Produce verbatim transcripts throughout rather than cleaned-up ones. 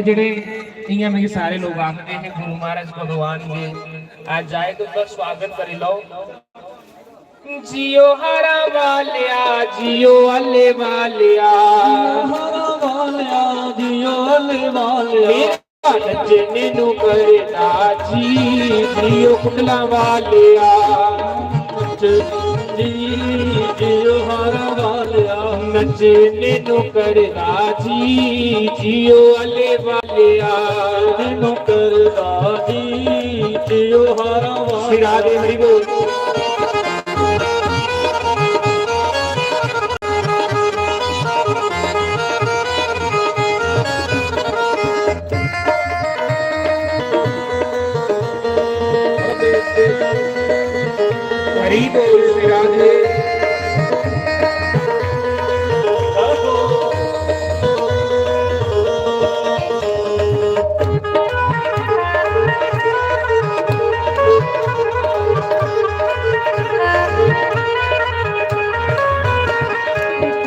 जेह्ड़े इ'यां मिगी सारे लोक आखदे हे, "गुरु महाराज भगवान जी, अज्ज आए, तुं'दा स्वागत करी लैओ।" जियो हारा वालेआ, जियो आले वालेआ। हारा वालेआ, जियो आले वालेआ। मेरा नच्चने नू करदा जी, जियो कुंडला वालेआ। नच्चने जी, जियो हारा वालेआ। नच्चने नू करदा जी, जियो आले वालेआ। नू करदा जी, जियो हारा वालेआ। सिरा दे हरि बोल। हरि बोल श्री राधे।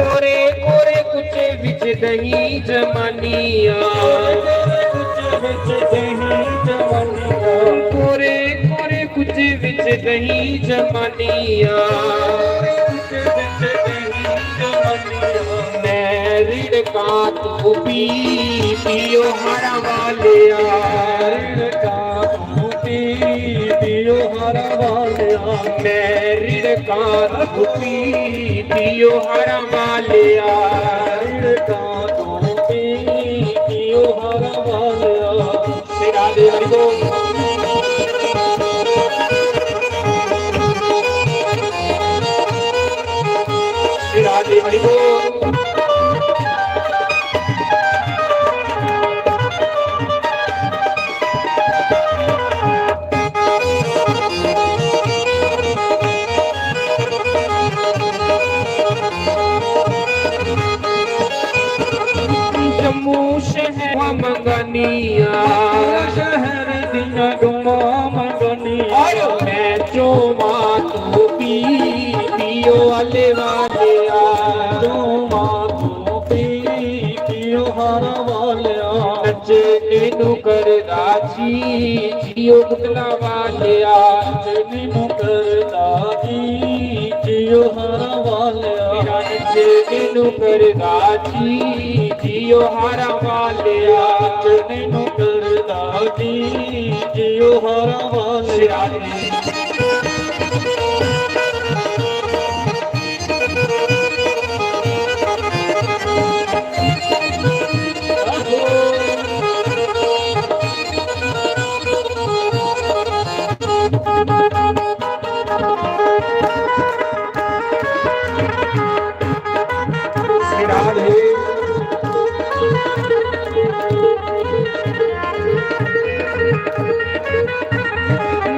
कोरे कोरे कुचे विच दही जमानिया। कोरे कोरे कुचे विच दही जमानिया। मैं रिड़का तू पी, पियो हरा वालेआ। रिड़का तू पी, पियो हरा वालेआ। मैं रिड़का तू पी, पियो हरा वालेआ। रिड़का तू पी, पियो हरा वालेआ। श्री राधे हरि बोल। श्री राधे हरि बोल। जम्मू शहर मंगानिया। शहर दियां डुमा मंगानिया। और मैं चोमा तू पी, पियो आले वालेआ। चोमा तू पी, पियो हारा वालेआ। नचने नू करदा जी, जियो कुंडला वालेआ। नचने नू करदा जी, जियो हारा वालेआ। मेरा नचने नू करदा जी, जियो हारा वालेआ। नचने नू करदा जी, जियो हारा वालेआ।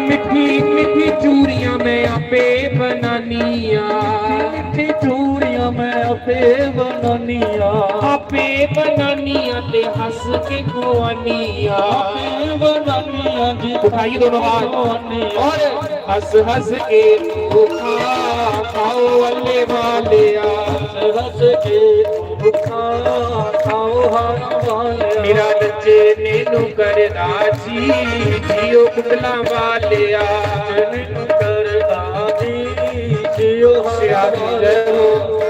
मिट्ठी मिट्ठी चूड़ियां मैं आपे बनानिया। मिट्ठी चूड़ियां मैं आपे बनानिया। आपे बनानिया ते हंस के खुआनिया। आपे बनानिया जी। उठाइए दोनों हाथ। और हंस हंस के तू खा, खाओ अल्ले वालेआ। हंस हंस के तू खा, खाओ हारा वालेआ। मेरा नचने नू करदा जी, जियो कुंडला वालेआ। नचने नू करदा जी, जियो हारा वालेआ।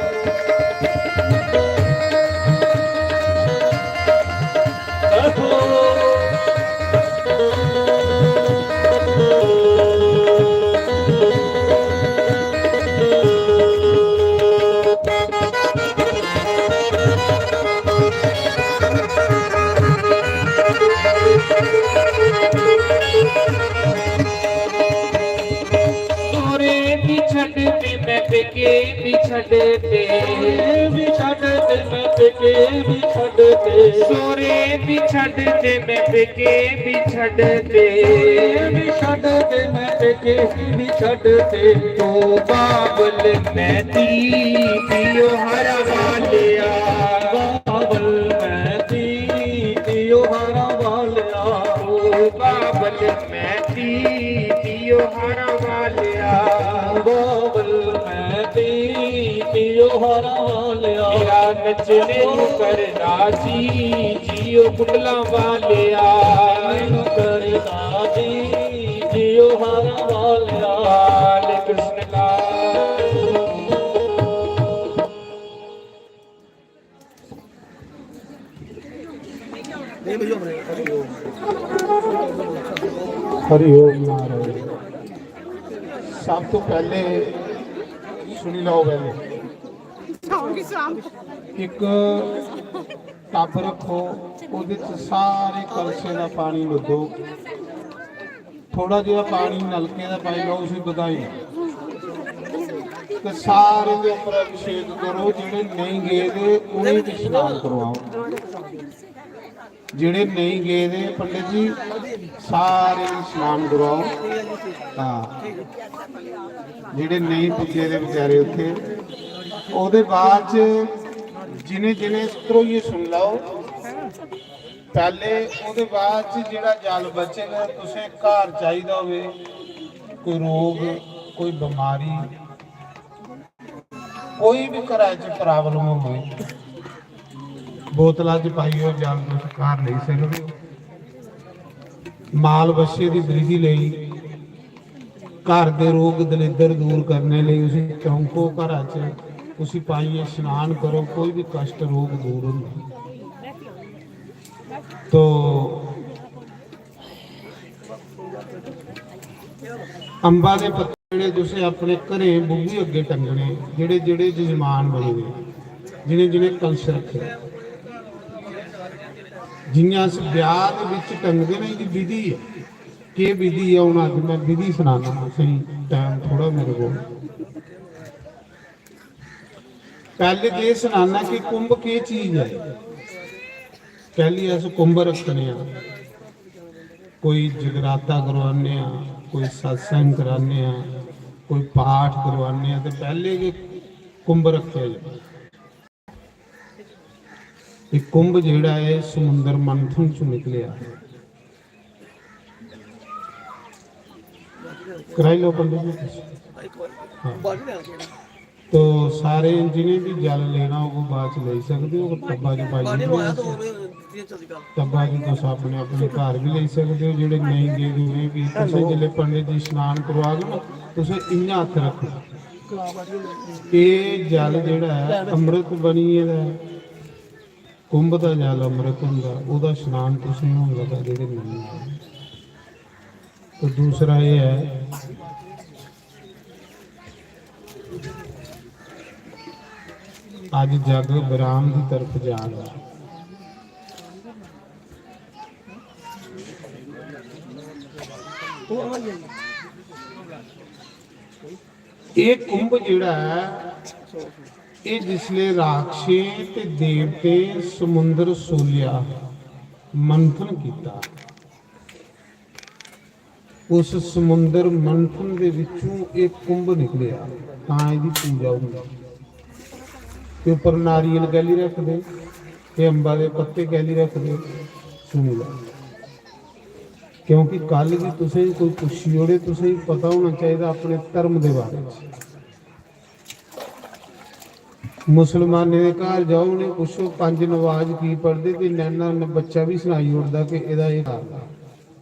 सोरे भी छड्ड ते मैं पेके भी छड्ड ते। सोरे भी छड्ड ते मैं पेके भी छड्ड ते। सोरे भी छड्ड ते मैं पेके भी छड्ड ते। सोरे भी छड्ड ते मैं पेके भी छड्ड ते। तू बाबल मैं धी, पियो हरा वालेआ। बाबल मैं धी, पियो हरा वालेआ। तू बाबल मैं धी, पियो हरा वालेआ। बाबल मैं धी, पियो हारा वालिया। मेरा नचने नू करना जी, जियो कुंडला वालिया। नू करना जी, जियो हारा वालिया। लाल कृष्ण लाल। हरि ओम नारायण। सब तो पहले सुनी लो, पहले एक टब रखो, ओहदे च सारे कलशे दा पानी लद्दो। थोड़ा जेहा पानी नलके दा पाई लैओ, उसी बधाई ते सारे दे उप्पर अभिषेक करो। जेह्ड़े नेईं गेदे उ'नेंगी बी स्नान करवाओ। जेह्ड़े नेईं गेदे पंडित जी, सारे गी स्नान करवाओ। हां, जेह्ड़े नेईं पुज्जे दे बेचारे उत्थे, ओह्दे बाद च जिनें जिनें ध्रोइयै सुन लैओ। पैह्ले ओह्दे बाद च जेह्ड़ा जल बचग, तुसें घर चाहिदा होवे, कोई रोग, कोई बमारी, कोई बी घरा च problem होवे, बोतला च पाइयै जल तुस घर लेई सकदे ओ। माल बच्छे दी वृद्धि लेई, घर दे रोग दलिद्दर दूर करने लेई उसी चौंको घरा च, उसी पाइयै स्नान करो, कोई बी कष्ट रोग दूर होंदा। तो अंबा दे पत्ते जेह्ड़े तुसें अपने घरें बूही अग्गें टंगने, जेह्ड़े जेह्ड़े जजमान बने दे, जिनें जिनें कलश रक्खे, जियां अस ब्याह दे बिच टंगदे ना, एह्दी विधि ऐ। केह् विधि ऐ? हून अज्ज में विधि सनाना तुसेंगी, टाइम थोड़ा मेरे कोल। पैह्ले ते एह् सनाना कि कुंभ केह् चीज ऐ। कैह्ली अस कुंभ रक्खने आं? कोई जगराता करवाने आं, कोई सत्संग कराने आं, कोई पाठ करवाने आं, ते पैह्ले गै कुंभ रक्खेआ जंदा। एह् कुंभ जेह्ड़ा ऐ, समुंदर मंथन चों निकलेआ। कराई लो पंडित जी तुस। हां। तो सारे जिनें बी जल लेना होग, ओह् बाद च लेई सकदे ओ। टब्बा च पाई ओड़ने आं। टब्बा च तुस अपने अपने घर बी लेई सकदे ओ। जेह्ड़े नेईं गेदे, उ'नें बी, तुसें जिसलै पंडित जी स्नान करोआग ना, तुसें इ'यां हत्थ रक्खना। एह् जल जेह्ड़ा ऐ, अमृत बनी गेदा ऐ। कुंभ दा जल अमृत होंदा, ओह्दा स्नान तुसें होन लगा, जेह्ड़े नेईं आए। तो दूसरा एह् ऐ, अज्ज जग विराम दी तरफ जा रहा। एह् कुंभ जेह्ड़ा ऐ, एह् जिसलै राक्षसें ते देवतें समुंदर सोलेआ, मंथन कीता, उस समुंदर मंथन दे विचों एह् कुंभ निकलेआ, तां एह्दी पूजा होंदी। ते उप्पर नारियल कैह्ली रखदे, ते अम्बा दे पत्ते कैह्ली रखदे, सुनी लैओ। क्योंकि कल गी तुसेंगी कोई पुच्छी ओड़े, तुसेंगी पता होना चाहिदा अपने धर्म दे बारे च। मुसलमानें दे घर जाओ, उ'नेंगी पुच्छो, पंज नमाज की पढ़दे? ते नैना ने बच्चा बी सनाई ओड़दा कि एह्दा एह् कारण ऐ।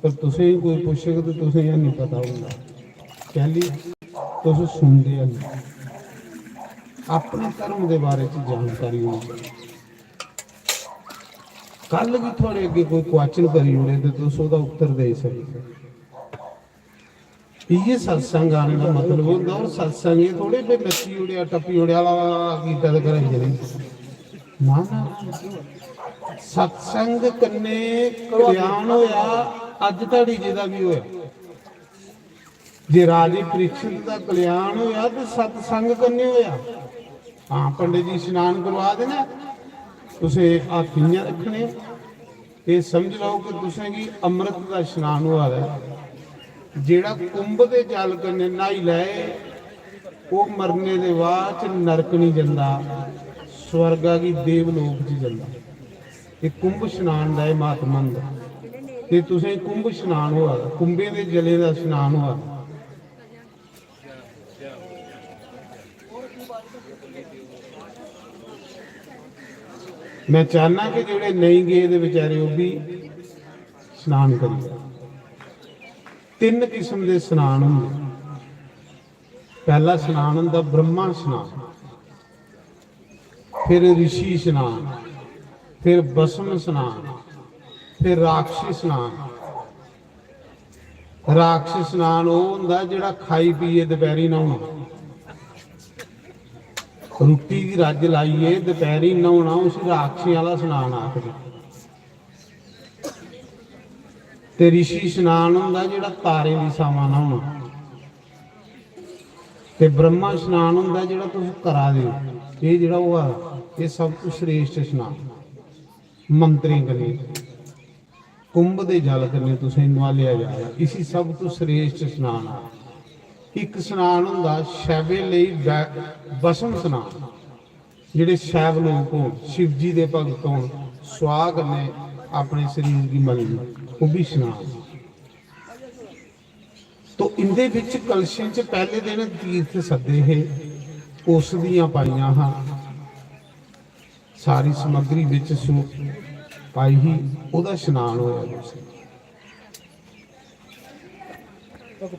पर तुसेंगी कोई पुच्छग ते तुसेंगी हैनी पता होंदा। कैह्ली? तुस सुनदे हैनी। अपने धर्म दे बारे च जानकारी होनी चाहिदी। कल बी थुआड़े अग्गें कोई क्वेश्चन करी ओड़े ते तुस ओह्दा उत्तर देई सकदे। इ'यै सत्संग आने दा मतलब होंदा। और सत्संग एह् थोड़े भी नच्ची ओड़ेआ, टप्पी ओड़ेआ, ला, ला, ला, ला कीता ते घरै गी चली गे। ना, ना। सत्संग कन्नै कल्याण होया, अज्ज धड़ी जेह्दा बी होया। जे राजे परीक्षित दा कल्याण होया ते सत्संग कन्नै होया। हां, पंडित जी स्नान करवा दे न, तुसें हत्थ इ'यां रक्खने, एह् समझ लैओ कि तुसेंगी अमृत दा स्नान होआ दा ऐ। जेह्ड़ा कुंभ दे जल कन्नै न्हाई लै, ओह् मरने दे बाद च नरक निं जंदा, स्वर्गा गी देवलोक च जंदा। एह् कुंभ स्नान दा एह् म्हात्मा होंदा। ते तुसें कुंभ स्नान होआ दा, कुंभें दे जलें दा स्नान होआ दा। मैं चाहना कि जेह्ड़े नेईं गे ते बेचारे ओह् बी स्नान करी लैन। तिन्न किस्म दे स्नान होंदे। पैह्ला स्नान होंदा ब्रह्मा स्नान, फिर ऋषि स्नान, फिर भस्म स्नान, फिर राक्षसी स्नान। राक्षसी स्नान ओह् होंदा जेह्ड़ा खाई पियै दपैह्रीं न्हौना, रुट्टी दी रज्ज लाइयै दपैह्रीं न्हौना, उसी राक्षसी आह्ला स्नान आखदे। ते ऋषि स्नान होंदा जेह्ड़ा तारें दी छामां न्हौना। ते ब्रह्मा स्नान होंदा जेह्ड़ा तुस करा दे ओ, एह् जेह्ड़ा होआ दा, एह् सब तू श्रेष्ठ स्नान। मंत्रें कन्नै, कुंभ दे जल कन्नै तुसें नोहालेआ जा दा, इसी सब तू श्रेष्ठ स्नान आखदे। इक स्नान होंदा शैवें लेई बै-, भस्म स्नान, जेह्ड़े शैव लोक होन, शिव जी दे भगत होन, स्वाह कन्नै अपने शरीर गी मलना, ओह् बी स्नान। तो इंदे बिच कलशें च पैह्ले दिन तीर्थ सद्दे हे, औषधियां पाइयां हां, सारी समग्री बिच सु-, पाई ही, ओह्दा स्नान होया तुसें।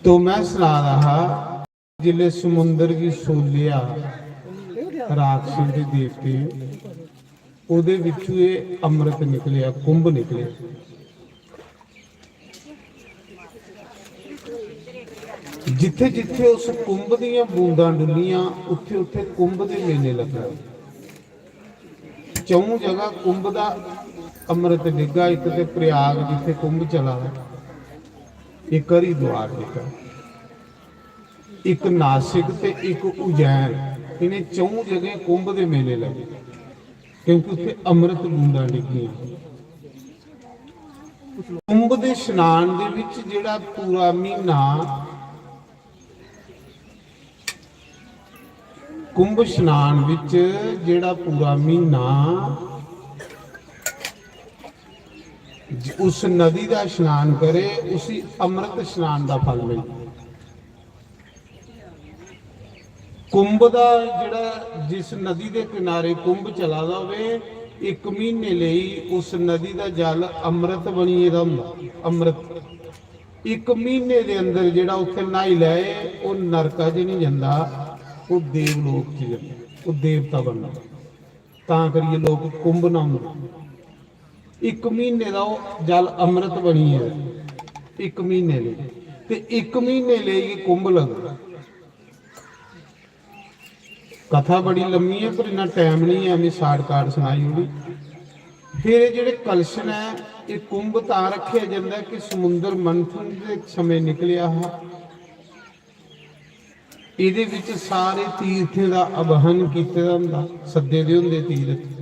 तो मैं सना दा हा, जिसलै समुंदर गी सोलेआ राक्षसें ते देवतें, ओह्दे बिच्चू एह् अमृत निकलेआ, कुंभ निकलेआ। जित्थे जित्थे उस कुंभ दियां बूंदां डुल्लियां, उत्थे उत्थे कुंभ दे मेले लग्गे। चौं जगह कुंभ दा अमृत डिग्गा, इक ते प्रयाग जित्थे कुंभ चला दा, इक हरिद्वार जित्थे, इक नासिक ते इक उज्जैन, इ'नें चौं जगहें कुंभ दे मेले लगे, क्योंकि उत्थे अमृत बूंदां डिग्गियां। कुंभ दे स्नान दे विच जेह्ड़ा पूरा म्हीना, कुंभ स्नान विच जेह्ड़ा पूरा म्हीना ज-, उस नदी दा स्नान करे, उसी अमृत स्नान दा फल मिलदा। कुंभ दा जेह्ड़ा, जिस नदी दे किनारे कुंभ चला दा होवे, इक म्हीने लेई उस नदी दा जल अमृत बनी गेदा होंदा। अमृत इक म्हीने दे अंदर जेह्ड़ा उत्थै न्हाई लै, ओह् नरका च निं जंदा, ओह् देवलोक च जंदा, ओह् देवता बनदा। तां करियै लोक कुंभ न्हांदे। इक म्हीने दा ओह् जल अमृत बनी गेदा, इक म्हीने लेई। ते इक म्हीने लेई गै कुंभ लगदा। कथा बड़ी लम्मी ऐ, पर इन्ना टैम निं ऐ, में शार्टकट सनाई ओड़ी। फिर एह् जेह्ड़े कलश न, एह् कुंभ तां रक्खेआ जंदा ऐ कि समुंदर मंथन दे समें निकलेआ हा। एह्दे बिच सारे तीर्थें दा आवाहन कीते दा होंदा, सद्दे दे होंदे तीर्थ।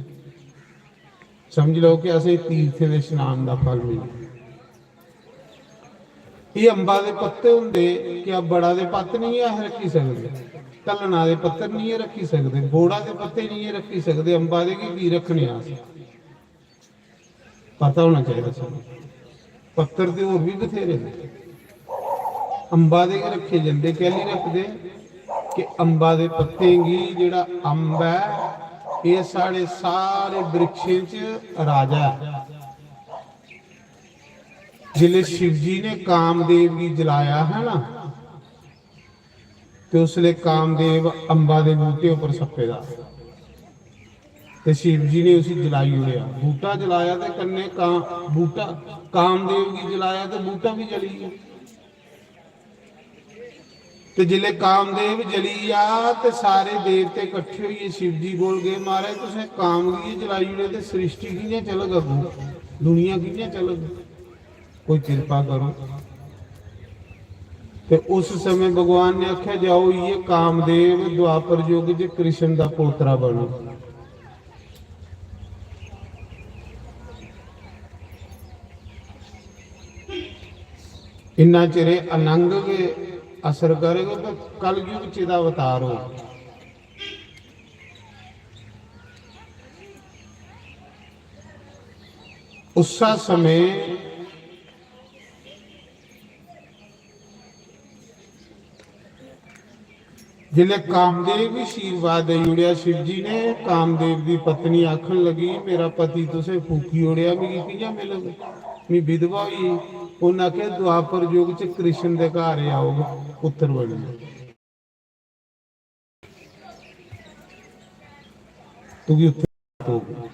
समझी लैओ कि असें तीर्थें दे स्नान दा फल मिलेआ। एह् अम्बा दे पत्ते होंदे, क्या बड़ा दे पत्त निं अस रक्खी सकदे? कल्लना दे पत्तर निं रक्खी सकदे, बोड़ा दे पत्ते निं रक्खी सकदे, अम्बा दे की, की रक्खने अस? पता होना चाहिदा सानूं। पत्तर ते होर बी बथेरे न, अम्बा दे गै रक्खे जंदे। कैह्ली रखदे? कि अम्बा दे पत्तें गी, जेह्ड़ा अम्ब ऐ, एह् साढ़े सारे वृक्षें च राजा ऐ। जिसलै शिव जी ने कामदेव गी जलाया हा ना, ते उसलै कामदेव अम्बा दे बूह्टे उप्पर सप्पे दा, ते शिव जी ने उसी जलाई ओड़ेआ। बूह्टा जलाया ते कन्नै का-, बूह्टा, कामदेव गी जलाया ते बूह्टा बी जली गेआ। ते जिसलै कामदेव जली गेआ ते सारे देवते कट्ठे होइयै शिव जी कोल गे, "महाराज, तुसें काम गी जलाई ओड़ेआ ते सृष्टि कि'यां चलग अग्गों? दुनिया कि'यां चलग? कोई किरपा करो।" ते उस समय भगवान ने आखेआ, "जाओ, इ'यै कामदेव द्वापर युग च कृष्ण दा पोतरा बनो।" इन्ना चिर एह् अनंग गै असर करग, पर कलयुग च एह्दा अवतार होग। उस्सा समें जिसलै कामदेव गी आशीर्वाद देई ओड़ेआ शिव जी ने, कामदेव दी पत्नी आखन लगी, "मेरा पति तुसें फूकी ओड़ेआ, मिगी कि'यां मिलग? मी विधवा होई गेई।" उ'न्नै आखेआ, "द्वापर युग च कृष्ण दे घर एह् औग पुत्तर बनियै।" तुगी उत्थै होग।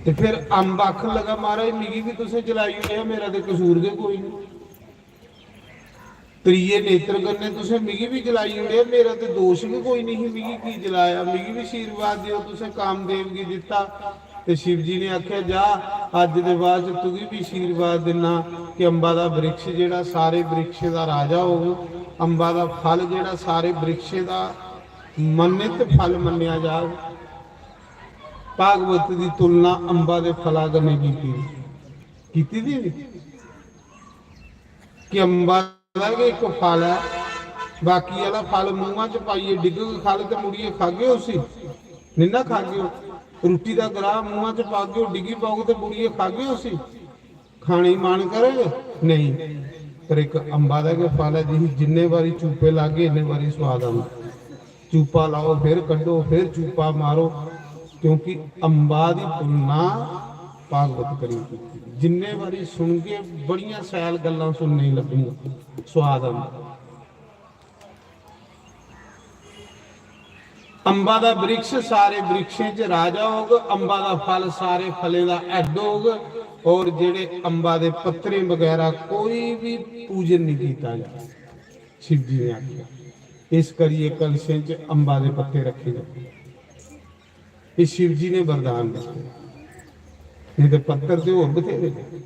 ते फिर अम्ब आखन लगा, "महाराज, मिगी बी तुसें जलाई ओड़ेआ, मेरा ते कसूर गै कोई निं। त्रिये नेत्र कन्नै तुसें मिगी बी जलाई ओड़ेआ, मेरा ते दोश गै कोई निं ही, मिगी की जलाया? मिगी बी आशीर्वाद देओ, तुसें कामदेव गी दित्ता।" ते शिव जी ने आखेआ, "जा, अज्ज दे बाद च तुगी बी आशीर्वाद दिन्ना कि अम्बा दा वृक्ष जेह्ड़ा सारे वृक्षें दा राजा होग, अम्बा दा फल जेह्ड़ा सारे वृक्षें दा मान्यत फल मन्नेआ जाग।" भागवत दी तुलना अम्बा दे फला कन्नै कीती दी, कीती दी नी? कि अम्बा दा गै इक फल ऐ, बाकी आह्ला फल मूंहा च पाइयै डिग्गग, खल ते मुड़ियै खागे उसी? निं ना खागे। रुट्टी दा ग्राह् मूंहा च पागे, ओह् डिग्गी पौग ते मुड़ियै खागे उसी? खाने गी मन करग? नेईं। पर इक अम्बा दा गै फल ऐ, जिसी जिन्ने बारी चूपे लागे, इन्ने बारी सोआद औंदा। चूपा लाओ, फिर कड्ढो, फिर चूपा मारो, क्योंकि अम्बा दी तुलना भागवत करी कीती। जिन्ने बारी सुनगे, बड़ियां शैल गल्लां सुनने गी लब्भनियां, सोआद औंदा। अम्बा दा वृक्ष सारे वृक्षें च राजा होग, अम्बा दा फल सारे फलें दा हैड होग, और जेह्ड़े अम्बा दे पत्तरें बगैरा कोई भी पूजन नहीं कीता जा, शिव जी ने आखेआ। इस करियै कलशें च अम्बा दे पत्ते रक्खे जंदे। एह् शिव जी ने वरदान दित्ते, नेईं ते पत्तर ते होर बथेरे ने।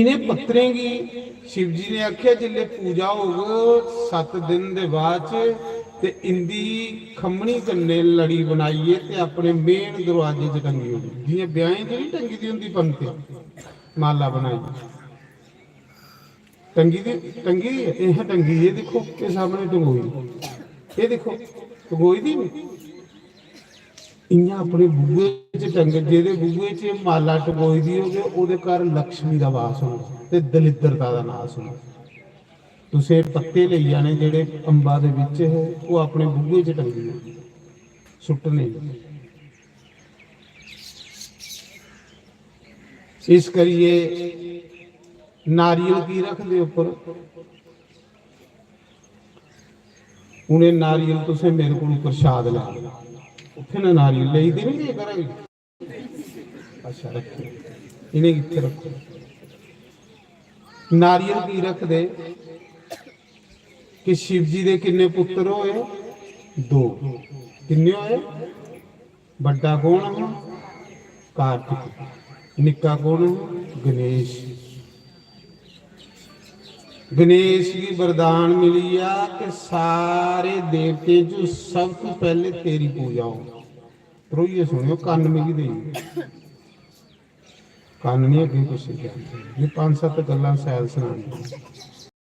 इ'नें पत्तरें गी शिव जी ने आखेआ, "जिसलै पूजा होग सत्त दिन दे बाद च, ते इं'दी खम्मनी कन्नै लड़ी बनाइयै ते अपने मेन दरोआजे च टंगी ओड़नी।" जि'यां ब्याहें च निं टंगी दी होंदी पंतें, माला बनाइयै। टंगी दी, टंगी दी ऐ, एह् टंगी दी, एह् दिक्खो, एह् सामनै टंगोई दी। एह् दिक्खो, टंगोई दी नी? इ'यां अपने बूहे च टंग, जेह्दे बूहे च माला टंगोई दी होग, ओह्दे घर लक्ष्मी दा वास होना ते दलिद्रता दा नाश होना। तुसें पत्ते लेई जाने जेह्ड़े अम्बा दे बिच हे, ओह् अपने बूहे च टंगी ओड़ने, सुट्टने। इस करियै नारियल की रखदे उप्पर? उ'नें नारियल तुसें मेरे कोल प्रसाद लैना। उत्थै ना नारियल लेई ते नहीं गे घरा गी? अच्छा, रखो, इ'नेंगी इत्थै रखो। नारियल की रखदे कि शिव जी दे किन्ने पुत्र होए? दो। किन्ने होए? बड्डा कौन हा? कार्तिक। निक्का कौन हा? गणेश। गणेश गी वरदान मिली गया कि सारे देवतें च सब तू पहले तेरी पूजा हो। त्रोइयै सुनियो, कन्न मिगी देई। कन्न नहीं अग्गें पिच्छें क्या। ये पंज सत्त गल्लां शैल सनानियां।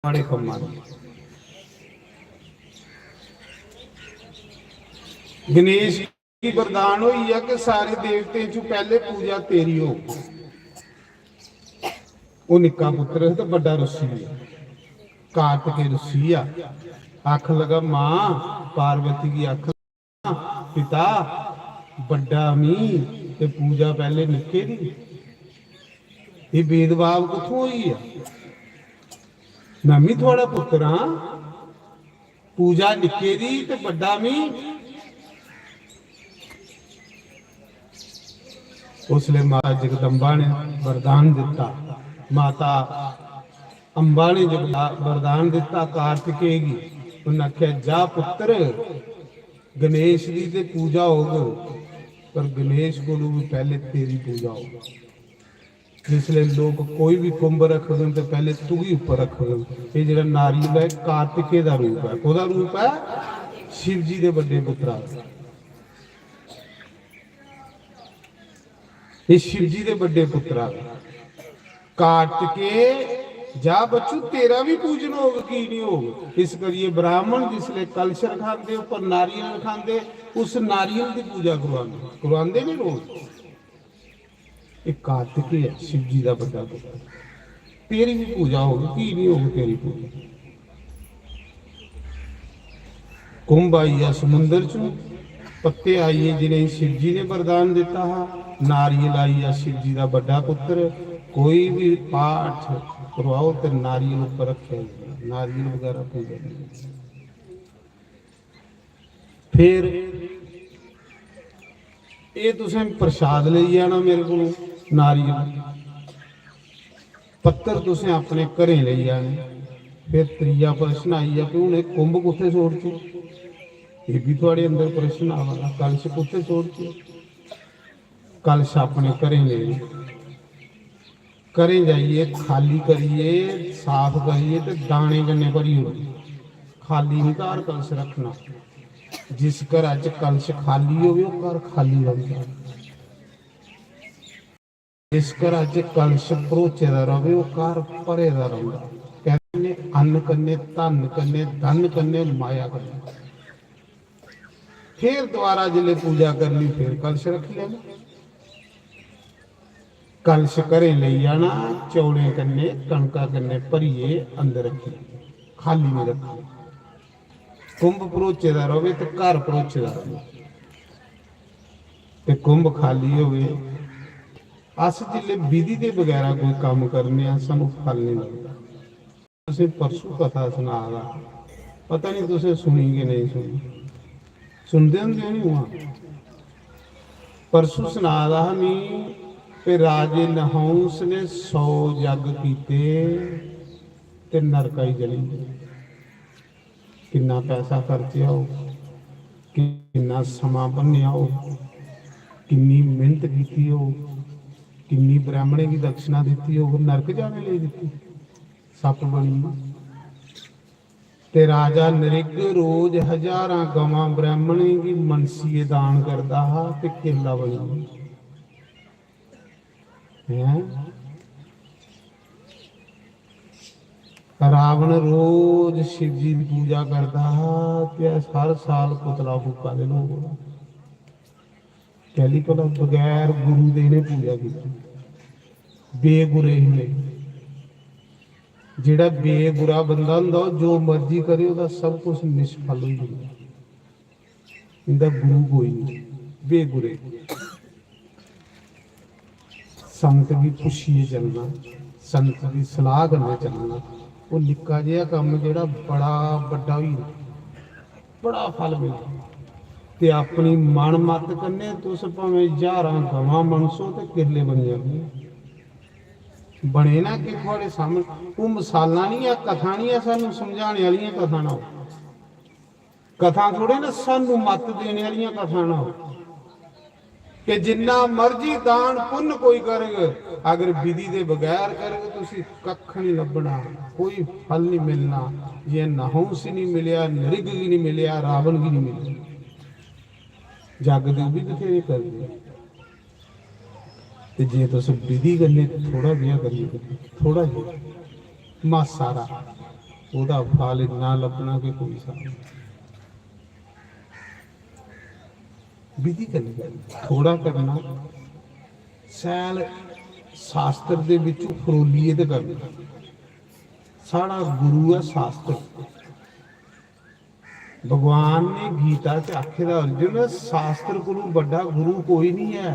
बड़े कम्मा दी। गणेश गी वरदान होई गेआ कि सारे देवतें च पैह्ले पूजा तेरी हो। ओह् निक्का पुत्र हा ते बड्डा रुस्सी गेआ। कार्तिकेय रुस्सी गेआ। आखन लगा, "मां पार्वती गी आख, पिता, बड्डा मी ते पूजा पैह्ले निक्के दी।" एह् भेदभाव कुत्थों होई गेआ? मैं मी थुआढ़ा पुत्र हां, पूजा निक्के दी ते बड्डा मी। उसलै माता जगदम्बा ने वरदान दित्ता, माता अम्बा ने जगदा-, वरदान दित्ता कार्तिकेय गी। उन्नै आखेआ, "जा पुत्तर, गणेश दी ते पूजा होग, पर गणेश कोलू भी पैह्ले तेरी पूजा होग।" जिसलै लोक कोई भी कुंभ रखङन ते पैह्ले तुगी उप्पर रखङन। एह् जेह्ड़ा नारियल ऐ, कार्तिकेय दा रूप ऐ। कोह्दा रूप ऐ? शिव जी दे बड्डे पुत्तरा दा। एह् शिव जी दे बड्डे पुत्तरा दा। कार्तिकेय, जा बच्चू, तेरा भी पूजन होग, की निं होग? इस करियै ब्राह्मण जिसलै कलश रखांदे, उप्पर नारियल रखांदे, उस नारियल दी पूजा करवांदे, करवांदे निं लोक? एह् कार्तिकेय ऐ, शिव जी दा बड्डा पुत्तर। तेरी भी पूजा होग, की निं होग तेरी पूजा? कुंभ आई गेआ समुंदर चों, पत्ते आई गे जि'नेंगी शिव जी ने वरदान दित्ता हा, नारियल आई गेआ शिव जी दा बड्डा पुत्तर। कोई बी पाठ करवाओ ते नारियल उप्पर रक्खेआ जंदा, नारियल बगैरा पूजा नेईं। फिर एह् तुसें प्रसाद लेई जाना मेरे कोलों, नारियल, पत्तर तुसें अपने घरें लेई जाने। फिर त्रीया प्रश्न आई गेआ कि हून एह् कुंभ कुत्थै छोड़चै? एह् बी थुआढ़े अंदर प्रश्न आवा दा, कलश कुत्थै छोड़चै? कलश अपने घरें लेई, घरें जाइयै खाली करियै, साफ करियै ते दाने कन्नै भरी ओड़ो। खाली निं घर कलश रक्खना। जिस घरा च कलश खाली होवे, ओह् घर खाली रौंह्दा। जिस घरा च कलश भरोचे दा रवे, ओह् घर भरे दा रौंह्दा। कैह्दे कन्नै? अन्न कन्नै, धन कन्नै, धन कन्नै, माया कन्नै। फिर दोबारा जिसलै पूजा करनी, फिर कलश रक्खी लैना। कलश घरें लेई जाना, चौलें कन्नै, कनका कन्नै भरियै अंदर रक्खी लैना, खाली निं रक्खना। कुंभ भरोचे दा रवे ते घर भरोचे दा रवे। ते कुंभ खाली होवे, अस जिसलै विधि दे बगैरा कोई कम्म करने आं, सानूं फल निं लभदा। तुसें परसों कथा सना दा, पता निं तुसें सुनी कि नेईं सुनी, सुनदे होंदे ओ निं उ'आं। परसों सना दा हा मी कि राजे नहुंस ने सौ जग कीते ते नरका च जली गे। किन्ना पैसा खर्चेआ होग, किन्ना समां भन्नेआ होग, किन्नी मेह्नत कीती होग, किन्नी ब्राह्मणें गी दक्षिणा दित्ती होग, नरक जाने लेई दित्ती। सप्प बनी गे। ते राजा नृग रोज हजारां गवां ब्राह्मणें गी मनसियै दान करदा हा ते किरला बनी गे। हैं? रावण रोज शिव जी दी पूजा करदा हा ते हर साल पुतला फूका दे लोक। कैली भला बगैर गुरु दे इ'नें पूजा कीती, बेगुरे ही नेईं। जेह्ड़ा बेगुरा बंदा होंदा, ओह् जो मर्जी करे, ओह्दा सब कुछ निष्फल होई जंदा। इंदा गुरु कोई नहीं, बेगुरे। संत गी पुच्छियै चलना, संत दी सलाह कन्नै चलना, ओह् निक्का जेहा कम्म जेह्ड़ा बड़ा बड्डा होई जंदा। बड़ा फल मिलदा। ते अपनी मन मत कन्नै तुस भामें ज्हारां गवां मनसो ते किरले बनी जागे। बने ना कि थुआढ़े सामने, ओह् मसालां निं ऐ, कथा निं ऐ, सानूं समझाने आह्लियां कथा ना हो। कथा थोड़े ना, सानूं मत देने आह्लियां कथा ना हो। कि जिन्ना मर्जी दान पुन्न कोई करग, अगर विधि दे बगैर करग, तुसी कक्ख नहीं लब्भना, कोई फल नहीं मिलना। जियां नहुंस गी नहीं मिलेआ, नृग गी नहीं मिलेआ, रावण गी नहीं मिलेआ। जग दे भी बथेरे करदे। ते जे तुस विधि कन्नै थोड़ा जेहा करियै, थोड़ा जेहा, मासा हारा, ओह्दा फल इन्ना लब्भना कि कोई स्हाब नहीं। विधि कन्नै करना, थोड़ा करना, शैल शास्त्र दे बिच्चों फरोलियै ते करना। साढ़ा गुरु ऐ शास्त्र। भगवान ने गीता च आखे दा, अर्जुन, शास्त्र कोलू बड्डा गुरु कोई नहीं ऐ।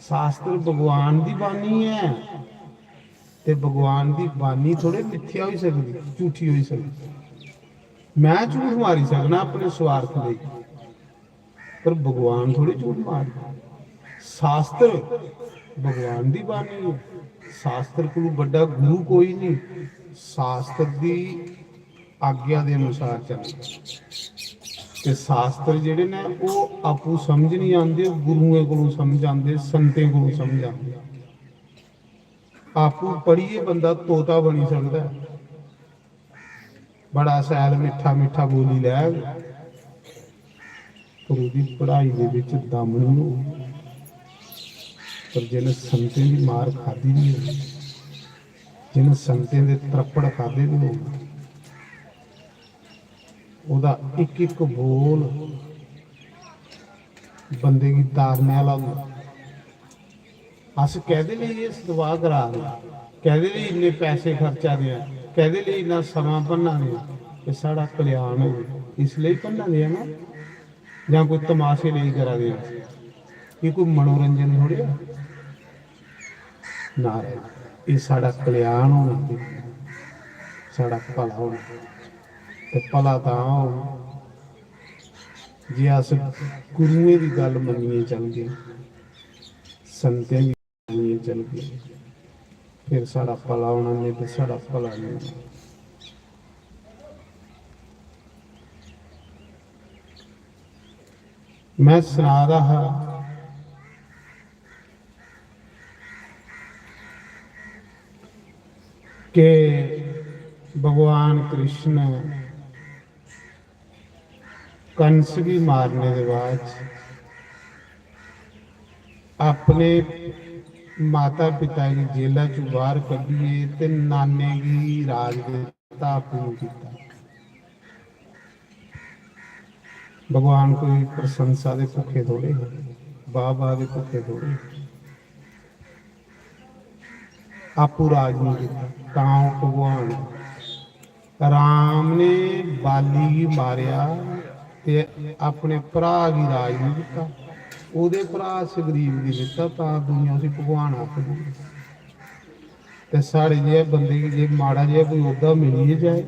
शास्त्र भगवान दी बाणी ऐ, ते भगवान दी बाणी थोड़े मिथ्या होई सकदी, झूठी होई सकदी। मैं झूठ मारी सकना अपने स्वार्थ लेई, पर भगवान थोड़े झूठ मारदे। शास्त्र भगवान दी बाणी ऐ, शास्त्र कोलू बड्डा गुरु कोई नहीं। शास्त्र दी आज्ञा दे अनुसार चलना। ते शास्त्र जेह्ड़े ने, ओह् आपूं समझ नहीं आंदे, गुरुएं कोलू समझ आंदे, संतें कोलू समझ आंदे। आपूं पढ़ियै बंदा तोता बनी सकदा ऐ, बड़ा शैल मिट्ठा मिट्ठा बोली लैग, पर ओह्दी पढ़ाई दे बिच दम निं होग। पर जि'नें संतें दी मार खाद्धी दी होग, जि'नें संतें दे त्रप्पड़ खाद्धे दे होग, ओह्दा इक इक बोल बंदे गी तारने आह्ला होंदा। अस कैह्दे लेई एह् सतवाह् करा दे आं? कैह्दे लेई इन्ने पैसे खर्चा दे आं? कैह्दे लेई इन्ना समां भन्ना दे आं? ते साढ़ा कल्याण होवे, इसलेई भन्ना दे आ ना, जां कोई तमाशे लेई करा दे आ? एह् कोई मनोरंजन थोड़े ऐ। नारायण, एह् साढ़ा कल्याण होना, साढ़ा भला होना। ते भला तां होग जे अस गुरुएं दी गल्ल मन्नियै चलगे, संतें दी मन्नियै चलगे, फिर साढ़ा भला होना, नेईं ते साढ़ा भला नेईं होना। मैं सना दा हा कि भगवान कृष्ण कंस गी मारने दे बाद च अपने माता पिता गी जेला चों बाहर कड्ढियै ते नाने गी राज दित्ता, आपूं कीता। भगवान कोई प्रशंसा दे भुक्खे थोड़े हे, बाह बाह दे भुक्खे थोड़े हे। आपूं राज नहीं कीता, तां ओह् भगवान ऐ। राम ने बाली गी मारेआ ते अपने भ्राऽ गी राज नहीं दित्ता, ओह्दे भ्राऽ सुग्रीव गी दित्ता, तां दुनिया उसी भगवान आखदी ऐ। ते साढ़े जेह् बंदे गी जे माड़ा जेहा कोई औह्दा मिली गै जाए,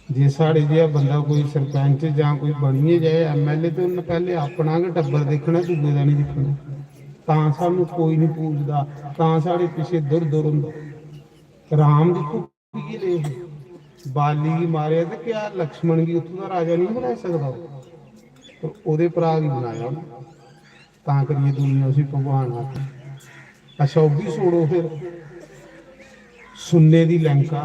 जे साढ़े जेहा बंदा कोई सरपंच जां कोई बनियै जाए एम एल ए, ते उन्नै पैह्लें अपना गै टब्बर दिक्खना, दूए दा निं दिक्खना। तां सानूं कोई निं पूजदा, तां साढ़े पिच्छे दुर दुर होंदा। राम दिक्खो, इ'यै ले हे। बाली गी मारेआ ते क्या लक्ष्मण गी उत्थूं दा राजा निं बनाई सकदा ओह्? पर ओह्दे भ्राऽ गी बनाया उ'नें। तां करियै दुनिया उसी भगवान आखदी। अच्छा, ओह् बी छोड़ो फिर। सुन्ने दी लैंका,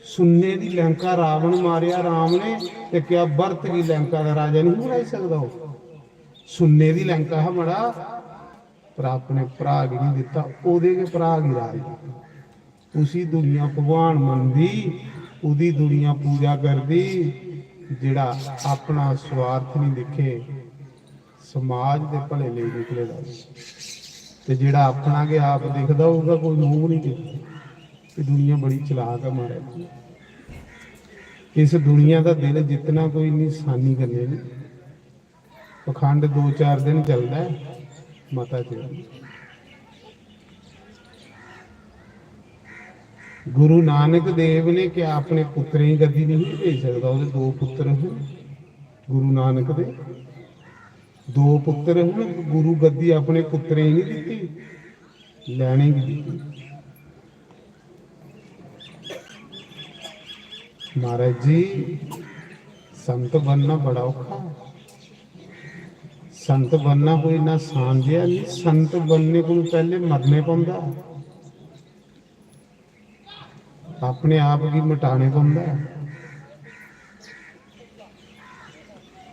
सुन्ने दी लैंका रावण मारेआ राम ने, ते क्या भरत गी लैंका दा राजा नहीं बनाई सकदा ओह्? सुन्ने दी लैंका हा मड़ा, पर अपने भ्राऽ गी नहीं दित्ता, ओह्दे गै भ्राऽ गी राज दित्ता। उसी दुनिया भगवान मनदी, ओह्दी दुनिया पूजा करदी, जेह्ड़ा अपना स्वार्थ नहीं दिक्खे, समाज दे भले लेई निकले दा होऐ। ते जेह्ड़ा अपना गै आप दिखदा, ओह्दा कोई मूंह नहीं दिखदा। एह् दुनिया बड़ी चलाक ऐ महाराज। इस दुनिया दा दिल जित्तना कोई इन्नी सानी कन्नै नहीं। पखंड दो चार दिन चलदा ऐ, मता चिर। गुरु नानक देव ने क्या अपने पुत्तरें गी गद्दी नहीं देई सकदा? ओह्दे दो पुत्तर हे गुरु नानक दे, दो पुत्तर हे। गुरु गद्दी अपने पुत्तरें गी नहीं दित्ती, लैने गी दित्ती। महाराज जी, संत बनना बड़ा औखा। संत बनना कोई इन्ना आसान जेहा नहीं। संत बनने कोल पैह्ले मरने पौंदा, अपने आप गी मिटाने पौंदा।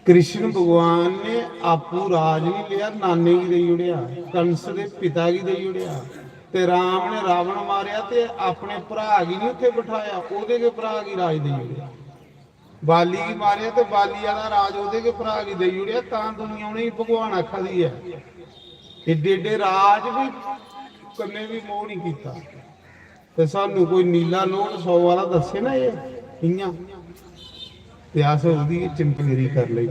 कृष्ण भगवान ने आपूं राज नहीं लिया, नाने गी देई ओड़ेआ, कंस दे पिता गी देई ओड़ेआ। ते राम ने रावण मारेआ ते अपने भ्राऽ गी नहीं उत्थे बठाया, ओह्दे गै भ्राऽ गी राज देई ओड़ेआ। बाली गी मारेआ ते बाली आह्ला राज ओह्दे गै भ्राऽ गी देई ओड़ेआ, तां दुनिया उ'नेंगी भगवान आखा दी ऐ। एड्डे एड्डे राज बी कन्नै बी मोह् नहीं कीता। ते सानू कोई नीला नोट सौ आह्ला दस्से ना एह् इ'यां, ते अस ओह्दी गै चिंतगिरी करी लेई।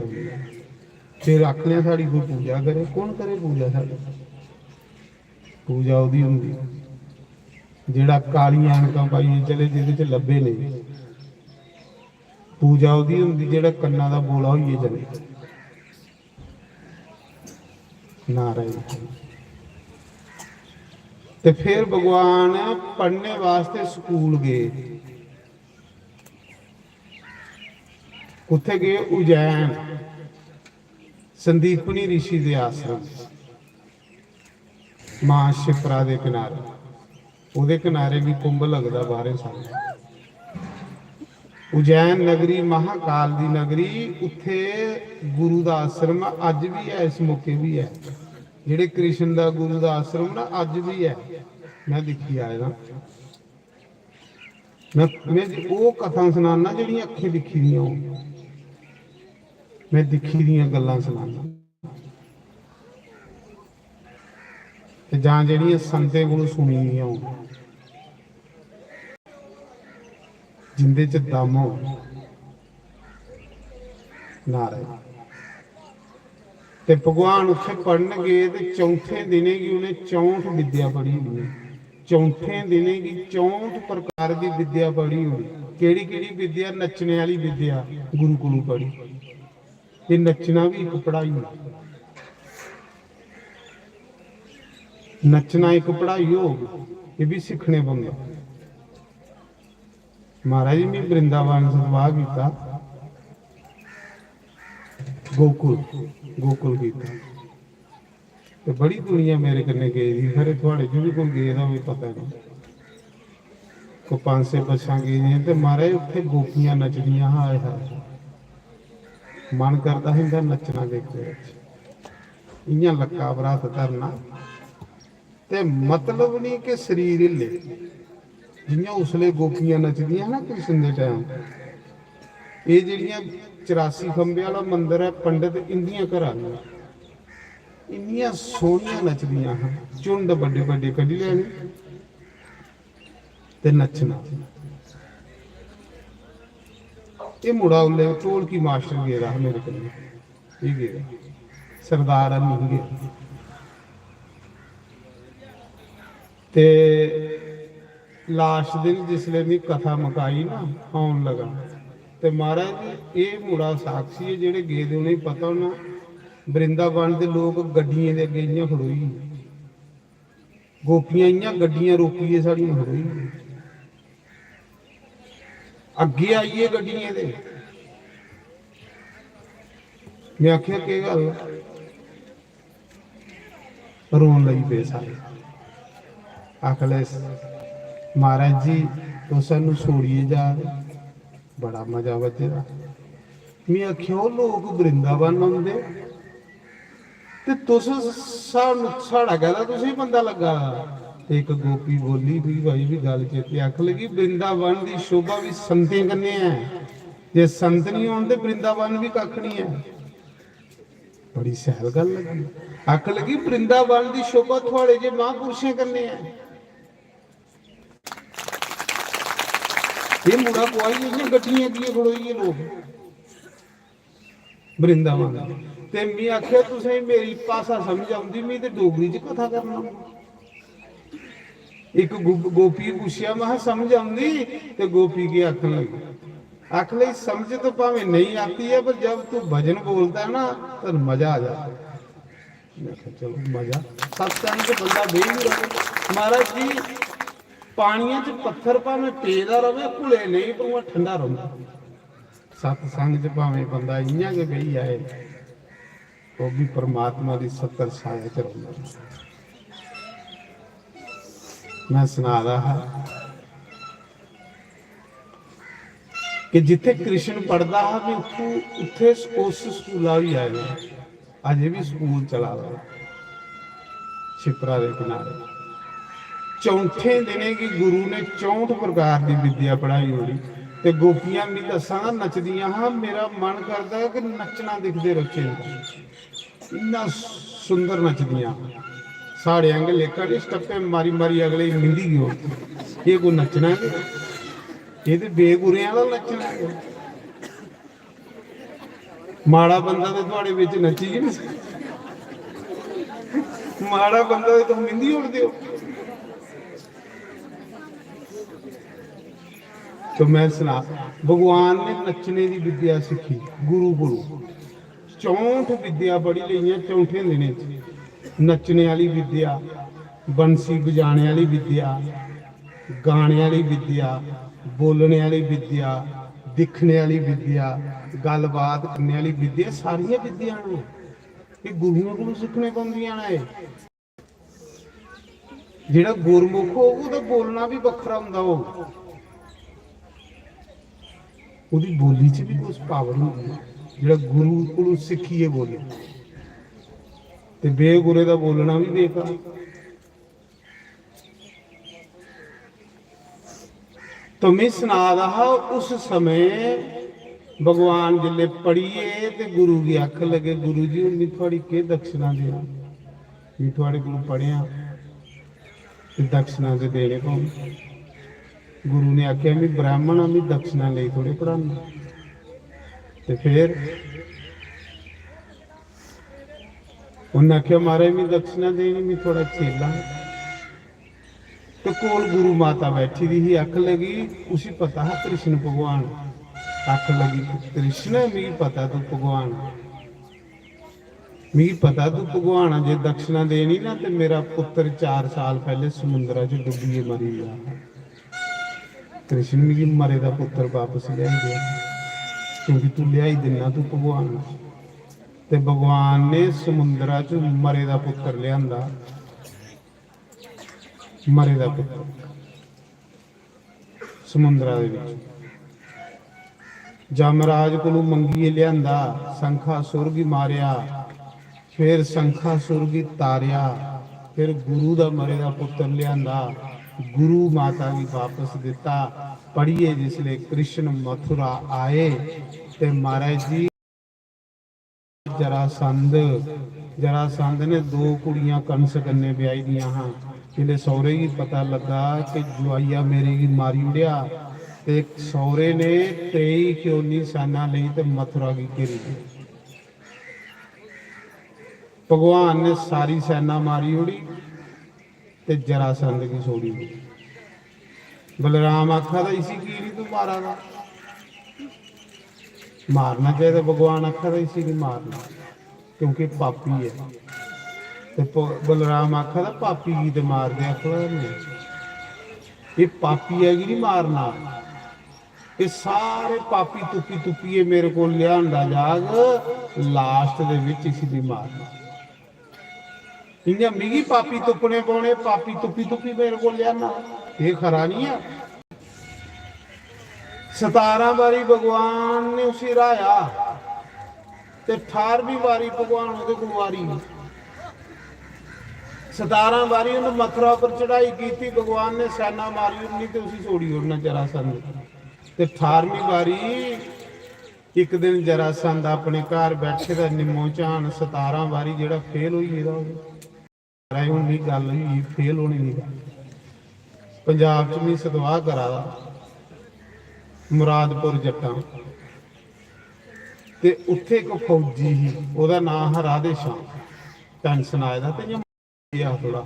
फिर आखने आं साढ़ी कोई पूजा करे, कौन करे पूजा साढ़ी? पूजा ओह्दी होंदी जेह्ड़ा कालियां ऐनकां पाइयै चले, जेह्दे च लब्भे नेईं। पूजा ओह्दी होंदी जेह्ड़ा कन्ना दा बोला होइयै चले। नारायण। ते फिर भगवान पढ़ने वास्ते स्कूल गे। कुत्थे गे? उज्जैन, संदीपनी ऋषि दे आश्रम, मां शिप्रा दे किनारे। ओह्दे किनारे बी कुंभ लगदा बाह्रें साल। उज्जैन नगरी, महाकाल दी नगरी, उत्थे गुरु दा आश्रम अज्ज बी ऐ, इस मौके बी ऐ। जेह्ड़े कृष्ण दा गुरु दा आश्रम ना, अज्ज बी ऐ। मैं दिक्खी आए दा। मैं, मैं ओह् कथां सनाना जेह्ड़ियां अक्खीं दिक्खी दियां होन। मैं दिक्खी दियां गल्लां सनाना। ते जां जेह्ड़ियां संतें कोलू सुनी दियां होन। जिंदे च दम हो। नारायण। ते भगवान उत्थें पढ़न गे ते चौथे दिनें गी उ'नें चौंठ विद्या पढ़ी होनी। चौथे दिनें गी चौंठ प्रकार दी विद्या पढ़ी होनी। केह्ड़ी केह्ड़ी विद्या? नच्चने आह्ली विद्या गुरु कोलू पढ़ी। ते नच्चना बी इक पढ़ाई होई। नच्चना इक पढ़ाई होग, एह् बी सिक्खने पौंदा। महाराज जी, में वृंदावन सतवाह कीता, गोकुल, गोकुल कीता। ते बड़ी दुनिया मेरे कन्नै गेई दी, खरे थुआढ़े च बी कोई गेदा होवे, पता नेईं। कोई पंज छे बस्सां गेदियां ते महाराज, उत्थै गोपियां नचदियां हा, हाय हाय। मन करदा हा इं'दा नच्चना दिक्खो। इ'यां लक्का पर हत्थ धरना, ते मतलब निं कि शरीर हिल्ले। जि'यां उसलै गोपियां नचदियां हियां ना कृष्ण दे टैम, एह् जेह्ड़ियां चरासी खंबे आह्ला मंदर ऐ, पंडत इं'दियां घरा दियां, इन्नियां सोह्नियां नचदियां हियां। झुंड बड्डे बड्डे कड्ढी लैने ते नच्चना। एह् मुड़ा उसलै ढोलकी मास्टर गेदा हा मेरे कन्नै, एह् गेदा, सरदार है निं गेदा। ते लास्ट दिन जिसलै में कथा मकाई ना, औन लगा, ते महाराज, एह् मुड़ा साक्षी ऐ, जेह्ड़े गेदे उ'नेंगी पता होना, वृंदावन दे लोक गड्डियें दे अग्गें इ'यां खड़ोई गे। गोपियां इ'यां गड्डियां रोकियै साढ़ियां खड़ोई गेइयां। अग्गें आई गे गड्डियें दे। में आखेआ, "केह् गल्ल?" रोन लगी पे सारे। आखन लगे, "महाराज जी, तुस सानू छोड़ियै जा दे, बड़ा मजा बज्जे दा।" में आखेआ, "ओह् लोक वृंदावन औंदे ते तुस सानू, साढ़ा कैह्दा तुसेंगी बंदा लग्गा दा?" ते इक गोपी बोली, मिगी भाई बी गल्ल चेते, आखन लगी, "वृंदावन दी शोभा बी संतें कन्नै ऐ, जे संत निं होन ते वृंदावन बी कक्ख निं ऐ।" बड़ी शैल गल्ल लग्गी। आखन लगी, "वृंदावन दी शोभा थुआड़े जे महापुरुषें कन्नै ऐ।" एह् मुड़ा पुआई इ'यां गड्डियें अग्गें खड़ोई गे लोक वृंदावन। ते में आखेआ, "तुसें मेरी भाशा समझ औंदी, में ते डोगरी च कथा करना।" इक गो-, गोपी गी पुच्छेआ, "महां, समझ औंदी?" ते गोपी केह् आखन लगी? आखन लगी, "समझ तो भावें नहीं आती है, पर जब तू भजन बोलता है ना, तो मजा आ जाता है।" में आखेआ, "चलो, मजा।" सत्संग च बंदा बेही बी र'वै। महाराज जी, पानियै च पत्थर भावें पेदा र'वै, घुले नेईं, पर उ'आं ठंडा रौंह्दा। सत्संग च भावें बंदा इ'यां गै बेही जाए, ओह् बी परमात्मा दी सत्तर छाया च रौंह्दा। में सना दा हा कि जित्थै कृष्ण पढ़दा हा, में उत्थूं, उत्थै उस स्कूला होई आए दा। अजें बी स्कूल चला दा ऐ छिप्परा दे किनारे। चौंठें दिनें गी गुरु ने चौंठ प्रकार दी विद्या पढ़ाई ओड़ी। ते गोपियां, मी दस्सां ना, नचदियां हां। मेरा मन करदा ऐ कि नच्चना दिखदे रौह्चै इं'दा। इन्ना सुंदर नचदियां। साढ़े आंगर लेखा निं, स्टप्पे मारी मारी अगले गी मिंदी गे। एह् कोई नच्चना ऐ? एह् ते बेगुरें आह्ला नच्चना ऐ। माड़ा बंदा ते थुआड़े बिच नच्ची गै निं सकदा। माड़ा बंदा ते तुस मिंदी ओड़दे ओ। तो में सना, भगवान ने नच्चने दी विद्या सिक्खी गुरु कोलू। चौंठ विद्या पढ़ी लेइयां चौंठें दिनें च। नच्चने आह्ली विद्या, बंसी बजाने आह्ली विद्या, गाने आह्ली विद्या, बोलने आह्ली विद्या, दिक्खने आह्ली विद्या, गल्लबात करने आह्ली विद्या, सारियां विद्या न। एह् गुरुएं कोलू सिक्खने पौंदियां न। एह् जेह्ड़ा गुरमुख होग, ओह्दा बोलना बी बक्खरा होंदा होग। ओह्दी बोली च बी कुछ पावर होंदी ऐ, जेह्ड़ा गुरु कोलू सिक्खियै बोले। ते बेगुरे दा बोलना बी बेकार। तो में सना दा हा, उस समें भगवान जिसलै पढ़ियै ते गुरु गी आखन लगे, "गुरु जी, हून में थुआढ़ी केह् दक्षिणा देआं? में थुआढ़े कोल पढ़ेआ ते दक्षिणा ते देने पौन।" गुरु ने आखेआ, "मी ब्राह्मण आं, मी दक्षिणा लेई थोड़े पढ़ाना।" ते फिर उन्नै आखेआ, "महाराज, मी दक्षिणा देनी, मी थोड़ा चेला।" ते कोल गुरु माता बैठी दी ही, आखन लगी, उसी पता हा कृष्ण भगवान, आखन लगी, "कृष्ण, मिगी पता तू भगवान, मिगी पता तू भगवान आ, जे दक्षिणा देनी ना ते मेरा पुत्र चार साल पैह्ले समुंदरा च डुब्बियै मरी गेआ हा। कृष्ण, मिगी मरे दा पुत्र वापस लेआई देआ, क्योंकि तू लेआई दिन्ना, तू भगवान आ।" ते भगवान ने समुंदरा च मरे दा पुत्र लेआंदा, मरे दा पुत्र समुंदरा दे बिच। जमराज कोलू मंगियै लेआंदा, संखासुर गी मारेआ, फिर संखासुर गी तारेआ, फिर गुरु दा मरे दा पुत्र लेआंदा, गुरु माता गी वापस दित्ता। पढ़ियै जिसले कृष्ण मथुरा आए ते महाराज जी, जरासंध, जरासंध ने दो कुड़ियां कंस कन्नै ब्याही दियां हां। जिसलै सौह्रे गी पता लग्गा कि जुआइया मेरे गी मारी ओड़ेआ, ते सौह्रे ने त्रेई क्योनी सैना लेई ते मथुरा गी घेरी लेआ। भगवान ने सारी सैना मारी ओड़ी। ते जरासंध गी छोड़ी ओड़ी। बलराम आखा दा, "इसी की निं तू मारा दा? मारना चाहिदा।" भगवान आखा दा, "इसी निं मारना, क्योंकि पापी ऐ।" ते प-, बलराम आखा दा, "पापी गी ते मार दे।" आखा दा, "नेईं, एह् पापियै गी निं मारना, एह् सारे पापी तुप्पी तुप्पियै मेरे कोल लेआंदा जाग, लास्ट दे बिच इसी निं मारना।" इ'यां मिगी पापी तुप्पने पौने, पापी तुप्पी तुप्पी मेरे कोल लेआना, एह् खरा निं ऐ। सतारां बारी भगवान ने उसी र्हाया ते ठारमीं बारी भगवान ओह्दे कोल हारी गे। सतारां बारी उन्न मथुरा पर चढ़ाई कीती, भगवान ने सैना मारी ओड़नी ते उसी छोड़ी ओड़ना जरासंध। ते ठारमीं बारी इक दिन जरासंध अपने घर बैठे दा निम्मो झान सतारां बारी जेह्ड़ा फेल होई गेदा होग। महाराज, हून मिगी गल्ल होई गेई फेल होने दी गल्ल। पंजाब च मिगी सतवाह् करा दा, मुरादपुर जट्टां, ते उत्थै इक फौजी ही, ओह्दा नांऽ हा राधे श्याम, पैंशन आए दा ते इ'यां गेआ थोह्ड़ा।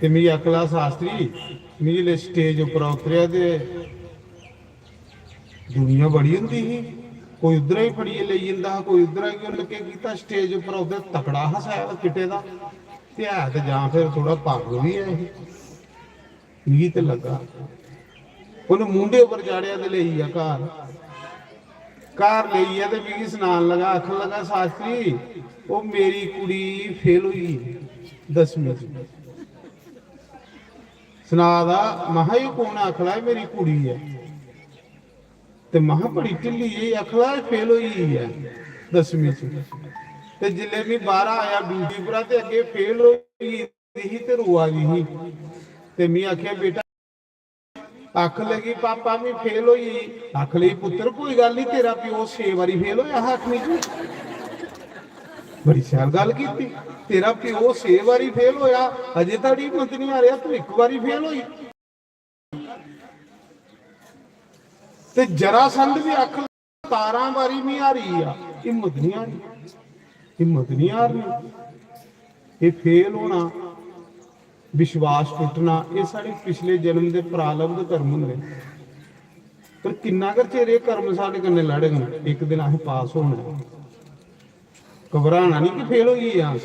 ते मिगी आखन लगा, "शास्त्री, मिगी जिसलै स्टेज उप्परा उतरेआ ते दुनिया बड़ी होंदी ही, कोई उद्धरा ही फड़ियै लेई जंदा हा, कोई उद्धरा गी।" उन्नै केह् कीता, स्टेज उप्पर उद्धर तकड़ा हा शैल किट्टे दा, ते है ते जां फिर थोह्ड़ा पागल बी ऐ ही, मिगी ते लग्गा। उन्नै मूंढे उप्पर चाढ़ेआ ते लेई गेआ घर। घर लेई गेआ ते मिगी सनान लगा, आखन लगा, "शास्त्री, ओह् मेरी कुड़ी फेल होई गेई दसमीं च।" सना दा, महां, "एह् कौन आखन लगा मेरी कुड़ी ऐ?" ते महां, "बड़ी ढिल्ली जेही आखन लगा, फेल होई गेई ऐ दसमीं च।" ते जिसलै में बाह्रा आया ड्यूटी परा ते अग्गें फेल होई गेदी ही ते रोआ दी ही। ते में आखेआ, "बेटा," आखन लगी, "पापा, में फेल होई गेई।" आखन लगी, "पुत्तर, कोई गल्ल निं, तेरा प्यो छे बारी फेल होया हा अठमीं च।" बड़ी शैल गल्ल कीती, "तेरा प्यो छे बारी फेल होया, अजे धोड़ी हिम्मत निं हारेआ, तू इक बारी फेल होई।" ते जरासंध बी आखन, "सतारां बारी में हारी गेआ, हिम्मत निं हारी, हिम्मत निं हारनी।" एह् फेल होना, विश्वास टुट्टना, एह् साढ़े पिछले जन्म दे प्रारब्ध कर्म होंदे। पर किन्ना कर चिर एह् कर्म साढ़े कन्नै लड़ङन, इक दिन असें पास होना ऐ। घबराना निं कि फेल होई गे आं,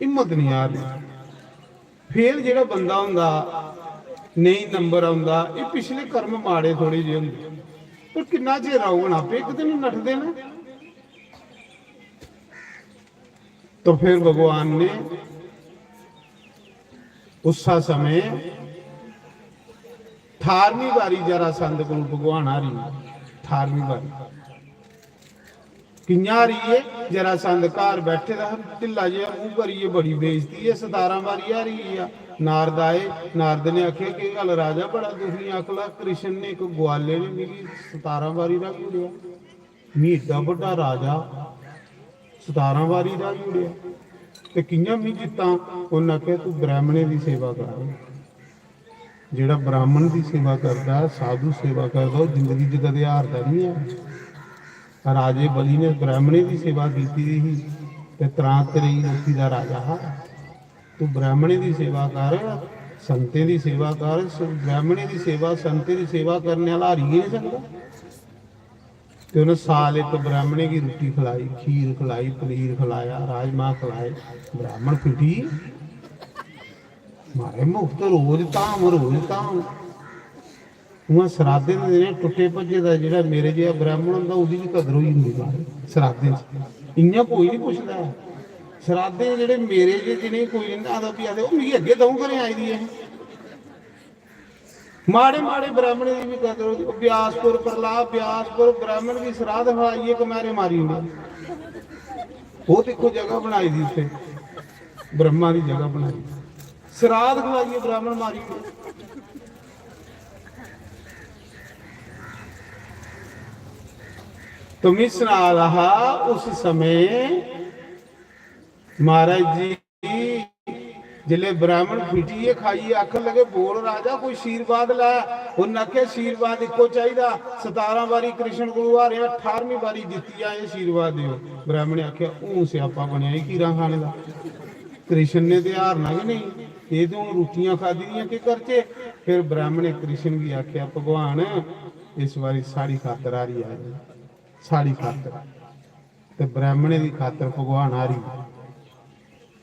हिम्मत निं हारनी। फेल जेह्ड़ा बंदा होंदा, नेईं नंबर औंदा, एह् पिछले कर्म माड़े थोड़े जेह् होंदे। पर किन्ना चिर रौह्ङन, आपे इक दिन नठदे न। तो फिर भगवान ने उस्सा समें ठारमीं बारी जरासंध कोल भगवान हारी गे। ठारमीं बारी कि'यां हारी गे? जरासंध घर बैठे दा हा, ढिल्ला जेहा मूंह करियै, बड़ी बेइज्जती ऐ, सतारां बारी हारी गेआ। नारद आए, नारद ने आखेआ, "केह् गल्ल राजा, बड़ा दुखी आं?" आखन लगा, "कृष्ण ने, इक ग्वाले ने मिगी सतारां बारी र्हाई ओड़ेआ। मी एड्डा बड्डा राजा, सतारां बारी र्हाई ओड़ेआ, ते कि'यां मी जित्तां?" उन्न आखेआ, "तूं ब्रैह्मणें दी सेवा कर।" जेह्ड़ा ब्राह्मण दी सेवा करदा, साधु सेवा करदा, ओह् जिंदगी च कदें हारदा निं ऐ। राजे बलि ने ब्राह्मणें दी सेवा कीती दी ही ते त्रां त्रेई लोकी दा राजा हा। तू ब्राह्मणें दी सेवा कर, संतें दी सेवा कर। स-, ब्राह्मणें दी सेवा, संतें दी सेवा करने आह्ला हारी गै निं सकदा। ते उ'नें साल इक ब्राह्मणें गी रुट्टी खलाई, खीर खलाई, पनीर खलाया, राजमा खलाए। ब्राह्मण फिटी। मारे मुफ्त रोज धाम, रोज धाम। उ'आं सराधें दे दिनें टुट्टे भज्जे दा जेह्ड़ा मेरे जेहा ब्राह्मण होंदा, ओह्दी बी कदर होई जंदी। मारे सराधें च इ'यां कोई निं पुछदा ऐ। सराधें च जेह्ड़े मेरे जे जि'नेंगी कोई निं आखदा, फ्ही आखदे, "ओह् मिगी अग्गें द'ऊं घरें आई दी ऐ।" माड़े माड़े ब्राह्मणें दी बी कदर होंदी। ओह् ब्यासपुर प्रह्लाद, ब्यासपुर ब्राह्मण गी सराध खलाइयै कमैरे मारी ओड़े। ओह् दिक्खो जगह बनाई दी उत्थै, ब्रह्मा दी जगह बनाई दी। सराध खलाइयै ब्राह्मण मारी ओड़े। तो मी सना दा हा उस समें महाराज जी, जिसलै ब्राह्मण फिटियै खाइयै आखन लगे, "बोल राजा, कोई शीरवाद लै।" उन्न आखेआ, "शीरवाद इक्को चाहिदा, सतारां बारी कृष्ण कोलू हारेआ, अठारहवीं बारी जित्ती आए, शीरवाद देओ।" ब्राह्मण ने आखेआ, "हून स्यापा बनेआ ई खीरां खाने दा। कृष्ण ने ते हारना गै नेईं, एह् ते हून रुट्टियां खाद्धी दियां, केह् करचै?" फिर ब्राह्मण ने कृष्ण गी आखेआ, "भगवान, इस बारी साढ़ी खातर हारी आए, साढ़ी खातर।" ते ब्राह्मणें दी खातर भगवान हारी।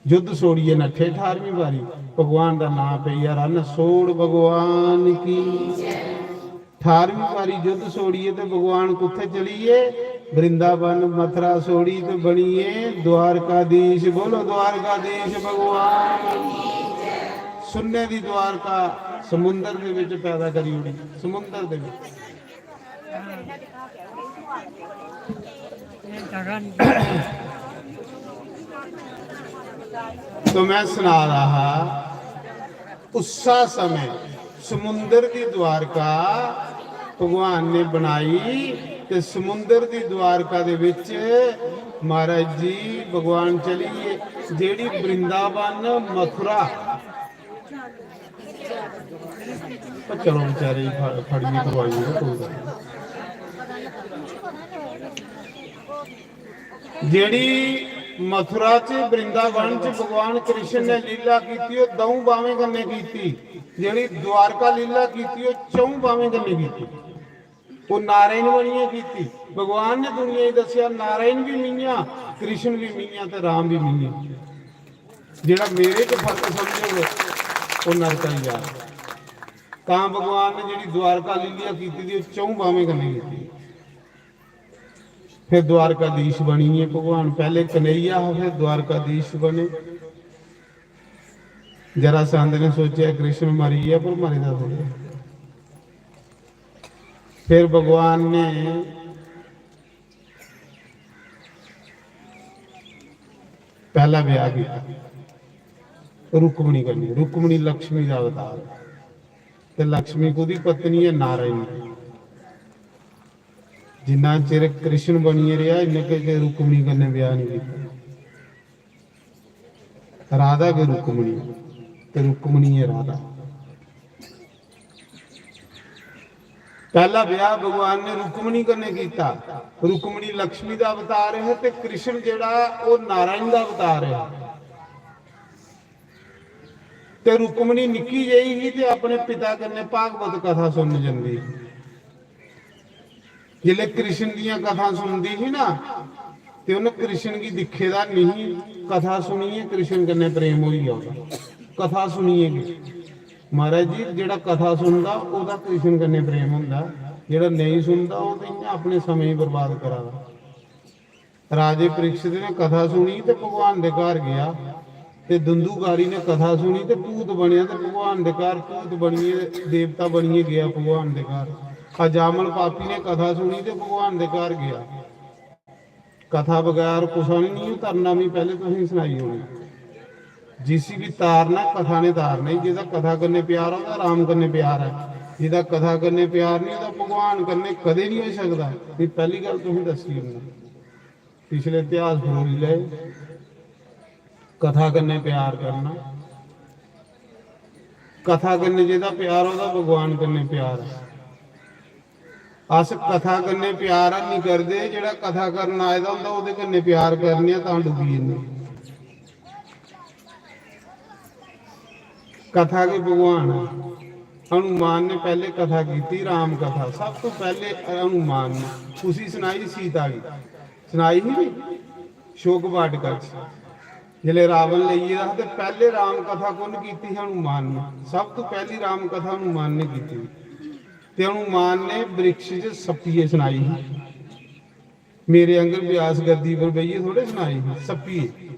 युद्ध छोड़ियै नट्ठे ठारमीं बारी, भगवान दा नांऽ पेई गेआ रन। सोड़ भगवान की। ठारमीं बारी युद्ध छोड़ियै ते भगवान कुत्थै चली गे? वृंदावन, मथुरा छोड़ी ते बनी गे द्वारकाधीश। बोलो द्वारकाधीश भगवान। सुन्ने दी द्वारका, समुंदर दे विच पैदा करी ओड़ी, समुंदर दे विच। तो मैं सना रहा हा, उस्सा समय समुंदर दी द्वारका भगवान ने बनाई ते समुंदर दी द्वारका दे विच महाराज जी भगवान चली गे। जेह्ड़ी वृंदावन, मथुरा, पर चलो बेचारे गी फड़-, फड़ियै करवाई ओड़ो, कोई गल्ल निं। जेह्ड़ी मथुरा च, वृंदावन च भगवान कृष्ण ने लीला कीती, ओह् द'ऊं बाह्में कन्नै कीती। जेह्ड़ी द्वारका लीला कीती, ओह् च'ऊं बाह्में कन्नै कीती। ओह् नारायण बनियै कीती। भगवान ने दुनिया गी दस्सेआ, नारायण बी मियां, कृष्ण बी मियां ते राम बी मियां। जेह्ड़ा मेरे च फर्क समझग, ओह् नरक आई जा। तां भगवान ने जेह्ड़ी द्वारका लीला कीती दी, ओह् च'ऊं बाह्में कन्नै कीती। फिर द्वारकाधीश बनी गे भगवान। पैह्ले कन्हैया हा, फिर द्वारकाधीश बने। जरासंध ने सोचेआ कृष्ण मरी गेआ, पर मरे दा थोड़े। फिर भगवान ने पैह्ला ब्याह कीता रुक्मणी कन्नै। रुक्मणी लक्ष्मी दा अवतार ऐ। ते लक्ष्मी कोह्दी पत्नी ऐ? नारायण दी। जिन्ना चिर कृष्ण बनियै रेहा, इन्ने चिर रुक्मणी कन्नै ब्याह निं कीता। राधा गै रुक्मणी ते रुक्मणी ऐ राधा। पैह्ला ब्याह भगवान ने रुक्मणी कन्नै कीता। रुक्मणी लक्ष्मी दा अवतार ऐ ते कृष्ण जेह्ड़ा, ओह् नारायण दा अवतार ऐ। ते रुक्मणी निक्की जेही ही ते अपने पिता कन्नै भागवत कथा सुनन जंदी ही। जिसलै कृष्ण दियां कथां सुनदी ही ना, ते उन्न कृष्ण गी दिक्खे दा नेईं, कथा सुनियै कृष्ण कन्नै प्रेम होई गेआ ओह्दा। कथा सुनियै गै। महाराज जी, जेह्ड़ा कथा सुनदा, ओह्दा कृष्ण कन्नै प्रेम होंदा। जेह्ड़ा नेईं सुनदा, ओह् ते इ'यां अपने समें गी बर्बाद करा दा। राजे परीक्षित ने कथा सुनी ते भगवान दे घर गेआ, ते दुंदुकारी ने कथा सुनी ते भूत बनेआ, ते भगवान दे घर भूत बनियै, देवता बनियै गेआ भगवान दे घर। अजामल पापी ने कथा सुनी ते भगवान दे घर गेआ। कथा बगैर कुसै ने निं तरना, में पैह्लें तुसेंगी सनाई ओड़ी। जिसी बी तारना, कथा ने तारना। जेह्दा कथा कन्नै प्यार ऐ, ओह्दा राम कन्नै प्यार ऐ। जेह्दा कथा कन्नै प्यार निं, ओह्दा भगवान कन्नै कदें निं होई सकदा। एह् पैह्ली गल्ल तुसेंगी दस्सी ओड़ना। पिछले इतिहास फरोली लैओ। कथा कन्नै प्यार करना। कथा कन्नै जेह्दा प्यार, ओह्दा भगवान कन्नै प्यार ऐ। अस कथा कन्नै प्यार हैनी करदे, जेह्ड़ा कथा करन आए दा होंदा, ओह्दे कन्नै प्यार करने आं, तां डुब्बी जन्ने। कथा गै भगवान ऐ। हनुमान ने पैह्ले कथा कीती, राम कथा। सब तो पैह्ले हनुमान ने उसी सनाई, सीता गी सनाई ही नी, शोक वाटिका च। जिसलै रावण लेई गेदा हा, ते पैह्ले राम कथा कु'न कीती? हनुमान ने। सब तो पैह्ली राम कथा हनुमान ने कीती। ते हनुमान ने वृक्ष च सप्पिये सनाई ही। मेरे आंगर व्यास गद्दी पर बेहियै थोड़े सनाई ही, सप्पिये।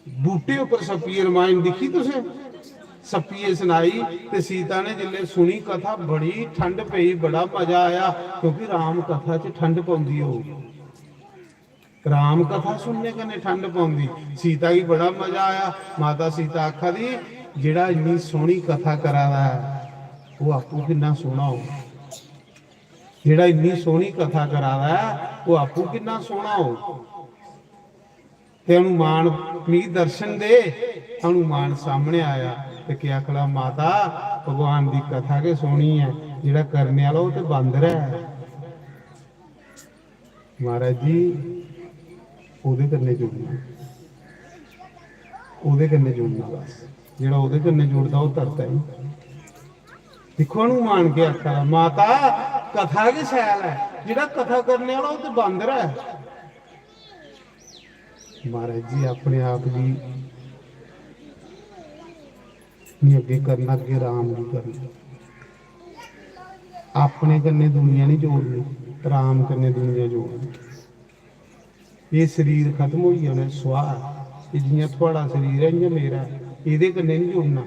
बूटे उप्पर सप्पिये, रमायण दिक्खी तुसें? सप्पिये सनाई। ते सीता ने जिसलै सुनी कथा, बड़ी ठंड पेई, बड़ा मजा आया, क्योंकि राम कथा च ठंड पौंदी होग। राम कथा सुनने कन्नै ठंड पौंदी। सीता गी बड़ा मजा आया। माता सीता आखा दी, "जेह्ड़ा इन्नी सोह्नी कथा करा दा ऐ, ओह् आपूं किन्ना सोह्ना होग। जेह्ड़ा इन्नी सोह्नी कथा करा दा ऐ, ओह् आपूं किन्ना सोह्ना होग।" ते हनुमान, "मिगी दर्शन दे।" हनुमान सामने आया ते केह् आखदा, "माता, भगवान दी कथा गै सोह्नी ऐ, जेह्ड़ा करने आह्ला ओह् ते बांदर ऐ।" महाराज जी, ओह्दे कन्नै जुड़ना, ओह्दे कन्नै जुड़ना बस। जेह्ड़ा ओह्दे कन्नै जुड़दा, ओह् तरदा ही। दिक्खो हनुमान केह् आखा दा, "माता, कथा गै शैल ऐ, जेह्ड़ा कथा करने आह्ला, ओह् ते बांदर ऐ।" महाराज जी, अपने आप गी निं अग्गें करना, अग्गें राम गी करना। अपने कन्नै दुनिया निं जोड़नी, राम कन्नै दुनिया जोड़नी। एह् शरीर खत्म होई जाना, स्वाह। एह् जि'यां थुआढ़ा शरीर ऐ, इ'यां मेरा ऐ। एह्दे कन्नै निं जुड़ना,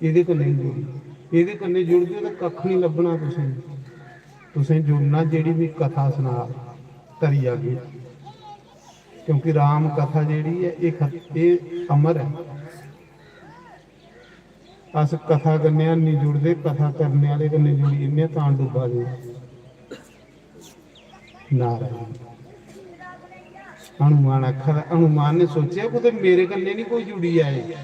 एह्दे कन्नै निं जुड़ना। एह्दे कन्नै जुड़गे ते कक्ख निं लब्भना तुसें। तुसें जुड़ना जेह्ड़ी बी कथा सना, तरी जागे। क्योंकि राम कथा जेह्ड़ी ऐ, एह् खत-, एह् अमर ऐ। अस कथा कन्नै हैनी जुड़दे, कथा करने आह्ले कन्नै जुड़ी जन्ने आं, तां डुब्बा दे। नारायण। हनुमान आखा दा, हनुमान ने सोचेआ, "कुतै मेरे कन्नै निं कोई जुड़ी जाए।"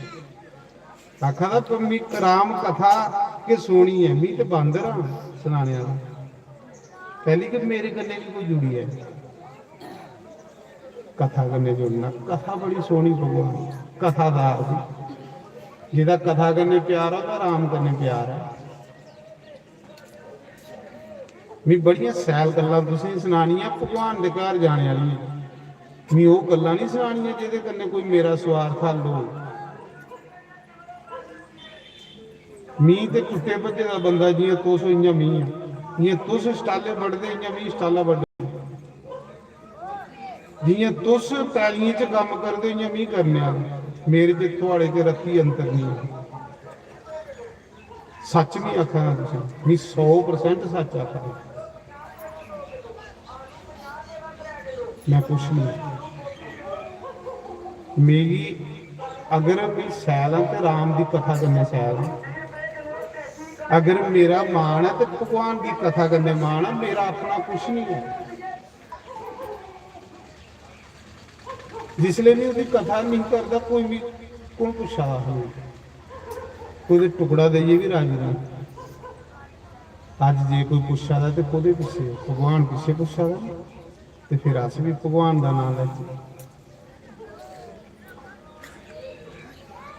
आखा दा, "पर मी राम कथा गै सोह्नी ऐ, मी ते बांदर आं सनाने आह्ला। पैह्ली कि मेरे कन्नै निं कोई जुड़ी जाए।" कथा कन्नै जुड़ना, कथा बड़ी सोह्नी भगवान, कथादार दी। जेह्दा कथा कन्नै प्यार ऐ, ओह्दा राम कन्नै प्यार ऐ। मी बड़ियां सैल गल्लां तुसेंगी सनानियां भगवान दे घर जाने आह्लियां। मी ओह् गल्लां निं सनानियां जेह्दे कन्नै कोई मेरा स्वार्थ हल होग। मी ते टुट्टे भज्जे दा बंदा, जि'यां तुस ओ, इ'यां मी आं। जि'यां तुस स्टाले बड्ढदे, इ'यां मी स्टाला बड्ढना। जि'यां तुस पैलियें च कम्म करदे, इ'यां मी करने आह्ला। मेरे च, थुआड़े च रत्ती अंतर निं ऐ। सच्च निं आखा ना तुसें, मी सौ परसेंट सच्च आखा ना। मैं कुछ निं। मिगी अगर मी सैल आं ते राम दी कथा कन्नै सैल आं। अगर मेरा मान ऐ ते भगवान दी कथा कन्नै मान ऐ, मेरा अपना कुछ निं ऐ। जिसलै में ओह्दी कथा नेईं करदा, कोई मी कु'न पुच्छा दा हा? कोई ते टुकड़ा देइयै बी राजी नेईं। अज्ज जे कोई पुच्छा दा ते कोह्दे पिच्छे? भगवान पिच्छे पुच्छा दा, ते फिर अस बी भगवान दा नांऽ लैचै।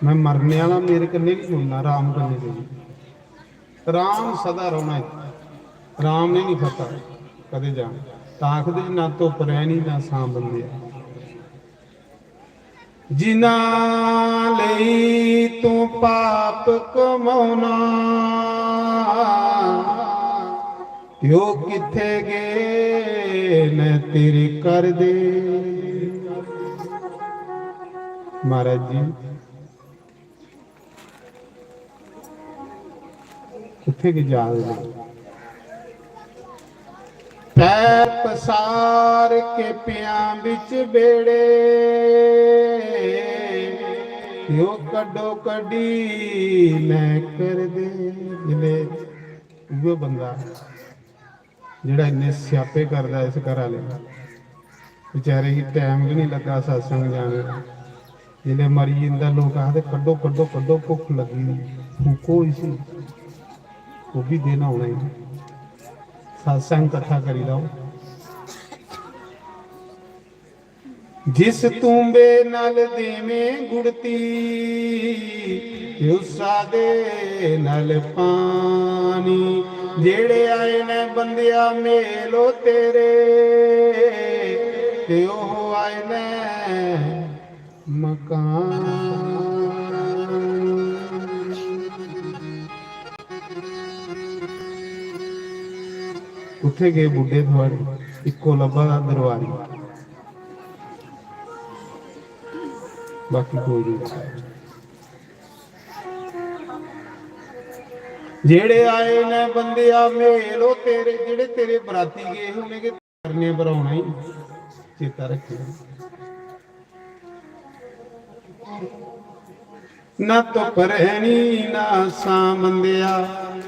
मैं मरने आह्ला, मेरे कन्नै निं जुड़ना, राम कन्नै जुड़ना। राम सदा रौह्ना ऐ, राम ने निं फरका कदें जाना। तां आखदे जी, "ना धुप्प रैह्नी ना छां बंदेआ।" जिन्ना लेई तूं पाप कमाना, ते ओह् कित्थे गे न तेरे घर दे? महाराज जी, कुत्थे गे जा दे न? पैर पसार के पियां बिच बेड़े, यो कड्डो कड्डी न कर दे। जिसले उ'ऐ बंदा जेह्ड़ा इन्ने स्यापे करदा इस घर आह्ले, बेचारे गी टैम गै निं लग्गा सत्संग जाने दा। जिसलै मरी जंदा, लोक आखदे, "कड्डो, कड्डो, कड्डो, भुक्ख लग्गी दी।" फूको इसी, वो भी देना होना ही। सत्संग कट्ठा करी लाओ। जिस तूंबे नल देवें गुड़ती, ते उस्सा दे नल पानी। जेड़े आए न बंदेआ मेलो तेरे, ते ओह आए न मकान। कुत्थै गे बुड्ढे थुआढ़े? इक्को लब्भा दा दरबारी, बाकी कोई नहीं। जेड़े आए न बंदेआ मेलो तेरे, जेड़े तेरे बराती गे हे, उ'नेंगी करने पर औना ही चेता रखेआं। ना धुप्प रैह्नी ना छां बंदेआ,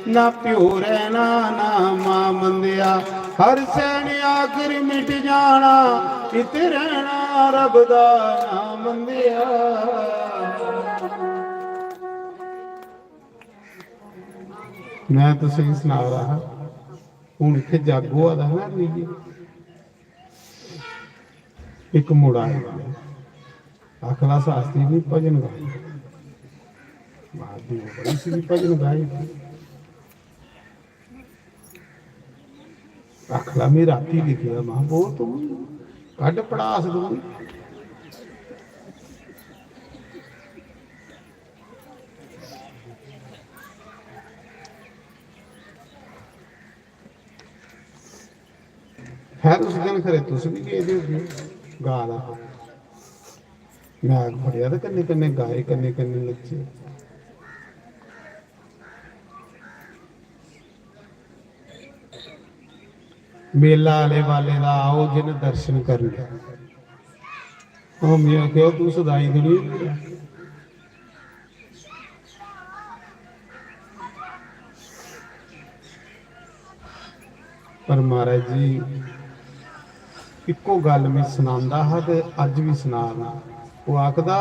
ना प्यो रैह्ना ना मां बंदेआ। हर सैने आखर मिट जाना, इत्थै रैह्ना रब दा नां बंदेआ। मैं तुसेंगी सना रहा हा, हुन इत्थै जग होआ दा हा ना, लेइयै इक मुड़ा आया, आखदा, "शास्त्री जी, भजन गाओ।" महादेव बड़ी सी भजन गाई। आखदा, "मैं राती लिखे दा।" महा, "बोल तू, कड्ढ पड़ास तू।" खैर, उस दिन खरे तुस भी गेदे होगे गा दा। मैं आग फड़ेआ ते कन्नै कन्नै गाए, कन्नै कन्नै नच्चे। मेला आले वाले दा आओ जिन दर्शन करने। ओह् मैं आखेआ, "तू सदाई दुनिया।" पर महाराज जी, इक्को गल्ल मैं सनांदा हा ते अज्ज भी सना दा। ओह् आखदा,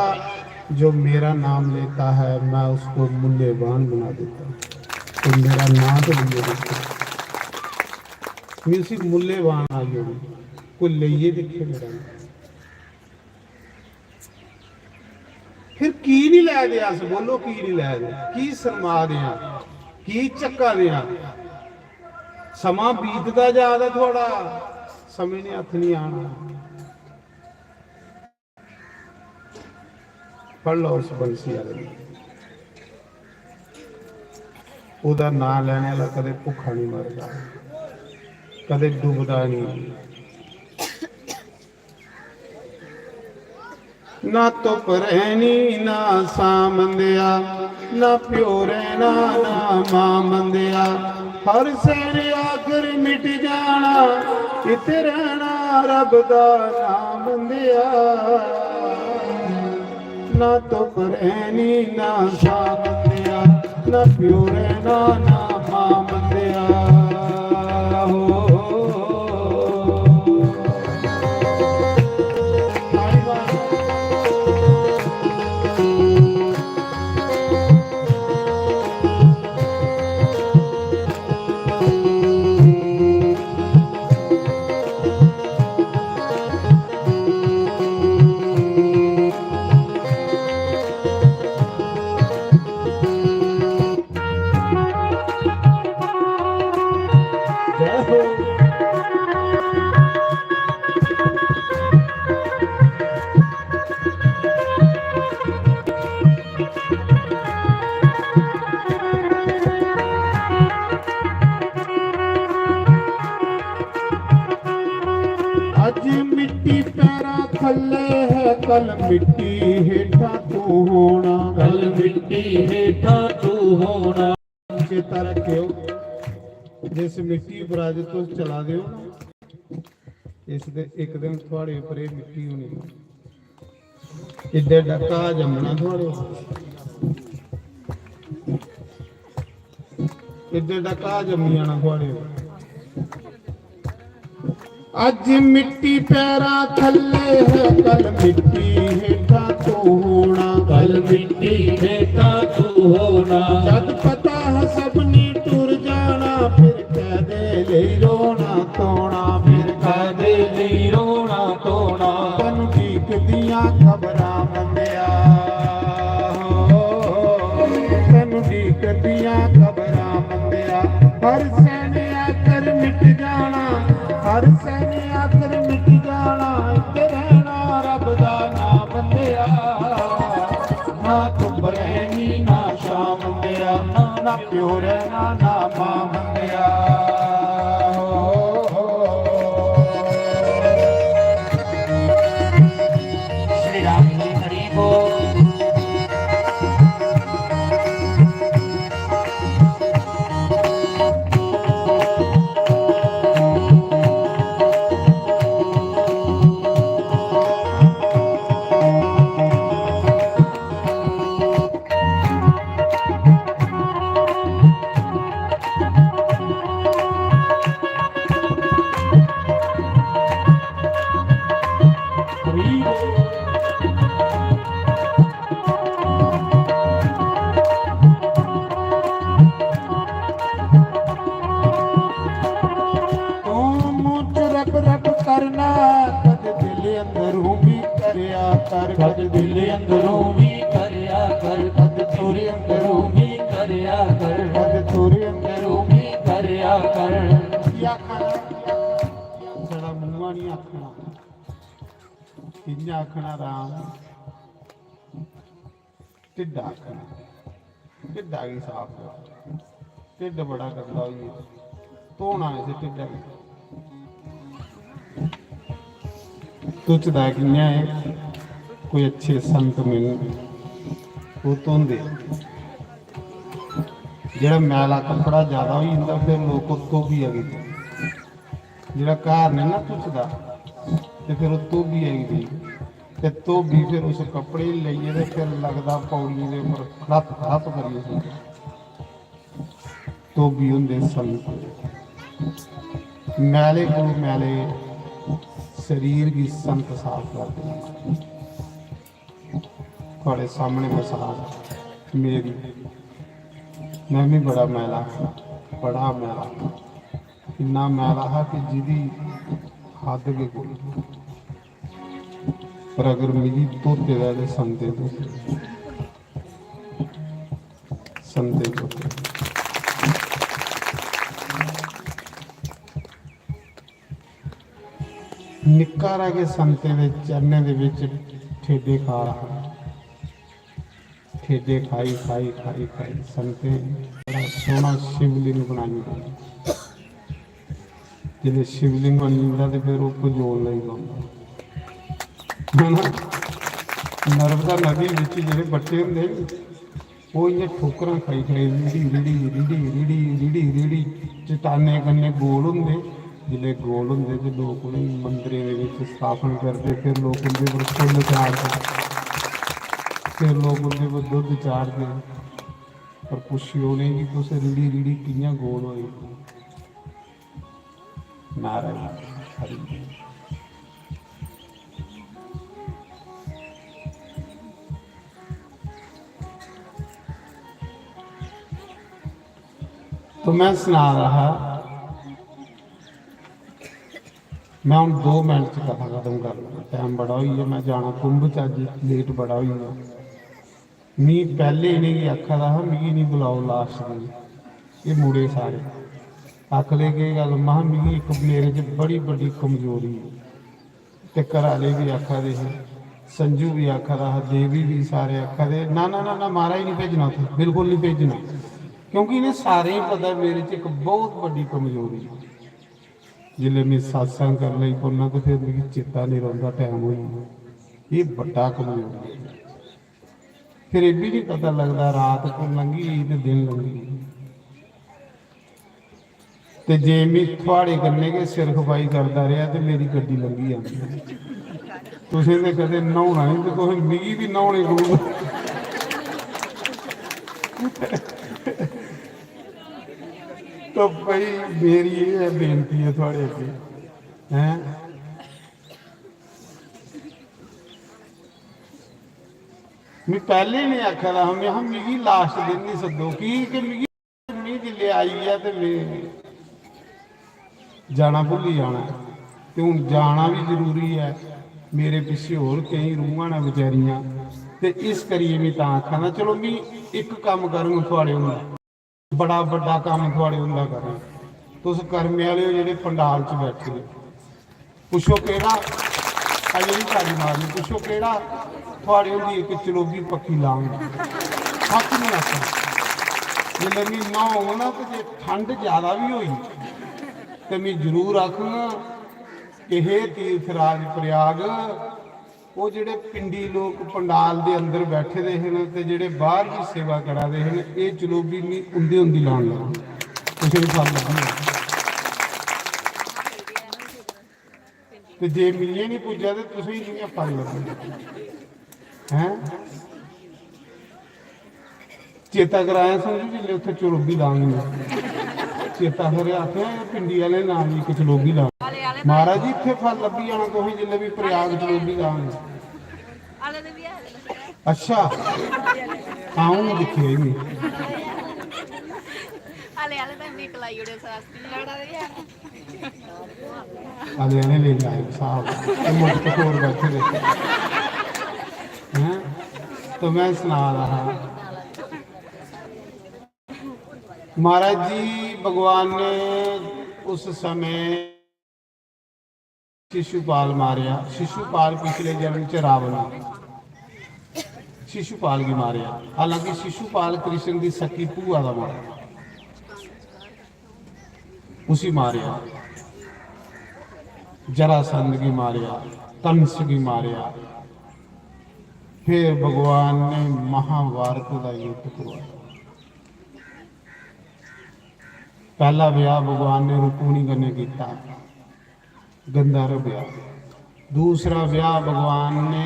"जो मेरा नाम लेता है, मैं उसको मूल्यवान बना देता हूँ।" तो मेरा नाम तो लेइयै दिक्खो, मैं उसी मूल्यवान आई ओड़ी, कोई लेइयै दिक्खे मेरा नाम। फिर की नहीं लै दे अस? बोलो, की नहीं लै दे? की शर्मा दे आं? की झक्का दे आं? समां बीतदा जा दा थुआढ़ा, समें ने हत्थ नहीं आना। पढ़ लो उस बंसी आह्ले गी। ओह्दा नांऽ लैने आह्ला कदें भुक्खा नहीं मरदा, कदें डुबदा नहीं। ना धुप्प रैह्नी ना छां मंदेआ, ना प्यो रैह्ना ना मां मंदेआ। हर सैने आखर मिट जाना, इत्थै रैह्ना रब दा नां मंदेआ। ना धुप्प रैह्नी ना छां मंदेआ, ना प्यो रैह्ना ना मां मंदेआ। हो। अज मिट्टी पैरां थल्ले है, कल मिट्टी हेठां तू होना। कल मिट्टी हेठां तू होना। चेता रखेओ, जिस मिट्टी पर अज तुस चला दे हो ना, इस दे इक दिन थुआड़े उप्पर एह् मिट्टी होनी। इड्डे डक्का जम्मना थुआड़े, इड्डे डक्का जम्मी जाना थुआड़े। अज मिट्टी पैरां थल्ले है, कल मिट्टी हेठां तू होना। कल मिट्टी हेठां तू होना। जद गड्डियां कबरां मंदेआ, हर सैने आखर मिट जाना, हर सैने आखर मिट जाना, इत्थै रैह्ना रब दा नां मंदेआ। ना धुप्प रैह्नी ना छां मंदेआ, ना प्यो रैह्ना ना मां मंदेआ। श्री राम जी हरि बोल। तूं मूंह च रप रप करना, कद दिल अंदरों भी करया कर, कद दिल अंदरों भी करया कर, कद तेरे अंदरों भी करया कर, कद तेरे अंदरों भी करया कर। या खाना साढ़ा मुंह नहीं आखना, कि'यां आखना राम? ढिड्डा आखना, ढिड्डा गी साफ करो। ढिड्ड बड़ा गंदा होई गेदा, धोना इस ढिड्डा गी। तुचदा कि'यां ऐ? कोई अच्छे संत मिलन, ओह् धोंदे। जेह्ड़ा मैला कपड़ा ज्यादा होई जंदा, फिर लोक ओह् धोबिया गी दिंदे। जेह्ड़ा घर नेईं ना धुचदा, ते फिर ओह् धोबिया गी देई, ते धोबी फिर उस कपड़े गी लेइयै ते फिर लगदा पौड़ियें दे उप्पर खड़प खड़प करियै जंदा। धोबी होंदे संत, मैले कोल मैले शरीर गी संत साफ करदे न। थुआढ़े सामने मिसाल मेरी, में भी बड़ा मैला, बड़ा मैला, इन्ना मैला हा कि जिदी हद गै कोई। पर अगर मिगी धोते दा ते संते धोते, संते धोते। निक्का हारा गै संतें दे चरणें दे बिच ठेडे खा रहा। ठेडे खाई, खाई, खाई, खाई संतें बड़ा सोहना शिवलिंग बनाई ओड़ेआ। जिसलै शिवलिंग बनी जंदा ते फिर ओह् पजोल लगी पौंदा, है ना? नर्मदा नदी बिच जेह्ड़े बट्टे होंदे नी, ओह् इ'यां ठोकरां खाई खाई, रिड़ी, रिड़ी, रिड़ी, रिड़ी, रिड़ी, रिड़ी, चट्टानें कन्नै गोल होंदे। जिसलै गोल होंदे ते लोक उ'नेंगी मंदरें दे बिच स्थापन करदे, फिर लोक उं'दे पर फुल्ल चाढ़दे, फिर लोक उं'दे पर दुद्ध चाढ़दे। पर पुच्छेओ उ'नेंगी, "तुस रिड़ी, रिड़ी कि'यां गोल होए?" नारायण हरि। तो में सना रहा हा, में हून दो मिनट च कथा खत्म कर लगा, टाइम बड़ा होई गेआ, में जाना कुंभ च, अज्ज लेट बड़ा होई गेआ। मी पैह्ले इ'नेंगी आखा दा हा, "मिगी निं बुलाओ लास्ट दिन।" एह् मुड़े सारे आखदे, "केह् गल्ल?" महां, "मिगी इक, मेरे च बड़ी बड्डी कमजोरी ऐ।" ते घरै आह्ले बी आखा दे हे, संजू बी आखा दा हा, देवी बी, सारे आखा दे, "ना, ना, ना, ना, महाराज निं भेजना उत्थै, बिल्कुल निं भेजना।" क्योंकि इ'नें सारें गी पता ऐ मेरे च इक बहुत बड्डी कमजोरी ऐ। जिसलै में सत्संग करन लगी पौन्ना ते फिर मिगी चेता निं रौंह्दा, टैम होई गेआ। एह् बड्डा कमजोरी ऐ। फिर एह् बी निं पता लगदा रात लंघी गेई ते दिन लंघी गेआ। ते जे में थुआड़े कन्नै गै सिर खपाई करदा रेहा ते मेरी गड्डी लंघी जानी। तुसें ते कदें न्हौना निं ते तुसें मिगी बी न्हौने कोलू। तो भाई, मेरी एह् बेनती ऐ थुआड़े अग्गें, हैं? में पैह्लें इ'नें आखे दा हा, में हा, "मिगी लास्ट दिन निं सद्दो, की के मिगी, में जिसलै आई गेआ ते में जाना भुल्ली जाना ऐ, ते हून जाना बी जरूरी ऐ, मेरे पिच्छे होर केईं रूहां न बेचारियां, ते इस करियै में तां आखा ना, चलो, में इक कम्म करङ थुआड़े हून।" बड़ा बड्डा कम्म थुआड़े होंदा करना। तुस कर्मे आह्ले ओ जेह्ड़े पंडाल च बैठे दे, पुच्छो केह्ड़ा, अजें बी तारी मारनी, पुच्छो केह्ड़ा थुआड़े होंदी इक चलोगी पक्की लांग। सच्च निं आखना। जिसलै म्हीना होग ना, ते जे ठंड ज्यादा बी होई, ते में जरूर आखगा कि हे तीर्थराज प्रयाग, ओह् जेह्ड़े पिंडी लोक पंडाल दे अंदर बैठे दे हे न ते जेह्ड़े बाहर दी सेवा करा दे हे न, एह् चलोगी मी उं'दे होंदी लान लगा। तुसें गी फल लब्भी जाना। ते जे मिगी निं पुज्जा ते तुसें गी कि'यां फल लब्भना? हैं? चेता कराया समझो, जिसलै उत्थै चलोगी लांग ने। चेता फिर आखेआ, "एह् पिंडी आह्ले नां दी इक चलोगी लांग।" महाराज जी, इत्थै फल लब्भी जाना तुसें, जिसलै बी प्रयाग चलोगी लांग। अच्छा, हां, हून दिक्खेआ ही में। आले आले तक निकलाई ओड़े शास्त्री। आले आले लेई आए साहब, ते मुझ पे और बैठे दे। हैं? तो मैं सना रहा, महाराज जी, भगवान ने उस समय शिशुपाल मारेआ। शिशुपाल पिछले जन्म च रावण हा। शिशुपाल गी मारेआ, हालांकि शिशुपाल कृष्ण दी सक्की भूआ दा मुड़ा, उसी मारेआ, जरासंध गी मारेआ, कंस गी मारेआ। फिर भगवान ने महाभारत दा युद्ध करवाया। पैह्ला ब्याह भगवान ने रुक्मणी कन्नै कीता, गंधर्व ब्याह। दूसरा ब्याह भगवान ने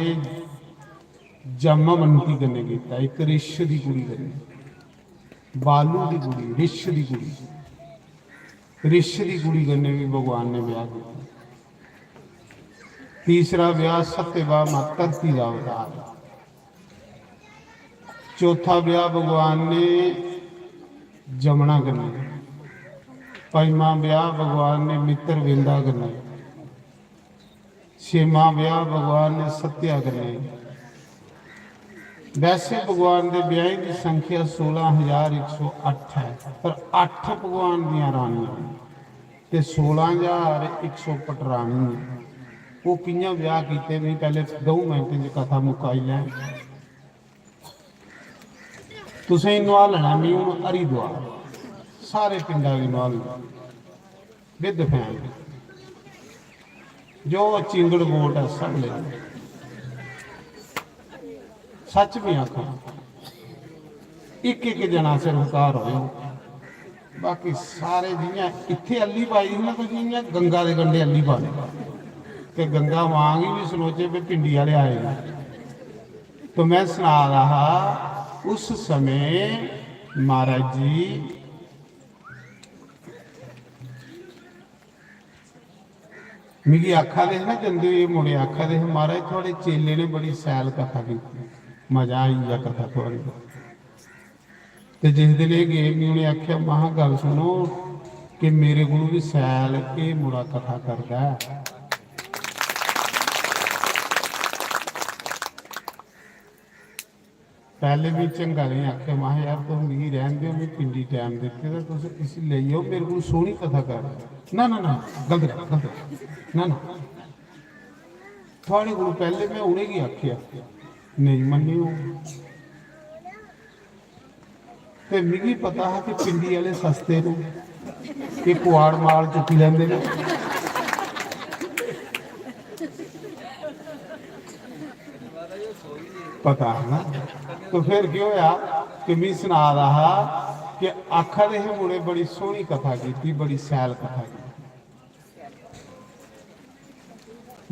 जामवंती कन्नै कीता, इक रिश दी कुड़ी कन्नै, बालू दी कुड़ी, रिश दी कुड़ी, रिश दी कुड़ी कन्नै भी भगवान ने ब्याह कीता। तीसरा ब्याह सत्यभामा, धरती दा अवतार। चौथा ब्याह भगवान ने जमुना कन्नै, पंजमा ब्याह भगवान ने मित्रविंदा कन्नै, छेमा ब्याह भगवान ने सत्या कन्नै। वैसे भगवान दे ब्याहें दी संख्या सोलां हजार इक सौ अट्ठ ऐ, पर अट्ठ भगवान दियां रानियां न ते सोलां हजार इक सौ पटरानी ऐ। ओह् कि'यां ब्याह कीते, में पैह्ले द'ऊं मिंटें च कथा मुकाई लैं। तुसें गी नुहालना मी हून हरिद्वार, सारे पिंडा गी नुहालना, विद फैन, जो चिंगड़ गोट ऐ सब लेना। सच में आखां, इक इक जना सिर्फ घर होयो, बाकी सारे जियां इत्थे अल्ली पाई दी ना, तुस इयां गंगा दे कंढे अल्ली पाने। ते गंगा मां गी भी सनोचे भी पिंडी आह्ले आए न। तो मैं सना रहा हा, उस समय महाराज जी मिगी आखा दे हे ना, जंदे होई मुड़े आखा दे हे, "महाराज, थुआढ़े चेले ने बड़ी सैल कथा कीती, मजा आई गेआ कथा थुआढ़ी।" ते जिस दिन एह् गे, मी उ'नें आखेआ, "महां, गल्ल सुनो कि मेरे कोलू बी सैल एह् मुड़ा कथा करदा ऐ।" पैह्ले में झंगा नेईं आखेआ, महां, "यार, तुस मिगी रैह्न देओ, में पिंडी टैम दित्ते दा, तुस इसी लेई जाओ, मेरे कोल सोह्नी कथा कर।" "ना, ना, ना, गलत गल्ल, गलत गल्ल, ना, ना।" थुआढ़े कोल पैह्ले में उ'नेंगी आखेआ, नेईं मन्ने ओह्। ते मिगी पता हा कि पिंडी आह्ले सस्ते न, एह् कुआड़ माल चुक्की लैंदे न। पता है ना। तो फिर केह् होया कि मी सना दा हा कि आखा दे हे मुड़े, "बड़ी सोहनी कथा कीती, बड़ी सैल कथा कीती।"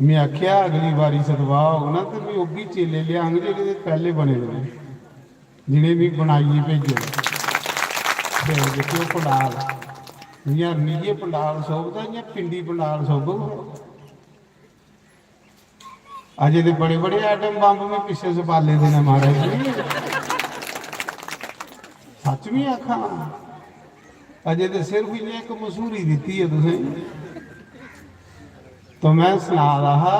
में आखेआ, "अगली बारी सतवाह होग ना, ते में ओह् बी चेले लेआंग जेह्ड़े ते पैह्ले बने दे न, जि'नें मी बनाइयै भेजे दा। ते दिक्खेओ पंडाल, जि'यां मिगी पंडाल शोभदा, इ'यां पिंडी पंडाल शोभग।" अजे ते बड़े बड़े आइटम बम्ब में पिच्छे सपाले दे न, महाराज जी, सच में आखा ना। अजे ते सिर्फ इ'यां इक मसूरी दित्ती ऐ तुसें। तो में सना दा हा,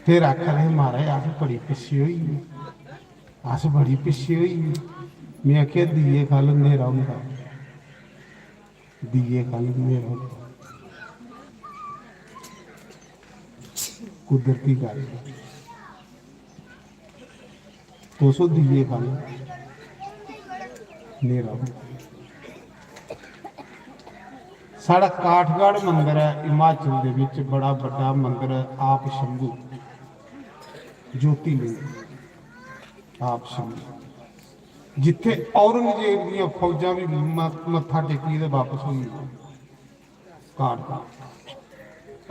फिर आखा दे, "महाराज, अस बड़ी पिच्छे होई गे।" अस बड़ी पिच्छे होई गे। में आखेआ, "दीए ख'ल्ल न्हेरा होंदा, दीए ख'ल्ल न्हेरा होंदा।" कुदरती गल्ल ऐ। तुस ओ दीए ख'ल्ल न्हेरा होंदा। साढ़ा काठगढ़ मंदर ऐ हिमाचल दे बिच, बड़ा बड्डा मंदर ऐ, आप शंभू ज्योतिलिंग, आप शंभू, जित्थे औरंगजेब दियां फौजां भी म-, मत्था टेकियै ते वापस होई गेइयां। काठगढ़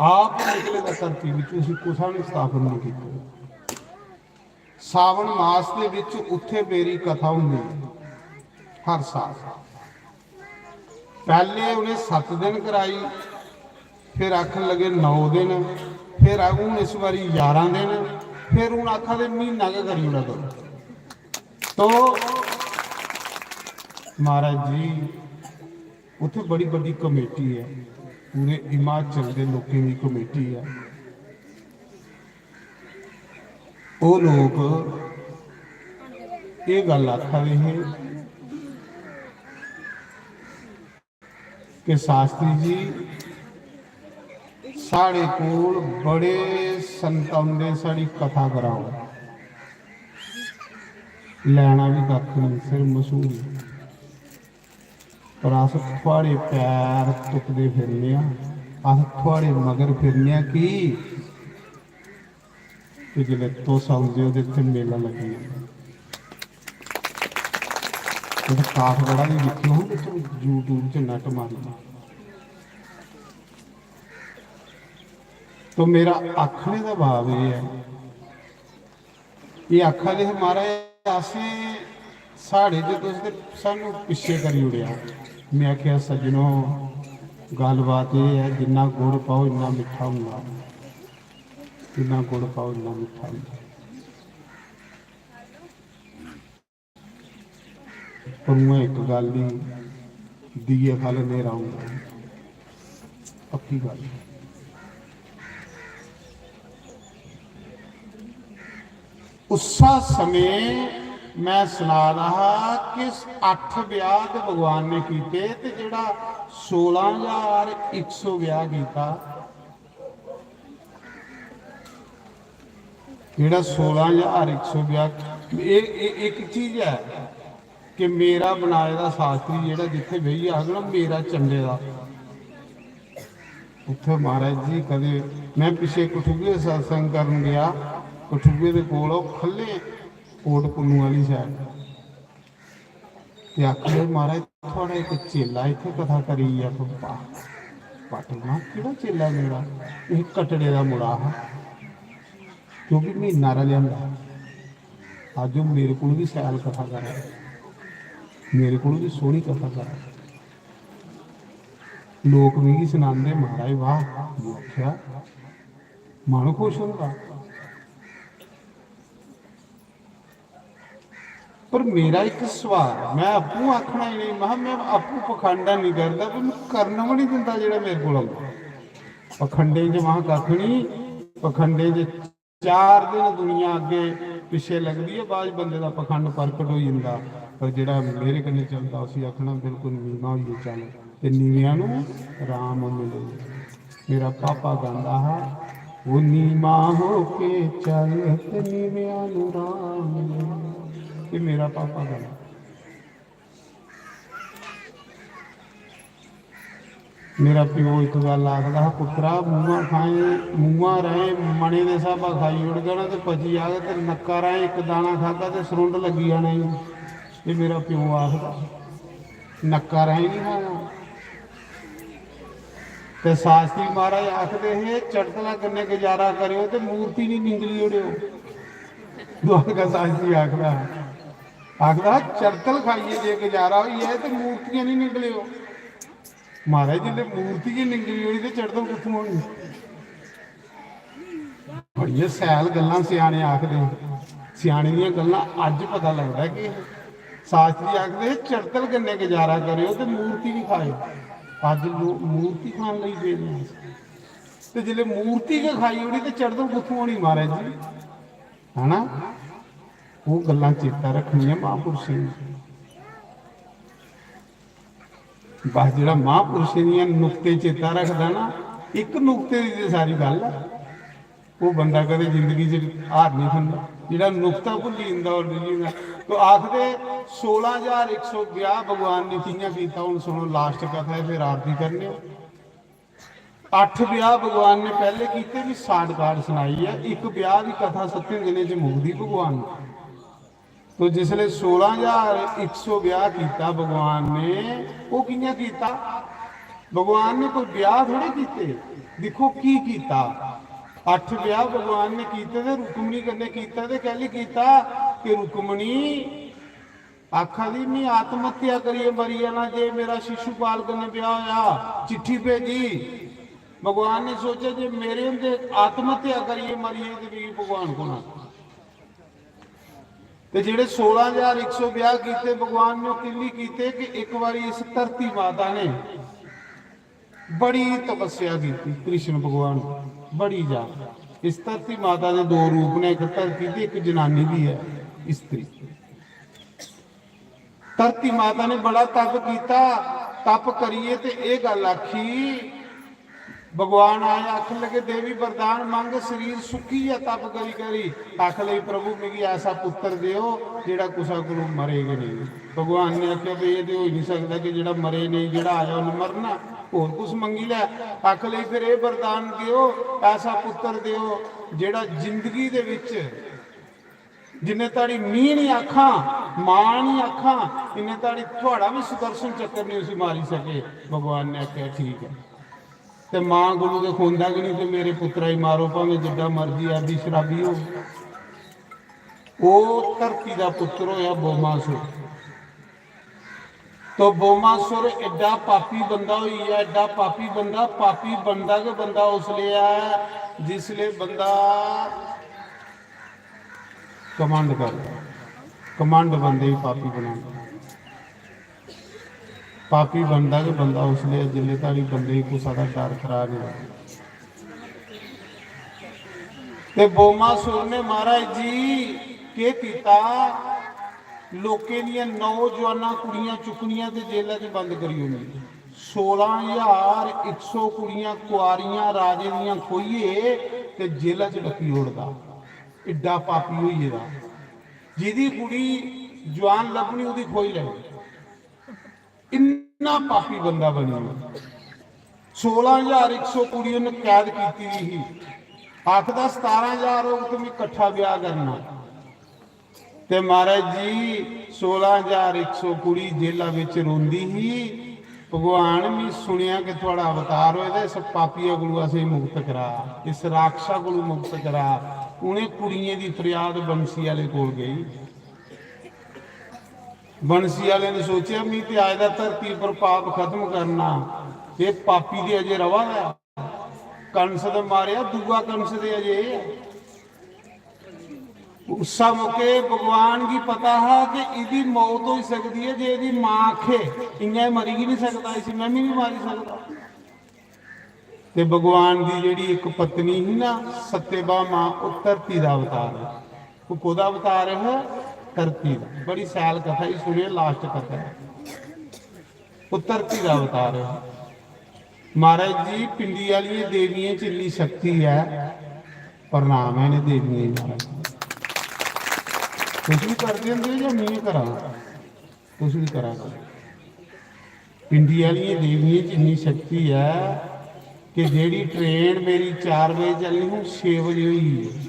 आप निकले दा धरती बिच, उसी कुसै ने स्थापन नहीं किया। सावन मास दे विच उत्थे मेरी कथा होंदी है हर साल। पहले उन्हें सत्त दिन कराई, फिर आखन लगे नौ दिन, फिर हून इस बारी ग्यारह दिन, फिर हून आखा दे महीना गै करी ओड़ा करो। तो महाराज जी, उत्थे बड़ी बड्डी कमेटी है, पूरे हिमाचल दे लोकें दी कमेटी है। ओह लोक एह गल्ल आखा दे हे कि शास्त्री जी, साढ़े कोल बड़े संत औंदे, साढ़ी कथा कराओ। लैना भी कक्ख नहीं, सिर्फ मशहूरी। पर अस थुआढ़े पैर तुपदे फिरने आं, अस थुआढ़े मगर फिरने आं। की? ते जिसलै तुस औंदे ओ ते इत्थै मेला लग्गी जंदा। तुस काठगढ़ा बी दिक्खेओ, ते तुस YouTube च नैट मारी लैओ। तो मेरा आखने दा भाव एह् ऐ, एह् आखा दे हे, "महाराज, असें, साढ़े ते तुस ते सानू पिच्छे करी ओड़ेआ।" में आखेआ, "सज्जनो, गल्लबात एह् ऐ, जिन्ना गुड़ पाओ, इन्ना मिट्ठा होंदा, जिन्ना गुड़ पाओ, इन्ना मिट्ठा होंदा।" पर उ'आं इक गल्ल ही, दीए ख'ल्ल न्हेरा होंदा, पक्की गल्ल। उस्सा समें मैं सना दा हा कि अट्ठ ब्याह ते भगवान ने कीते, ते जेह्ड़ा सोलां ज्हार इक सौ ब्याह कीता, जेह्ड़ा सोलां ज्हार इक सौ ब्याह, एह्, एह् इक चीज ऐ कि मेरा बनाए दा शास्त्री जेह्ड़ा जित्थै बेहियै आखग ना, "मेरा चंडे दा", उत्थै महाराज जी, कदें मैं पिच्छे कठुए सत्संग करन गेआ, कठुए दे कोल ओह् ख'ल्ले कोट पुन्नू आह्ली side, ते आखन लगे, "महाराज, थुआढ़ा इक चेला इत्थै कथा करी गेआ।" पा-, पाटल, "महां, केह्ड़ा चेला मेरा?" "एह् कटड़े दा मुड़ा हा, क्योंकि म्हीना हारा लेआंदा। अज्ज ओह् मेरे कोल बी शैल कथा करा दा, मेरे कोल बी सोह्नी कथा करा दा।" लोक मिगी सनांदे, "महाराज, वाह।" में आखेआ, मन खुश होंदा। पर मेरा इक सवाल, मैं आपूं आखना ही नहीं, महा मैं आपूं पखंड नहीं करदा, पर मैं करन बी नहीं दिंदा जेह्ड़ा मेरे कोल आंदा। पखंडें च महा कक्ख नहीं, पखंडें च चार दिन दुनिया अग्गे पिच्छे लगदी है, बाद च बंदे दा पखंड प्रकट होई जंदा। पर जेह्ड़ा मेरे कन्नै चलदा, उसी आखना, "बिल्कुल नीमा होइयै चल।" ते नीवियां नू राम मिले। मेरा पापा गांदा हा, "वो नीमा होके चल ते नीवियां नू राम मिले।" ये मेरा पापा गांदा। मेरा प्यो इक गल्ल आखदा हा, "पुत्तरा, मुंहा खाएं, मुंहा राहें मने दे स्हाबा खाई ओड़गा ना ते पची जाग, ते नक्का राहें इक दाना खागा ते सरुंड लग्गी जाना ई।" ये मेरा प्यो आखदा हा। नक्का राहें नहीं खाना। ते शास्त्री महाराज आखदे हे, "चड़तला कन्नै गुजारा करेओ ते मूर्ति नहीं निंगली ओड़ेओ।" द्वारका शास्त्री आखदा हा, आखदा हा, "चड़तल खाइयै जे गुजारा होई जाए ते मूर्तियां नहीं निंगलेओ।" महाराज, जिसलै मूर्ति गै निंगली ओड़ी ते चड़तल कुत्थों होनी? बड़ियां सैल गल्लां स्याने आखदे। स्याने दियां गल्लां अज्ज पता लगदा कि शास्त्री आखदे, "चड़तल कन्नै गुजारा करेओ ते मूर्ति निं खाएओ।" अज्ज लोक मूर्ति खान लगी पेदे न। ते जिसलै मूर्ति गै खाई ओड़ी ते चड़तल कुत्थों होनी, महाराज जी? है ना? ओह् गल्लां चेता रक्खनियां महापुरुषें दियां। बस जेह्ड़ा महापुरुषें दियां नुक्ते चेता रखदा ना, इक नुक्ते दी ते सारी गल्ल ऐ। ओह् बंदा कदें जिंदगी च हार नहीं खंदा, जेह्ड़ा नुक्ता भुल्ली जंदा और नहीं जंदा। तो आखदे सोलां ज्हार इक सौ ब्याह भगवान ने कि'यां कीता। हुन सुनो, लास्ट कथा ऐ, फिर आरती करने आं। अट्ठ ब्याह भगवान ने पैह्ले कीते, भी साठ काठ सनाई ऐ। इक ब्याह दी कथा सत्तें दिनें च मुकदी भगवान दी। तो जिसले सोलां ज्हार इक सौ ब्याह कीता भगवान ने, ओह् कि'यां कीता? भगवान ने कोई ब्याह थोड़े कीते। दिक्खो की कीता। अट्ठ ब्याह भगवान ने कीते ते रुक्मणी कन्नै कीता, ते कैली कीता? कि रुक्मणी आखा दी, "मैं आत्महत्या करियै मरी जाना जे मेरा शिशुपाल कन्नै ब्याह होया।" चिट्ठी भेजी। भगवान ने सोचेआ जे मेरे होंदे आत्महत्या करियै मरी जाए ते मिगी भगवान कौन आखग? ते जेह्ड़े सोलां ज्हार इक सौ ब्याह कीते, भगवान ने ओह् किल्ली कीते कि इक बारी इस धरती माता ने बड़ी तपस्या कीती कृष्ण भगवान, बड़ी ज्यादा। इस धरती माता दे दो रूप ने, इक धरती ते इक जनानी भी ऐ, स्त्री। धरती माता ने बड़ा तप कीता, तप करियै ते एह् गल्ल आखी, भगवान आए, आखन लगे, "देवी वरदान मंग, शरीर सुक्की गेआ तप करी करी।" आख लगी, "प्रभु, मिगी ऐसा पुत्र देओ जेह्ड़ा कुसै कोलू मरे गै नेईं।" भगवान ने आखेआ, "भई, एह् ते होई निं सकदा कि जेह्ड़ा मरे नेईं, जेह्ड़ा आया उन्न मरना, होर कुछ मंगी लै।" आख लगी, "फिर एह् वरदान देओ, ऐसा पुत्र देओ जेह्ड़ा जिंदगी दे बिच जिन्ने धड़ी मी निं आखां, मां निं आखां, इन्ने धड़ी थुआढ़ा बी सुदर्शन चक्कर निं उसी मारी सके।" भगवान ने आखेआ, "ठीक ऐ।" ते मां कोलू ते खोंदा गै निं, ते मेरे पुत्तरा गी मारो, भामें जिड्डा मर्जी आदि शराबी हो। ओह् धरती दा पुत्तर होया बोमासुर। तो बोमासुर एड्डा पापी बंदा होई गेआ, एड्डा पापी बंदा, पापी बनदा गै बंदा उसलै ऐ जिसलै बंदा घमंड करदा। घमंड बंदे गी पापी बनांदा। पापी बनदा गै बंदा उसलै, जिसलै धोड़ी बंदे गी कुसै दा डर त्राह नेईं। ते बोमासुर ने, महाराज जी, केह् कीता? लोकें दियां नौजवानां कुड़ियां चुक्कनियां ते जेलै च बंद करी ओड़नियां। सोलां ज्हार इक सौ कुड़ियां कुआरियां राजे दियां खोइयै ते जेलै च डक्की ओड़दा। एड्डा पापी होई गेदा। जेह्दी कुड़ी जुआन लब्भनी, ओह्दी खोई लैनी। इन्ना पापी बंदा बनी गेआ। सोलां ज्हार इक सौ कुड़ी उन्नै कैद कीती दी ही। आखदा, "सतारां ज्हार होग ते में कट्ठा ब्याह करना।" ते महाराज जी, सोलां ज्हार इक सौ कुड़ी जेला बिच रोंदी ही, "भगवान, में सुनेआ कि थुआढ़ा अवतार होए दा, इस पापिया कोलू असेंगी मुक्त करा, इस राक्षसा कोलू मुक्त करा।" उ'नें कुड़ियें दी फरियाद बंसी आह्ले कोल गेई। बंसी आह्ले ने सोचेआ, "मी ते आए दा धरती पर पाप खत्म करना, एह् पापी ते अजें रवा दा।" कंस ते मारेआ, दूआ कंस ते अजें एह् ऐ। उस्सै मौके भगवान गी पता हा कि एह्दी मौत होई सकदी ऐ, जे एह्दी मां आखे, "इ'यां एह् मरी गै निं सकदा, इसी में बी निं मारी सकदा।" ते भगवान दी जेह्ड़ी इक पत्नी ही ना, सत्यभामा, ओह् धरती दा अवतार ऐ। ओह् कोह्दा अवतार ऐ? धरती दा। बड़ी सैल कथा ही, सुनेओ, लास्ट कथा ऐ। ओह् धरती दा अवतार ऐ। महाराज जी, पिंडी आह्लियें देवियें च इन्नी शक्ति ऐ, प्रणाम ऐ इ'नें देवियें गी महाराज। तुस बी करदे होंदे ओ जां में करां? तुस बी करा करो। पिंडी आह्लियें देवियें च इन्नी शक्ति ऐ कि जेह्ड़ी ट्रेन मेरी चार बजे चलनी ही, छे बजे होई गेई।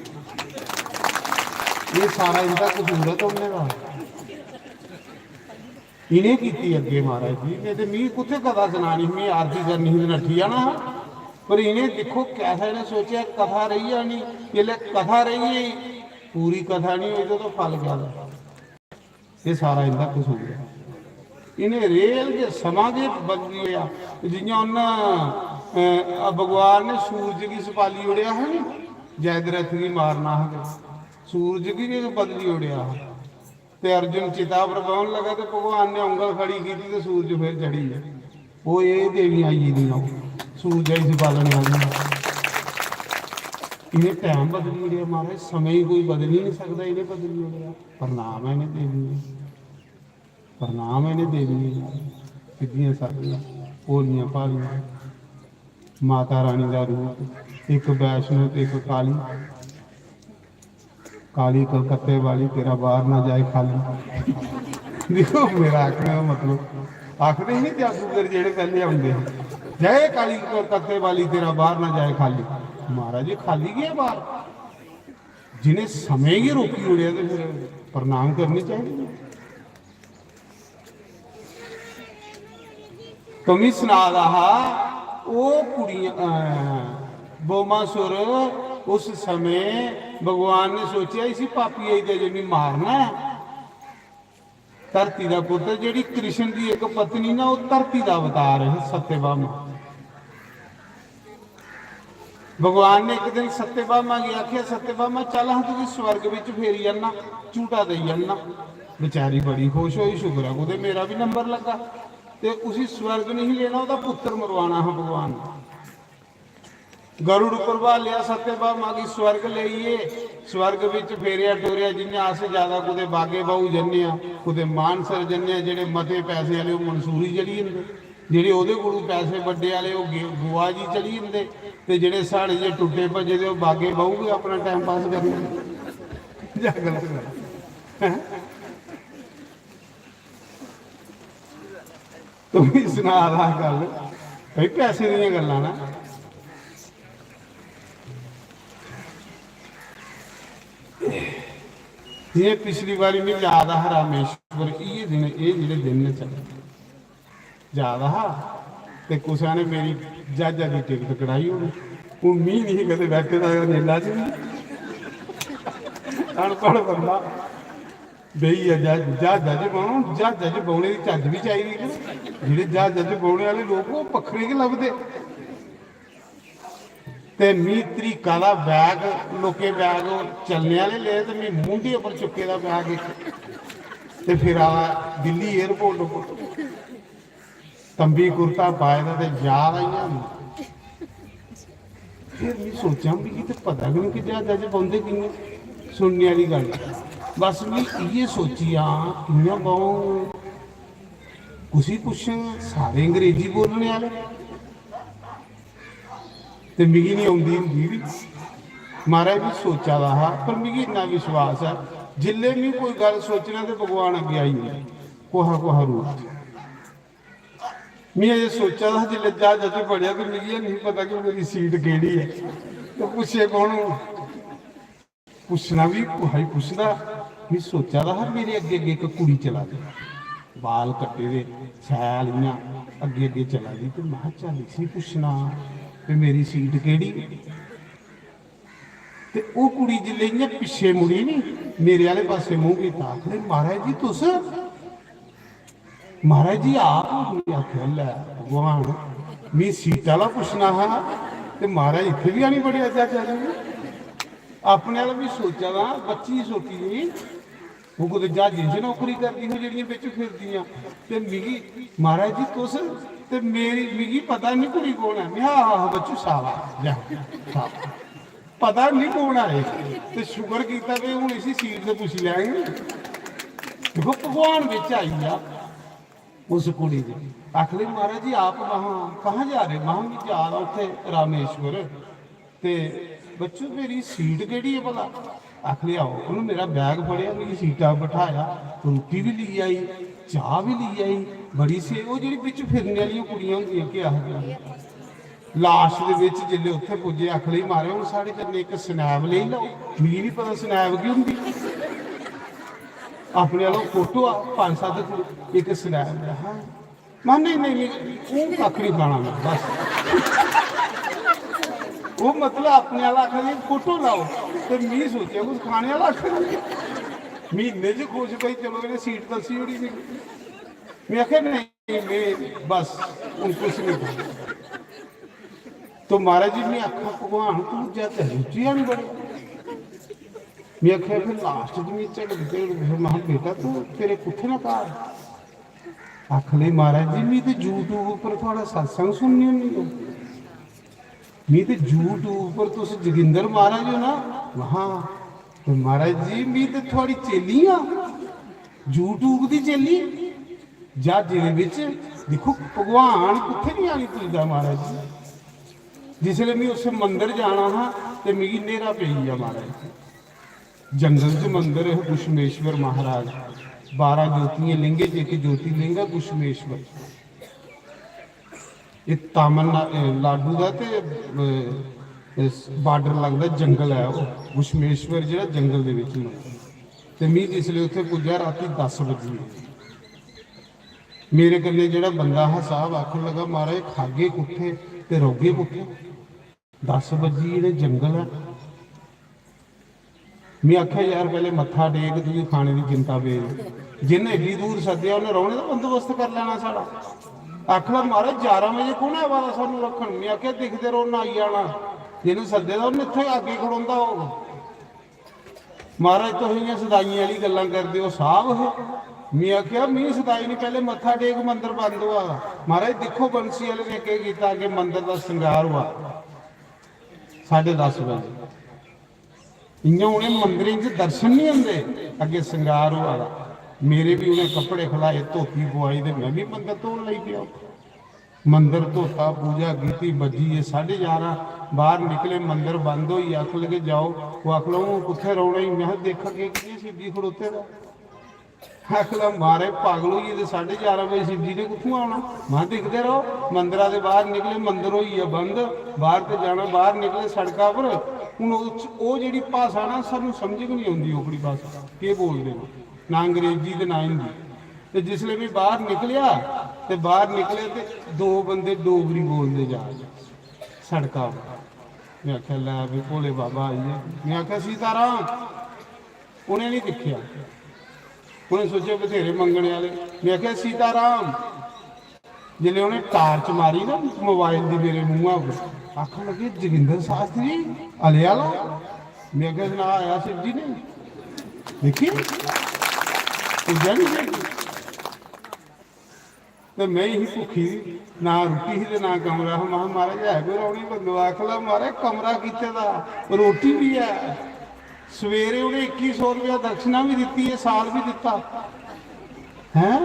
एह् सारा इंदा कसूर ऐ तुमने दा। इ'नें कीती अग्गें महाराज जी, नेईं ते मी कुत्थै कथा सनानी, मी आरती करनी ही ते नट्ठी जाना हा। पर इ'नें दिक्खो कैसा इ'नें सोचेआ कथा रेही जानी, जिसलै कथा रेही गेई, पूरी कथा निं होई ते ओह्दा फल केह् होआ? एह् सारा इंदा कसूर ऐ। इ'नें रेल गै समां गै बदली ओड़ेआ। जि'यां उन्न, अ, भगवान ने सूरज गी सपाली ओड़ेआ हा नी, जयद्रथ गी मारना हा ते सूरज गी गै बदली ओड़ेआ हा। ते अर्जुन चिता पर बौह्न लगा ते भगवान ने उंगल खड़ी कीती ते सूरज फिर चढ़ी गेआ। ओह् एह् देवियां आई गेदियां, ओह् सूरजै गी सपालने आह्लियां। इ'नें टैम बदली ओड़ेआ महाराज, समें गी कोई बदली निं सकदा, इ'नें बदली ओड़ेआ। प्रणाम ऐ इ'नें देवियें गी, प्रणाम ऐ इ'नें देवियें गी, सिद्धियां सारियां, भोलियां भालियां। माता रानी दा रूप, इक वैष्णो ते इक काली। काली कलकत्ते वाली, तेरा बार ना जाए खाली। दिक्खो, मेरा आखने दा मतलब, आखदे ही नी जादूगर जेह्ड़े पैह्ले औंदे हे, "जय काली कलकत्ते वाली, तेरा बार ना जाए खाली।" महाराज जी, खाली गै बार। जिनें समें गी रोकी ओड़ेआ ते फिर प्रणाम करने चाहिदे। तो मी सना दा हा, ओह् कुड़ियां, अं, बोमासुर, उस समें भगवान ने सोचेआ, "इसी पापी आई दे जे मी मारना ऐ।" धरती दा पुत्र, जेह्ड़ी कृष्ण दी इक पत्नी ना, ओह् धरती दा अवतार है सत्यभामा। भगवान ने इक दिन सत्यभामा गी आखेआ, "सत्यभामा, चल, हां तुगी स्वर्ग बिच फेरी आना, झूटा देई आना।" बेचारी बड़ी खुश होई, "शुक्र ऐ, कुतै मेरा बी नंबर लग्गा।" ते उसी स्वर्ग नहीं लेना, ओह्दा पुत्तर मरवाना हा भगवान ने। गरुड़ उप्पर ब्हालेआ, सत्यभामा गी स्वर्ग लेई गे। स्वर्ग बिच फेरेआ टोरेआ, जि'यां अस ज्यादा कुतै बागे बाहू जन्ने आं, कुतै मानसर जन्ने आं, जेह्ड़े मते पैसे आह्ले, ओह् मंसूरी चली जंदे। जेह्ड़े ओह्दे कोलू पैसे बड्डे आह्ले, ओह् गे-, गोवा जी चली जंदे, ते जेह्ड़े साढ़े जे टुट्टे भज्जे दे, ओह् बागे बाहू गै अपना टाइम पास करदे। जां गलत गल्ल ऐ? तूं बी सना दा गल्ल, भाई, पैसे दियां गल्लां ना। जि'यां पिछली बारी मिगी याद हा रामेश्वर, इ'यै दिन, एह् जेह्ड़े दिन न चले। जा दा हा ते कुसै ने मेरी ज्हाजा दी टिकट कटाई ओड़ी। हून मी निं कदें बैठे दा नेला च बी। अनपढ़ बंदा बेहियै ज्हा-, ज्हाजा च बौह्ना, ज्हाजा च बौह्ने दी चज्ज बी चाहिदी कि जेह्ड़े ज्हाजा च बौह्ने आह्ले लोक, ओह् बक्खरे गै लभदे। ते मी तरीका दा बैग, लोकें बैग चलने आह्ले ले ते मी मूंढे उप्पर चुक्के दा बैग इक। ते फिर आ दिल्ली एयरपोर्ट उप्पर तंबी कुर्ता पाए दा ते जा दा इ'यां। फिर मी सोचेआ, मिगी ते पता गै निं कि ज्हाजा च बौंह्दे कि'यां। सुनने आह्ली गल्ल। बस मी इ'यै सोची आं, कि'यां बौह्ङ, कुसी पुच्छङ, सारे अंग्रेजी बोलने आह्ले। ते मिगी निं औंदी हिंदी बी। महाराज, में सोचा दा हा, पर मिगी इन्ना विश्वास ऐ, जिसलै में कोई गल्ल सोचना ते भगवान अग्गें आई जंदे, कुसै कुसै रूप च। में एह् सोचा दा हा, जिसलै ज्हाजा च बड़ेआ ते मिगी निं पता कि मेरी सीट केह्ड़ी ऐ, ते पुच्छे कौन हून। पुच्छना बी कुसै गी पुच्छदा। में सोचा दा हा, मेरे अग्गें अग्गें इक कुड़ी चला दी, बाल कट्टे दे, शैल इ'यां अग्गें अग्गें चला दी, ते महां, "चल, इसी पुच्छना, ते मेरी सीट केह्ड़ी?" ते ओह् कुड़ी जिसलै इ'यां पिच्छे मुड़ी नी, मेरे आह्ले पासै मूंह् कीता, आखदी, "महाराज जी, तुस?" महाराज जी आप? में आखेआ, "लै भगवान, मी सीटा आह्ला पुच्छना हा ते महाराज इत्थै बी आनी बड़ेआ चाचा जी।" अपने आह्ला बी सोचा दा, बच्ची सोची दी, ओह् कुतै ज्हाजें च नौकरी करदी ही जेह्ड़ियां बिच फिरदियां। ते मिगी, "महाराज जी तुस?" ते मेरी, मिगी पता निं कुड़ी कौन ऐ। में, "आहो, आहो बच्चू, शाबाश, जा, शाबाश।" पता निं कौन आए, ते शुकर कीता कि हून इसी सीट ते पुच्छी लैंगे। दिक्खो, भगवान बिच आई गेआ उस कुड़ी दे। आखदे, "महाराज जी, आप कहाँ, कहाँ जा रहे?" महां, "मैं जा रहा उत्थे रामेश्वर।" ते, "बच्चू, तेरी सीट केह्ड़ी ऐ भला?" आखदे, "आओ।" उ'नें मेरा बैग फड़ेआ, मिगी सीटा पर बठाया, रुट्टी बी लेई आई, चाह् बी लेई आई, बड़ी स्हेई। ओह् जेह्ड़ी बिच फिरने आह्लियां कुड़ियां होंदियां, केह् आखदियां? लास्ट दे बिच जिसलै उत्थै पुज्जे, आखन लगी, "महाराज, हून साढ़े कन्नै इक स्नैप लेई लैओ।" मिगी निं पता स्नैप केह् होंदी। अपने आह्ला फोटो आ, पंज सत्त फुट, इक स्नैप लेआ। हां। महां, "नेईं, नेईं, नेईं, ओह् कक्ख निं खाना में, बस।" ओह् मतलब अपने आह्ला आखा दे, "फोटो लाओ।" ते मी सोचेआ, कुछ खाने आह्ला आखा दा। मी इन्ने च खुश भई, चलो, इ'नें सीट दस्सी ओड़ी मिगी। में आखेआ, "नेईं।" में बस हून कुछ नहीं करना। तो महाराज जी, में आखा, "भगवान, तू जद रुचि आनी बड़े।" में आखेआ, फिर लास्ट च में झगड़ी, झगड़ी, फिर महां, "बेटा, तू, तेरे कुत्थै न घर?" आखन लगी, "महाराज जी, में ते YouTube उप्पर थुआढ़ा सत्संग सुननी होन्नी आं।" मी ते YouTube पर तुस जोगिंदर महाराज हो ना? हां। ते महाराज जी, मी ते थुआड़ी चेली आं, YouTube दी चेली। ज्हाजै दे बिच दिक्खो, भगवान कुत्थै निं आनी पुजदा महाराज जी। जिसलै मी उस मंदर जाना हा ते मिगी न्हेरा पेई गेआ महाराज जी। जंगल च मंदर ऐ घुश्मेश्वर महाराज, बारां ज्योतियें लिंगें च इक ज्योतिलिंग ऐ घुश्मेश्वर। एह् तमिलनाडु दा ते बार्डर लगदा, जंगल ऐ ओह् घुश्मेश्वर, जेह्ड़ा जंगल दे बिच मंदर। ते मी जिसलै उत्थै पुज्जेआ रातीं दस बज्जी गे। मेरे कन्नै जेह्ड़ा बंदा हा साहब आखन लगा, "महाराज, खागे कुत्थै ते रौह्गे कुत्थै? दस बज्जी गे, जंगल ऐ।" में आखेआ, "यार, पैह्ले मत्था टेक, तुगी खाने दी चिंता पेई। जिन्ने एड्डी दूर सद्देआ, उन्नै रौह्ने दा बंदोबस्त करी लैना साढ़ा।" आखन लगा, "महाराज, ञारां बजे कु'न आवा दा सानूं रक्खन?" में आखेआ, "दिखदे रौह्ना, आई जाना। जिन्नै सद्दे दा, उन्नै इत्थै अग्गें खड़ोंदा होग।" "महाराज, तुस इ'यां सदाइयें आह्ली गल्लां करदे ओ, साह्ब हे।" में आखेआ, "मी सदाई निं, पैह्ले मत्था टेक, मंदर बंद होआ दा।" महाराज, दिक्खो, बंसी आह्ले ने केह् कीता, अग्गें मंदर दा श्रृंगार होआ साढ़े दस बजे। इ'यां उ'नें मंदरें च दर्शन निं होंदे, अग्गें श्रृंगार होआ दा। मेरे बी उ'नें कपड़े खलाए, धोती पुआई ते में बी मंदर धोन लगी पेआ। मंदर धोता, पूजा कीती, बज्जी गे साढ़े ञारां। बाह्र निकले, मंदर बंद होई गेआ। आखन लगे, "जाओ।" ओह् आखन लगा, "हून कुत्थै रौह्ना ई?" में आखेआ, "दिक्ख, अग्गें कि'यां शिवजी खड़ोते दा।" आखन लगा, "महाराज, पागल होई गेदे, साढ़े ञारां बजे शिवजी ने कुत्थुआं औना?" में, "दिखदे र'वो।" मंदरा दे बाह्र निकले, मंदर होई गेआ बंद। बाह्र ते जाना, बाह्र निकले सड़का पर। हून ओह्, ओह् जेह्ड़ी भाशा ना, सानूं समझ गै निं औंदी ओह्कड़ी भाशा, केह् बोलदे न, ना अंग्रेजी ते ना हिंदी। ते जिसलै में बाह्र निकलेआ, ते बाह्र निकले ते दो बंदे डोगरी बोलदे जा दे सड़का पर। में आखेआ, "लै भी भोले बाबा आई गे।" में आखेआ, "सीताराम।" उ'नें निं दिक्खेआ, उ'नें सोचेआ बथेरे मंगने आह्ले। में आखेआ, "सीताराम।" जिसलै उ'नें टार्च मारी ना मोबाइल दी मेरे मुंहा पर, आखन लगे, "जोगिंदर शास्त्री, हले आह्ला।" में आखेआ, "सना आया शिव जी ने, दिक्खी, पुज्जा निं शिव जी?" ते में ही भुक्खी दी, ना रुट्टी ही ते ना कमरा हा। महां, "महाराज, है कोई रौह्ने बंदे?" आखन लगा, "महाराज, कमरा कीते दा, रोटी बी ऐ।" सवेरे उ'नें इक्की सौ रपेआ दक्षिणा बी दित्ती, एह् साल बी दित्ता। हैं?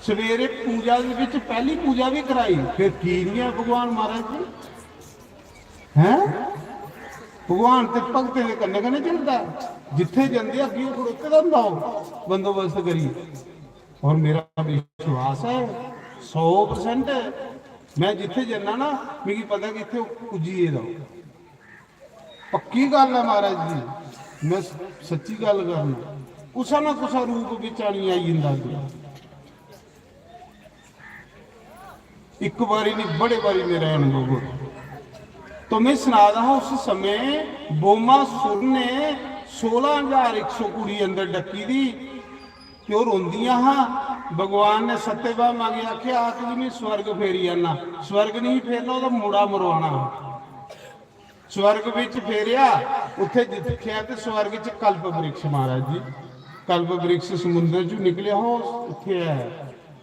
सवेरे पूजा दे बिच पैह्ली पूजा बी कराई, फिर की निं ऐ भगवान महाराज जी? हैं? भगवान ते भगतें दे कन्नै कन्नै चलदा ऐ। जित्थै जंदे अग्गें ओह् खड़ोते दा होंदा, ओह् बंदोबस्त करियै। और मेरा विश्वास ऐ, सौ परसेंट ऐ। में जित्थै जन्ना ना, मिगी पता कि इत्थै ओह् पुज्जी गेदा। पक्की गल्ल ऐ महाराज जी, में सच्ची गल्ल करना, कुसै ना कुसै रूप बिच आनियै आई जंदा अग्गें। इक बारी नहीं, बड़े बारी मेरा अनुभव होया। तो में सना दा हा, उस समय बोमा सुर ने सोलां हजार इक सौ कुड़ी अंदर डक्की दी, ते ओह् रोंदियां हा। भगवान ने सत्यभामा गी आखेआ, "आ तुगी में स्वर्ग फेरी आना।" स्वर्ग नहीं फेरना, ओह्दा मुड़ा मरवाना हा। स्वर्ग बिच फेरेआ, उत्थे दिक्खेआ ते स्वर्ग च कल्प वृक्ष महाराज जी, कल्प वृक्ष समुद्र चों निकलेआ हो, उत्थे ऐ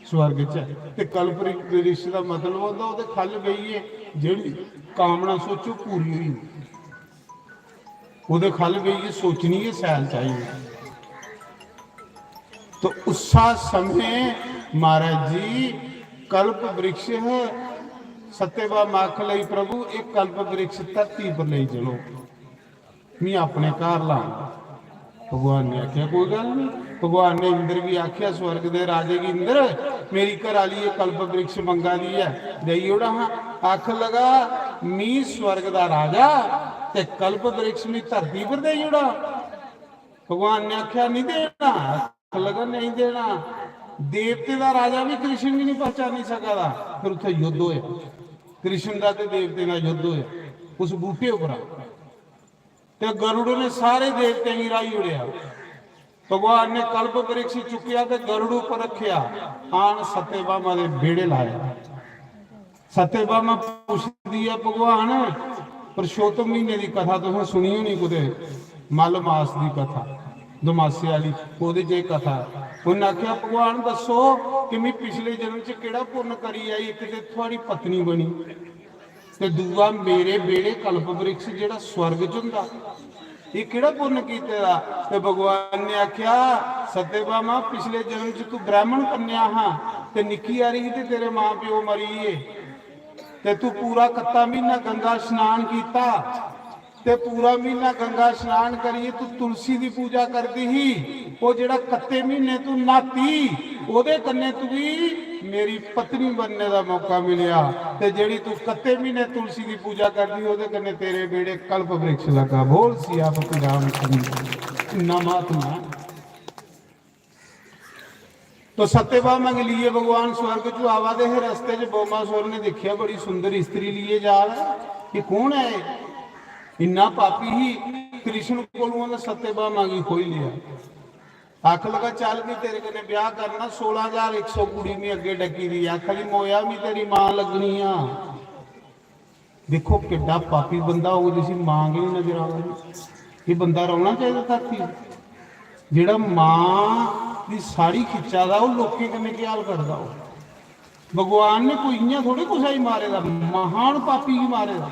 स्वर्ग च। ते कल्प वृक्ष दा मतलब होंदा ओह्दे ख'ल्ल बेहियै जेह्ड़ी कामना सोचो पूरी होई जंदी। ओह्दे ख'ल्ल बेहियै सोचनी गै सैल चाहिदी। तो उस्सा समें महाराज जी कल्प वृक्ष है, सत्यभामा आखन लगी, "प्रभु, एक कल्प वृक्ष धरती पर लेई चलो, मैं अपने घर लाऊं।" भगवान ने आख्या, "कोई गल्ल नहीं।" भगवान ने इंद्र गी आख्या, स्वर्ग दे राजे गी, "इंद्र, मेरी घर आली ये कल्प वृक्ष मंगा दी है, देई ओड़ा हां।" आखन लगा, "मी स्वर्ग दा राजा ते कल्प वृक्ष मी धरती पर देई ओड़ा?" भगवान ने आख्या, "नहीं देना।" आखन लगा, "नहीं देना।" देवते दा राजा भी कृष्ण गी नहीं पहचानी सका दा। फिर उत्थे युद्ध होया, कृष्ण दा ते देवते दा युद्ध होया उस बूटे उप्पर। ते गरुड़ ने सारे देवतें गी राही उड़ेआ। भगवान ने कल्प वृक्ष चुक्केआ ते गरुड़ उप्पर रखेआ, आन सत्यभामा दे बेड़े लाया। सत्यभामा पुछदी ऐ, "भगवान, पुरुषोत्तम महीने दी कथा तुसें सुनी होनी कुतै, मल मास दी कथा, दमासे आह्ली, ओह्दे च एह् कथा।" उन्नै आखेआ, "भगवान, दस्सो कि में पिछले जन्म च केह्ड़ा पुन्न करी आई, इक ते थुआड़ी पत्नी बनी, ते दूआ मेरे बेड़े कल्प वृक्ष जेह्ड़ा स्वर्ग च होंदा। एह् केह्ड़ा पुन्न कीते दा? ते भगवान ने आखेआ, "सत्यभामा, पिछले जन्म च तू ब्राह्मण कन्या हा, ते निक्की हारी ही ते तेरे मां प्यो मरी गे, ते तू पूरा कत्ता म्हीना गंगा स्नान कीता, ते पूरा म्हीना गंगा स्नान करियै तू तुलसी दी पूजा करदी ही। ओह् जेह्ड़ा कत्ते म्हीने तू न्हाती, ओह्दे कन्नै तुगी मेरी पत्नी बनने दा मौका मिलेआ। ते जेह्ड़ी तू कत्ते म्हीने तुलसी दी पूजा करदी, ओह्दे कन्नै तेरे बेड़े कल्प वृक्ष लग्गा।" बोल सियापति रामचंद्र। इन्ना महात्मा है। तो सत्यभामा गी लिए भगवान स्वर्ग चु आवा दे हे, रस्ते च बोमासुर ने दिक्खेआ, बड़ी सुंदर स्त्री लिए जा रहा है, ये कौन है? इन्ना पापी ही। कृष्ण कोलों उन्हें सत्यभामा गी खोई लिया। आख लगा, "चल, मैं तेरे कन्नै ब्याह करना।" सोलां हजार इक सौ कुड़ी मैं अग्गे डकी दी, आखा दी, "मोया, मैं तेरी मां लगनी आ।" दिक्खो, किड्डा पापी बंदा होग जिसी मां गै निं नजर आवा दी। एह् बंदा रौह्ना चाहिदा धरती पर? जेह्ड़ा मां दी साड़ी खिच्चा दा, ओह् लोकें कन्नै केह् हाल करदा होग? भगवान ने कोई इ'यां थोड़ी कुसै गी मारे दा, महान पापी गी मारे दा।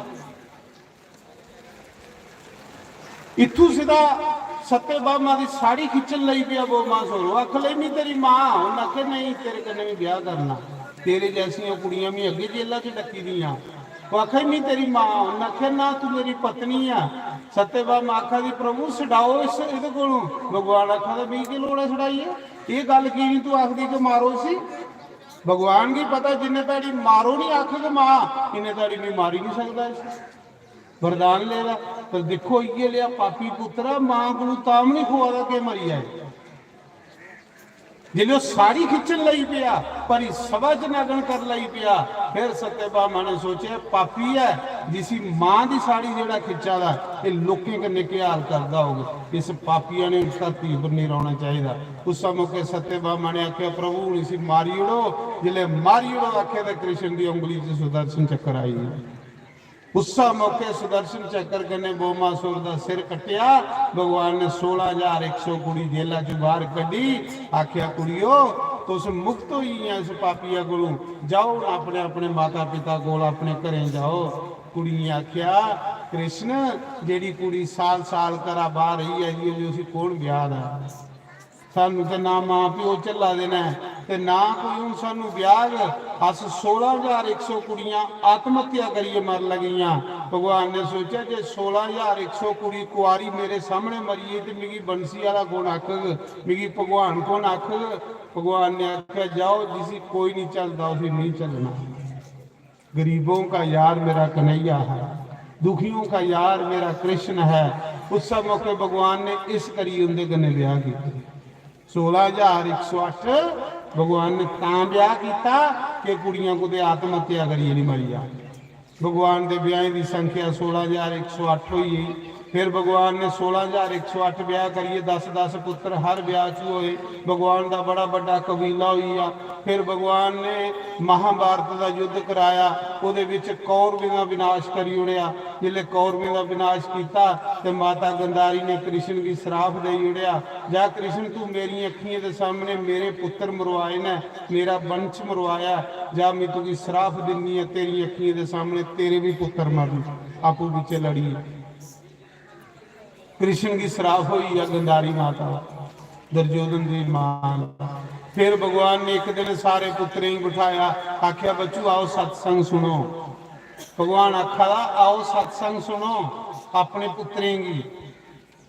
इत्थू सिद्धा सत्यभामा दी साड़ी खिच्चन लगी पेआ बोमासुर। ओह् आखन लगी, "मैं तेरी मां।" उन्न आखेआ, "नेईं, तेरे कन्नै मैं ब्याह करना। तेरे जैसियां कुड़ियां मैं अग्गे जेला च डक्की दियां।" ओह् आखन लगी, "मैं तेरी मां।" उन्न आखेआ, "ना, तू मेरी पत्नी आ।" सत्यभामा आखा दी, "प्रभु, छडाओ इस, एह्दे कोलों।" भगवान आखा दा, "मिगी केह् लोड़ ऐ छडाइयै? एह् गल्ल की निं तू आखदी कि मारो इसी?" भगवान गी पता, जिन्ने धोड़ी मारो निं आखग मां, इन्ने धोड़ी मैं मारी निं सकदा इसी। वरदान लेदा। पर दिक्खो, इ'यै लेआ पापी पुत्तर ऐ, मां कोलू तां बी निं खोआ दा कि मरी जाए। जिसलै ओह् साड़ी खिच्चन लगी पेआ, भरी सभा च नगन कर लगी पेआ, फिर सत्यभामा ने सोचेआ, "पापी ऐ, जिसी मां दी साड़ी जेह्ड़ा खिच्चा दा, एह् लोकें कन्नै केह् हाल करदा होग? इस पापिया ने धरती पर नेईं रौह्ना चाहिदा।" उस्सै मौके सत्यभामा ने आखेआ, "प्रभु, हून इसी मारी ओड़ो।" जिसलै मारी ओड़ो आखेआ, ते कृष्ण दी उंगली च सुदर्शन चक्कर आई गेआ। उस्सै मौके सुदर्शन चक्कर कन्नै बोमासुर दा सिर कट्टेआ। भगवान ने सोलां हजार इक सौ कुड़ी जेला च बाहर कड्ढी। आखेआ, "कुड़ियो, तुस मुक्त होई गेइयां इस पापिया कोलू। जाओ, हून अपने अपने माता पिता कोल, अपने घरें जाओ।" कुड़ियें आखेआ, "कृष्ण, जेह्ड़ी कुड़ी साल साल घरा बाहर रेही आई ऐ, उसी कौन ब्याह दा?" सानू ते ना मां प्यो झल्ला दे न, ते ना कोई हून सानू ब्याहग। अस सोलां हजार इक सौ कुड़ियां आत्महत्या करियै मर लगियां। भगवान ने सोचेआ, "जे सोलां हजार इक सौ कुड़ी कुआरी मेरे सामने मरी गेई, ते मिगी बंसी आह्ला कौन आखग, मिगी भगवान कौन आखग?" भगवान ने आखेआ, "जाओ, जिसी कोई नहीं झलदा, उसी नहीं झलना।" गरीबों का यार मेरा कन्हैया है, दुखियों का यार मेरा कृष्ण है। उस्सै मौके भगवान ने इस करी उं'दे कन्नै ब्याह कीता। सोलां हजार इक सौ अट्ठ भगवान ने तां ब्याह कीता कि कुड़ियां कुतै आत्म हत्या करियै निं मरी जान। भगवान दे ब्याहें दी संख्या सोलां हजार इक सौ अट्ठ होई गेई। फिर भगवान ने सोलां हजार इक सौ अट्ठ ब्याह करियै दस दस पुत्तर हर ब्याह च होए। भगवान दा बड़ा बड्डा कबीला होई गेआ। फिर भगवान ने महाभारत दा युद्ध कराया, ओह्दे बिच कौरवें दा विनाश करी ओड़ेआ। जिसलै कौरवें दा विनाश कीता ते माता गंधारी ने कृष्ण गी श्राप देई ओड़ेआ, "जा कृष्ण, तू मेरियें अक्खियें दे सामने मेरे पुत्तर मरवाए न, मेरा वंश मरवाया, जा मैं तुगी श्राप दिन्नी आं, तेरियें अक्खियें दे सामने तेरे भी पुत्तर मरन।" आपूं बिच्चें लड़ियै कृष्ण गी श्राप होई गेआ गंधारी माता दा, दुर्योधन दी मां दा। फिर भगवान ने इक दिन सारे पुत्तरें गी बठाया, आखेआ, "बच्चू, आओ सत्संग सुनो।" भगवान आखा दा, "आओ सत्संग सुनो" अपने पुत्तरें गी।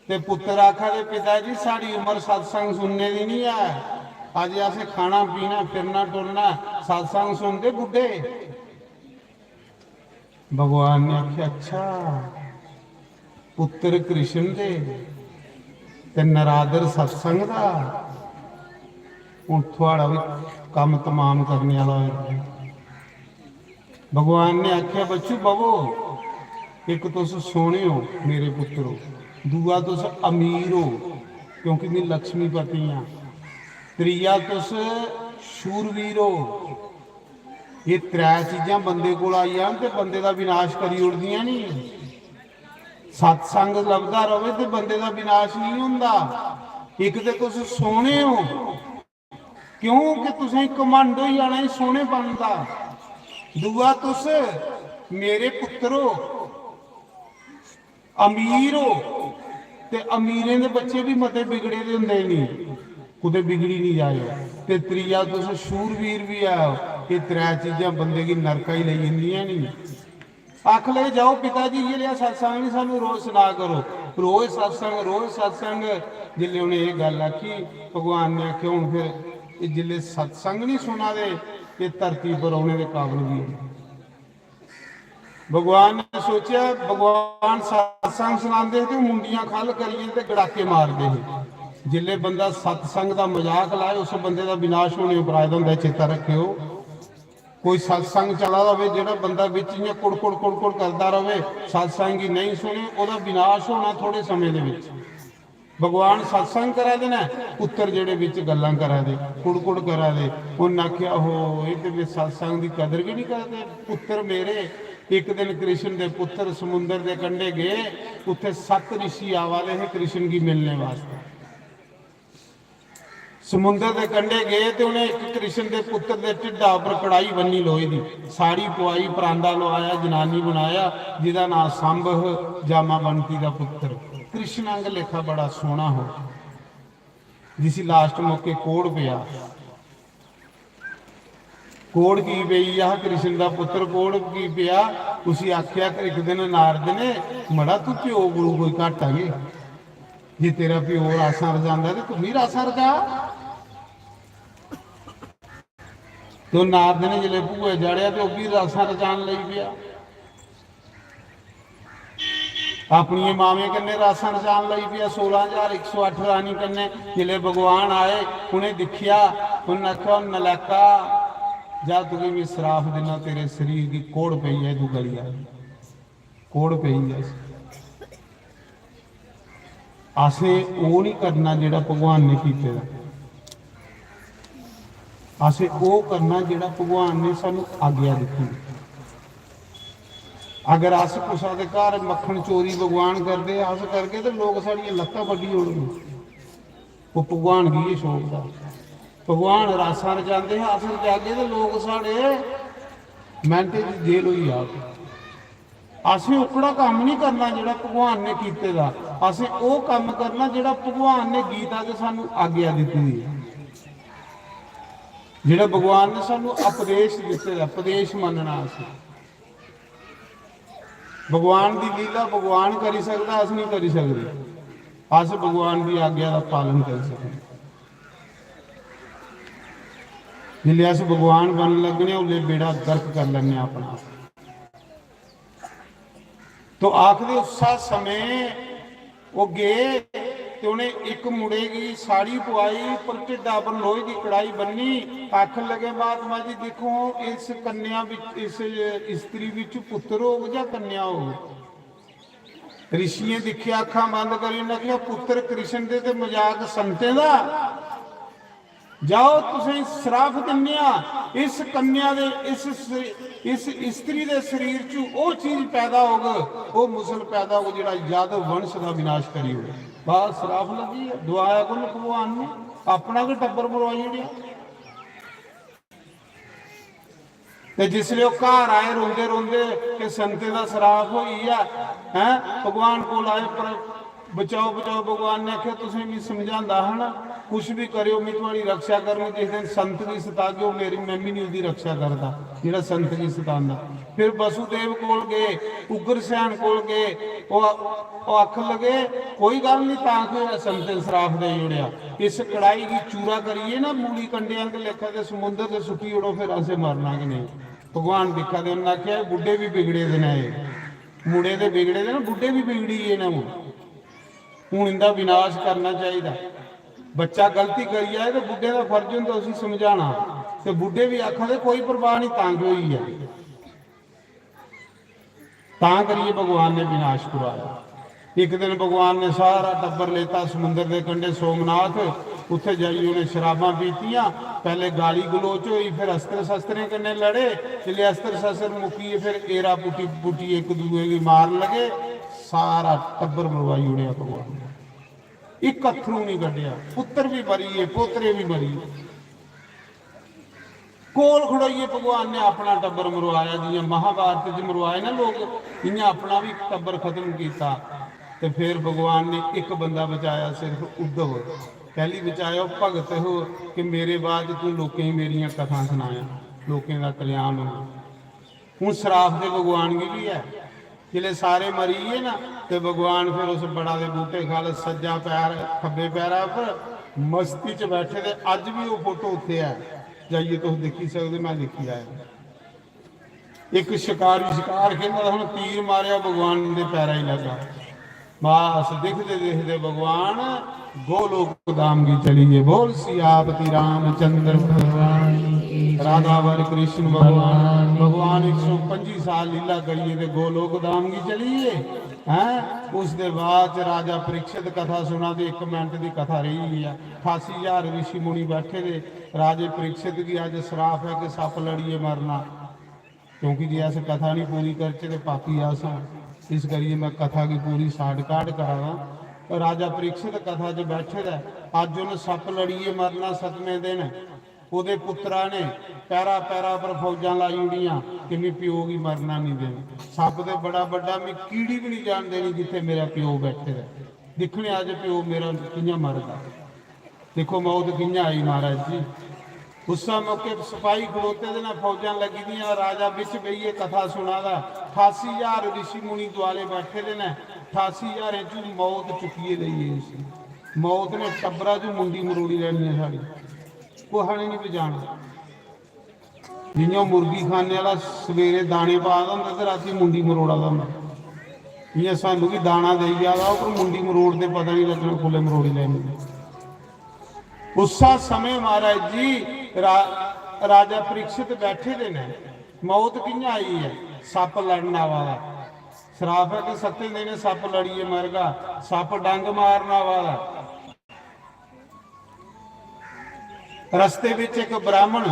ते पुत्तर आखा दे, "पिता जी, साढ़ी उम्र सत्संग सुनने दी नहीं है, अज असें खाना पीना, फिरना टुरना, सत्संग सुनदे बुड्ढे।" भगवान ने आखेआ, "अच्छा, पुत्तर कृष्ण दे ते नरादर सत्संग दा, हून थुआड़ा बी कम्म तमाम करने आह्ला होई गेआ।" भगवान ने आखेआ, "बच्चू, बवो, इक तुस सोह्ने हो मेरे पुत्तरो, दूआ तुस अमीर हो, क्योंकि मैं लक्ष्मीपति आं, त्रीया तुस शूरवीर हो।" एह् त्रै चीजां बंदे कोल आई जान ते बंदे दा विनाश करी ओड़दियां नी। सत्संग लभदा रवे ते बंदे दा विनाश नहीं होंदा। इक ते तुस सोह्ने हो, क्योंकि तुसें घमंड होई जाना एह् सोह्नेपन दा। दूआ, तुस मेरे पुत्तरो, अमीर हो ते अमीरें दे बच्चे भी मते बिगड़े दे होंदे नी, कुतै बिगड़ी नी जाएओ। ते त्रीया, तुस शूरवीर भी आओ। एह् त्रै चीजां बंदे गी नरका ही लेई जंदियां नी। आख लगे, "जाओ पिता जी, इ'यै लेआ सत्संग नी सानू रोज सना करो।" रोज सत्संग, रोज सत्संग। जिसलै उ'नें एह् गल्ल आखी, भगवान ने आखेआ, "हून फिर एह् जिसलै सत्संग नी सुना दे, एह् धरती पर रौह्ने दे काबल बी होने।" भगवान ने सोचेआ, भगवान सत्संग सनांदे हे ते मुंडियां खल करियै ते गड़ाके मारदे हे। जिसलै बंदा सत्संग दा मजाक लाए, उस बंदे दा विनाश होने उप्पर आए दा होंदा ऐ, चेता रक्खेओ। कोई सत्संग चला दा होवे, जेह्ड़ा बंदा बिच इ'यां कुड़कुड़ कुड़कुड़ करदा रवे, सत्संग गी नेईं सुने, ओह्दा विनाश होना थोड़े समें दे बिच। भगवान सत्संग करा दे न, पुत्तर जेह्ड़े बिच गल्लां करा दे, कुड़कुड़ करा दे। उन्न आखेआ, "हो, एह् ते वे सत्संग दी कदर गै निं करदे। पुत्तर मेरे।" इक दिन कृष्ण दे पुत्तर समुंदर दे कंढे गे, उत्थे सत्त रिशी आवा दे हे कृष्ण गी मिलने वास्तै। समुंदर दे कंढे गे ते उ'नें इक कृष्ण दे पुत्तर दे ढिड्डा उप्पर कढ़ाई बन्नी लोहे दी, साड़ी पुआई, परांदा लोआया, जनानी बनाया, जिदा नां संभ ह, जामावंती दा पुत्तर। कृष्ण आंग लेखा बड़ा सोहना हो, जिसी लास्ट मौके कोढ़ पेआ। कोढ़ की पेई? आह कृष्ण दा पुत्तर कोढ़ की पेआ? उसी आखेआ कि इक दिन नारद ने, "मड़ा, तू प्यो कोलू कोई घट्ट आ के? जे तेरा प्यो रासां रचांदा ते तू भी रासां रचा।" तो नारद ने जिसलै भूए चाढ़ेआ ते ओह् बी रासां रचान लगी पेआ। अपनियें मावें कन्नै रासां रचान लगी पेआ, सोलां ज्हार इक सौ अट्ठ रानी कन्नै। जिसलै भगवान आए, उ'नें दिक्खेआ, उ'नें आखेआ, "ओ नलैका, जा, तुगी में सराफ दिन्ना, तेरे शरीर गी कोढ़ पेई ऐ, तू गली जा।" कोढ़ पेई ऐ। असें ओह् निं करना जेह्ड़ा भगवान ने कीते दा। असें ओह् करना जेह्ड़ा भगवान ने सानू आज्ञा दित्ती। अगर अस कुसै दे घर मक्खन चोरी भगवान करदे, अस करगे ते लोक साढ़ियां लत्तां बड्ढी ओड़न। ओह् भगवान गी गै शौक हा। भगवान रासां रचांदे हे, अस रचागे ते लोक साढ़े मैंटे च जेल होई जाग। असें ओकड़ा कम्म नहीं करना जेह्ड़ा भगवान ने कीते दा, असें ओह् कम्म करना जेह्ड़ा भगवान ने गीता च सानू आज्ञा दित्ती दी ऐ, जेह्ड़ा भगवान ने सानू उपदेश दित्ते दा, उपदेश मन्नना असें। भगवान दी लीला भगवान करी सकदा, अस नहीं करी सकदे। अस भगवान दी आज्ञा दा पालन करी सकने। जिसलै अस भगवान बनन लगने, उसलै बेड़ा गर्क कर लैने अपना। तो आखदे उस्सै समें ओह् गे ते उ'नें इक मुड़े गी साड़ी पुआई, पर ढिड्डा पर लोहे दी कढ़ाई बन्नी। आखन लगे, "महात्मा जी, दिक्खो, इस कन्या बिच, इस स्त्री बिच पुत्तर होग जां कन्या होग?" ऋषियें दिक्खेआ, अक्खां बंद करी उ'नें आखेआ, "पुत्तर कृष्ण दे ते मजाक संतें दा।" जाओ, तुसें श्राप दिन्ने आं, इस कन्या दे, इस स-, इस स्त्री दे शरीर च ओह् चीज पैदा होग, ओह् मुसल पैदा होग, जेह्ड़ा यादव वंश दा विनाश करी ओड़ग। बस, श्राप लग्गी गेआ, दुआया कु'न? भगवान ने अपना गै टब्बर मरवाई ओड़ेआ। ते जिसलै ओह् घर आए रोंदे रोंदे कि संतें दा श्राप होई गेआ, हैं, भगवान कोल आए, पर बचाओ, बचाओ। भगवान ने आखेआ, "तुसें मिगी समझांदा हा ना, कुछ भी करेओ, में थुआड़ी रक्षा करनी। जिस दिन संत गी सतागे, ओह् मेरी, में बी निं ओह्दी रक्षा करदा, जेह्ड़ा संत गी सतांदा।" फिर वसुदेव कोल गे, उग्रसेन कोल गे, ओह्, ओह् आखन लगे, "कोई गल्ल निं, तां केह् होआ, संत ने श्राप देई ओड़ेआ। इस कढ़ाई गी चूरा करियै ना, मूली कंडे आंह्गर लेखा ते समुंदर च सुट्टी ओड़ो, फिर असें मरना गै नेईं।" भगवान दिक्खा दे, उ'न्नै आखेआ, "एह् बुड्ढे बी बिगड़े दे न, एह् मुड़े ते बिगड़े दे न, बुड्ढे बी बिगड़ी गे न हून।" हून इंदा विनाश करना चाहिदा। बच्चा गलती करी जाए ते बुड्ढे दा फर्ज होंदा उसी समझाना। ते बुड्ढे बी आखा दे, "कोई परवाह निं, तां केह् होई गेआ?" तां करियै भगवान ने विनाश कराया। इक दिन भगवान ने सारा टब्बर लेता समुंदर दे कंढे सोमनाथ, उत्थे जाइयै उ'नें शराबां पीतियां। पैह्ले गाली गलोच होई, फिर अस्त्र शस्त्रें कन्नै लड़े। जिसलै अस्त्र शस्त्र मुक्की गे, फिर एरा पुट्टी पुट्टियै इक दूए गी मारन लगे। सारा टब्बर मरवाई ओड़ेआ भगवान ने। इक अत्थरू नहीं कड्ढेआ। पुत्तर भी मरी गे, पोतरे भी मरी गे। कोल खड़ोइयै भगवान ने अपना टब्बर मरवाया, जियां महाभारत च मरवाए ना लोक, इयां अपना भी टब्बर खत्म किया। ते फिर भगवान ने एक बंदा बचाया, सिर्फ उद्धव। पहली बचाया भगत हो कि मेरे बाद तू लोकें गी मेरियां कथां सनाया, लोकें का कल्याण हो। हूँ श्राप दे भगवान गी भी है। जिसले सारे मरी गे ना, ते भगवान फिर उस बड़ा दे बूटे खल सज्जा पैर खब्बे पैरा पर मस्ती च बैठे, ते अज भी वो फोटो उत्थे है। जाइए तुस देखी सकते, मैं देखी आया। एक शिकारी शिकार खेलदा, हूँ तीर मारेआ, भगवान दे पैरा ही लगा। बस दिखदे दिखदे भगवान गोलोक धाम गी चली गए। बोल सियापति रामचंद्र भगवान की। राधावर कृष्ण भगवान, भगवान एक सौ पंजी साल लीला करिए ते गोलोक धाम गी चली गए। हैं, उसके बाद च राजा परीक्षित कथा सुना दे, एक मिनट की कथा रही है। अठासी हजार ऋषि मुनि बैठे दे। राजे परीक्षित की अज श्राप है कि सप लड़िए मरना, क्योंकि जे अस कथा नहीं पूरी करचे ते पापी अस आं। इस करिए मैं कथा की पूरी शार्टकट करा दा। तो राजा परीक्षित कथा च बैठे दा, अज उन सप लड़िए मरना सतमें दिन। ओदे पुत्रा ने पैरा पैरा पर फौजां लाई ओड़ियां कि मी प्यो गी मरना नहीं देना। सप ते बड़ा बड्डा, मी कीड़ी भी नहीं जान देनी जिथे मेरा प्यो बैठे दा। दिखने अज प्यो मेरा कियां मरदा। देखो मौत कियां आई महाराज जी। उस मौके सिपाही खड़ोते दे ने, फौजां लगी दियां, राजा बिच बेहियै कथा सुना दा। अठासी हजार ऋषि मुनि दुआले बैठे दे ने, अठासी हजार चू मौत चुक्कियै लेई गेई उसी। मौत ने टब्बरा चू मुंडी मरोड़ी लैनी है सारी, कुसै ने नहीं बचाना। जियां मुर्गी खाने वाला सवेरे दाने पा दा होंदा ते रातीं मुंडी मरोड़ा दा होंदा, इयां सानू भी दाना देई जा दा, पर मुंडी मरोड़दे पता नहीं लगना कुसलै मरोड़ी लैनी। उस्सा समें महाराज जी रा-, राजा परीक्षित बैठे दे ने। मौत कियां आई है? सप्प लड़न आवा दा। श्राप है कि सत्तें दिनें सप्प लड़ियै मरगा, सप्प डंग मारन आवा दा। रस्ते विच इक ब्राह्मण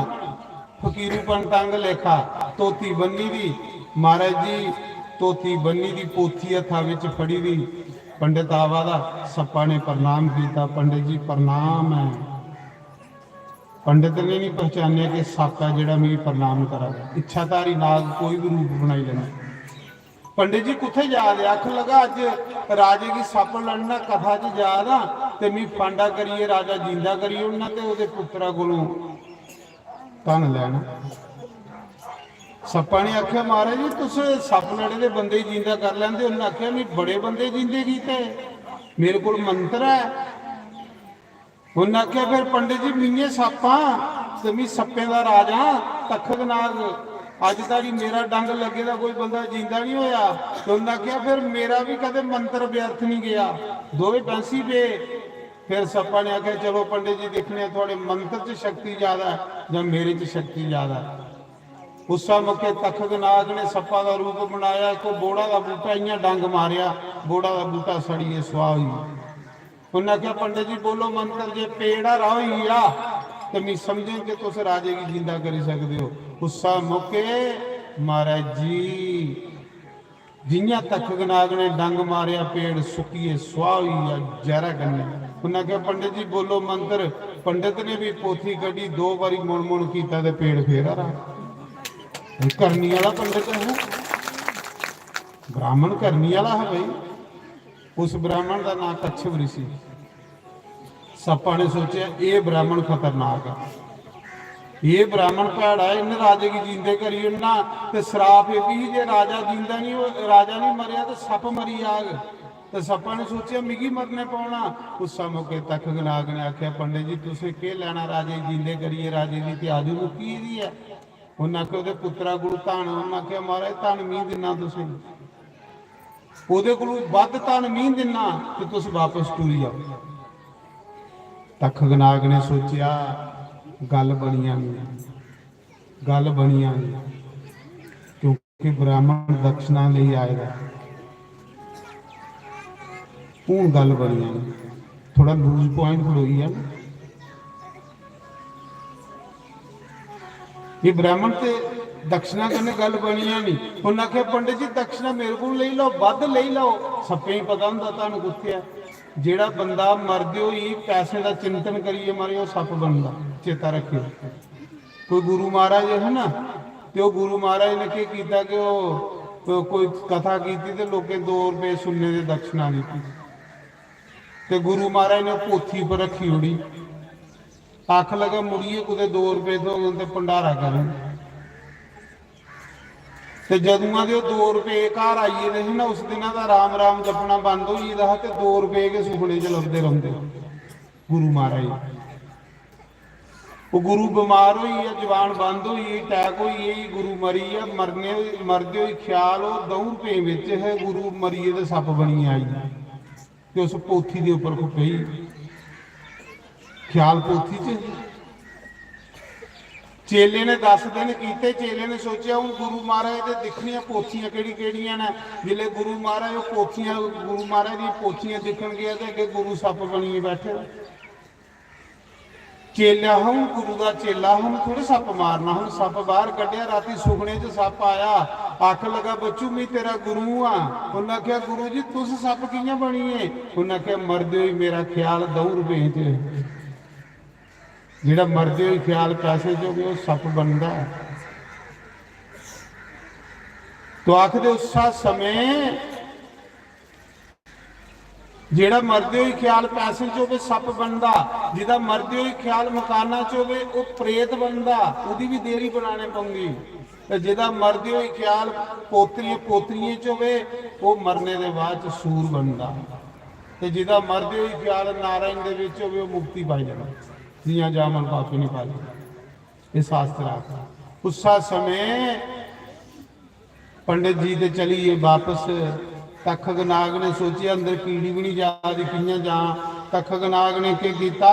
फकीरू पंतंग लेखा धोती बन्नी दी, महाराज जी, धोती बन्नी दी, पोथी हत्था विच फड़ी दी। पंडित आवा दा, सप्पा ने प्रणाम कीता, "पंडित जी प्रणाम है।" पंडित ने नहीं पहचानिया कि सप्प है जेड़ा मिगी प्रणाम करा दा। इच्छाधारी नाग कोई भी रूप बनाई लैंदा। "पंडित जी कुत्थे जा दे?" आखन लगा, "अज राजे गी सप्प लड़ना, कथा च जा दा, ते मी फांडा करियै राजा जींदा करी ओड़ना ते ओह्दे पुत्तरा कोलों धन लैना।" सप्पा ने आखेआ, "महाराज जी, तुस सप्प लड़े दे बंदे गी जींदा कर लैंदे।" उन्नै आखेआ, "मी बड़े बंदे जींदे कीते, मेरे कोल मंत्र ऐ।" उन्नै आखेआ, "फिर पंडित जी, मियें सप्प आं ते मी सप्पें दा राजा आं, तक्खक नाग। अज्ज धोड़ी मेरा डंग लग्गे दा कोई बंदा जींदा निं होआ।" ते उन्नै आखेआ, "फिर मेरा बी कदें मंत्र व्यर्थ निं गेआ।" दोए बैंसी पे। फिर सप्पा ने आखेआ, "चलो पंडित जी, दिक्खने आं थुआढ़े मंत्र च शक्ति ज्यादा ऐ जां मेरे च शक्ति ज्यादा ऐ।" उस्सै मौके तक्खक नाग ने सप्पा दा रूप बनाया, इक बोड़ा दा बूटा इ'यां डंग मारेआ, बोड़ा दा बूटा सड़ियै सुआह् होई गेआ। उन्नै आखेआ, "पंडित जी बोलो मंत्र, जे पेड़ हरा होई गेआ ते मी समझो कि तुस राजे गी जिंदा करी सकदे ओ।" उस्सै मौके महाराज जी जियां तक्खक नाग ने डंग मारेआ, पेड़ सुक्कियै सुआह् होई गेआ जैह्रा कन्नै। उन्नै आखेआ, "पंडित जी बोलो मंत्र।" पंडित ने भी पोथी कड्ढी, दो बारी मुन मुन कीता ते पेड़ फेर हरा। एह् करनी आह्ला पंडित है, ब्राह्मण करनी आह्ला हा भाई। उस ब्राह्मण दा नांऽ कच्छप ऋषि। सप्पा ने सोचेआ, "एह् ब्राह्मण खतरनाक ऐ, एह् ब्राह्मण भैड़ा ऐ, इन्न राजे गी जींदे करी ओड़ना।" ते श्राप एह् बी जे राजा जींदा निं, ओह् राजा निं मरेआ ते सप्प मरी जाग। ते सप्पा ने सोचेआ, "मिगी मरने पौना।" उस्सै मौके तक्खक नाग ने आखेआ, "पंडित जी, तुसें केह् लैना राजे गी जींदे करियै? राजे दी ते आयु मुक्की गेदी ऐ।" उन्नै आखेआ, "ओह्दे पुत्तरा कोलू धन।" उन्नै आखेआ, "महाराज, धन मी दिन्ना तुसेंगी, ओह्दे कोलू बद्ध धन मी दिन्ना ते तुस बापस टुरी जाओ।" तक्खक नाग ने सोचेआ, "गल्ल बनी जानी, गल्ल बनी जानी, क्योंकि ब्राह्मण दक्षिणा लेई आए दा।" हून गल्ल बनी जानी, थोड़ा लूज पॉइंट खड़ोई गेआ ना। एह् ब्राह्मण ते दक्षिणा कन्नै गल्ल बनी जानी। उन्नै आखेआ, "पंडित जी, दक्षिणा मेरे कोल लेई लैओ, बद्ध लेई लैओ।" सप्पें गी पता होंदा धन कुत्थै ऐ। जेह्ड़ा बंदा मरदे होई पैसें दा चिंतन करियै मरे, ओह् सप्प बनदा, चेता रक्खेओ। कोई गुरु महाराज है ना, ते ओह् गुरु महाराज ने केह् कीता कि ओह्, ओह् कोई कथा कीती ते लोकें दो रपेऽ सुन्ने दी दक्षिणा दित्ती। ते गुरु महाराज ने पोथी पर रक्खी ओड़ी। आख लगा, "मुड़ियै कुतै दो रपेऽ थ्होङन ते भंडारा करङ।" ते जदुआं दे ओह् दो रपेऽ घर आई गेदे हे ना, उस दिना दा राम राम जपना बंद होई गेदा हा ते दो रपेऽ गै सुखने च लभदे रौंह्दे गुरु महाराज। ओह् गुरु बमार होई गेआ, जबान बंद होई गेई, attack होई गेई, गुरु मरी गेआ। मरने, मरदे होई ख्याल ओह् द'ऊं रपें बिच हे, गुरु मरियै ते सप्प बनियै आई गेआ। ते उस पोथी दे उप्पर पेई, ख्याल पोथी च। चेले ने दस दिन कीते, चेले ने सोचेआ, "हून गुरु महाराज दे दिक्खनियां पोथियां केह्ड़ी केह्ड़ियां न।" जिसलै गुरु महाराज ओह् पोथियां, गुरु महाराज दियां पोथियां दिक्खन गेआ ते अग्गें गुरु सप्प बनियै बैठे दे। चेला हा, हून गुरु दा चेला हा, हून थोड़े सप्प मारना। हून सप्प बाहर कड्ढेआ, रातीं सुखने च सप्प आया, आखन लगा, "बच्चू, में तेरा गुरु आं।" उन्नै आखेआ, "गुरु जी, तुस सप्प कि'यां बनी गे?" उन्नै आखेआ, "मरदे होई मेरा ख्याल द'ऊं रपें च, जेह्ड़ा मरदे होई ख्याल पैसे च होवे, ओह् सप्प बनदा ऐ।" तो आखदे उस्सा समें जेह्ड़ा मरदे होई ख्याल पैसे च होवे, सप्प बनदा। जेह्दा मरदे होई ख्याल मकाना च होवे, ओह् प्रेत बनदा, ओह्दी बी देह्‌री बनाने पौंदी। ते जेह्दा मरदे होई ख्याल पोतरियें पोतरियें च होवे, ओह् मरने दे बाद च सूर बनदा। ते जेह्दा मरदे होई ख्याल नारायण दे बिच होवे, ओह् मुक्ति पाई लैंदा, जियां जामन पापी ने पाई। एह् शास्त्र आखदा। उस्सा समें पंडित जी ते चली गे बापस। तक्षक नाग ने सोचेआ, "अंदर कीड़ी बी निं जा दी, कि'यां जां?" तक्षक नाग ने केह् कीता,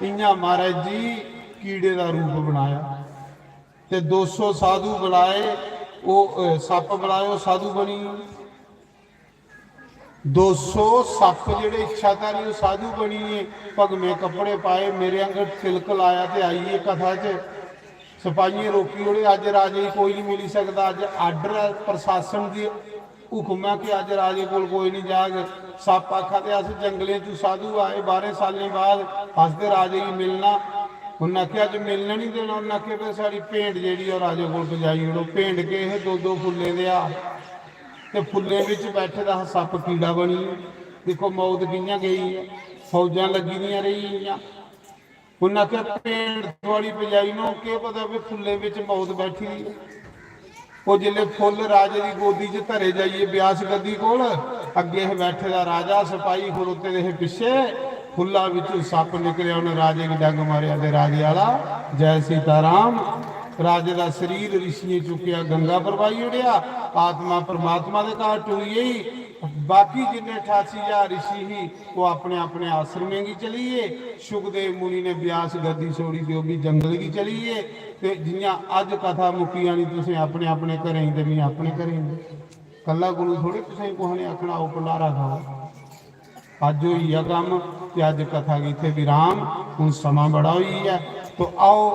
इ'यां महाराज जी कीड़े दा रूप बनाया ते दो सौ साधु बुलाए, ओह्, अ, सप्प बुलाए, ओह् साधु बनी गे। दो सौ सप्प जेह्ड़े इच्छाधारी, ओह् साधु बनी गे, भगमें कपड़े पाए, मेरे आंगर तिलक लाया ते आई गे कथा च। सपाहियें रोकी ओड़े, अज्ज राजे गी कोई निं मिली सकदा, अज्ज आर्डर ऐ प्रशासन दी, हुक्म ऐ कि अज्ज राजे कोल कोई निं जाग। सप्प आखा दे, "अस जंगलें चों साधु आए, बारें सालें बाद अस ते राजे गी मिलना।" उन्नै आखेआ, "अज्ज मिलन निं देना।" उन्नै आखेआ, "फिर साढ़ी भेंट जेह्ड़ी ऐ, ओह् राजे कोल पजाई ओड़ो।" भेंट केह् हे, दो दो फुल्लें दे हार, ते फुल्लें बिच बैठे दा हा सप्प, कीड़ा बनी गेआ। दिक्खो, मौत कि'यां गेई ऐ, फौजां लग्गी दियां रेही गेइयां। उन्नै आखेआ, "भेंट थुआढ़ी पजाई ना, केह् पता भाई फुल्लें बिच मौत बैठी दी ऐ।" ओह् जिसलै फुल्ल राजे दी गोदी च धरे जाइयै ब्यास गद्दी कोल, अग्गें हे बैठे दा राजा, सपाही खड़ोते दे हे पिच्छे, फुल्ला बिच्चों सप्प निकलेआ, उन्नै राजे गी डंग मारेआ ते राजे आह्ला, "जय सीता राम।" राजे दा शरीर रिशियें चुक्केआ, गंगा पर बाही ओड़ेआ, आत्मा परमात्मा दे घर टुरी गेई। बाकी जिन्ने ठासी ज्हार रिशी ही, ओह् अपने अपने आश्रमें गी चली गे। शुकदेव मुनि ने ब्यास गद्दी छोड़ी ते ओह् बी जंगल गी चली गे। ते जियां अज्ज कथा मुक्की जानी, तुसें अपने अपने घरें गी ते में अपने घरें गी। कल्ला गुरु थोड़े तुसें कुसै ने आखना, "आओ भंडारा खाओ।" अज्ज होई गेआ कम्म ते अज्ज कथा गी इत्थै विराम। हून समां बड़ा होई गेआ, तो आओ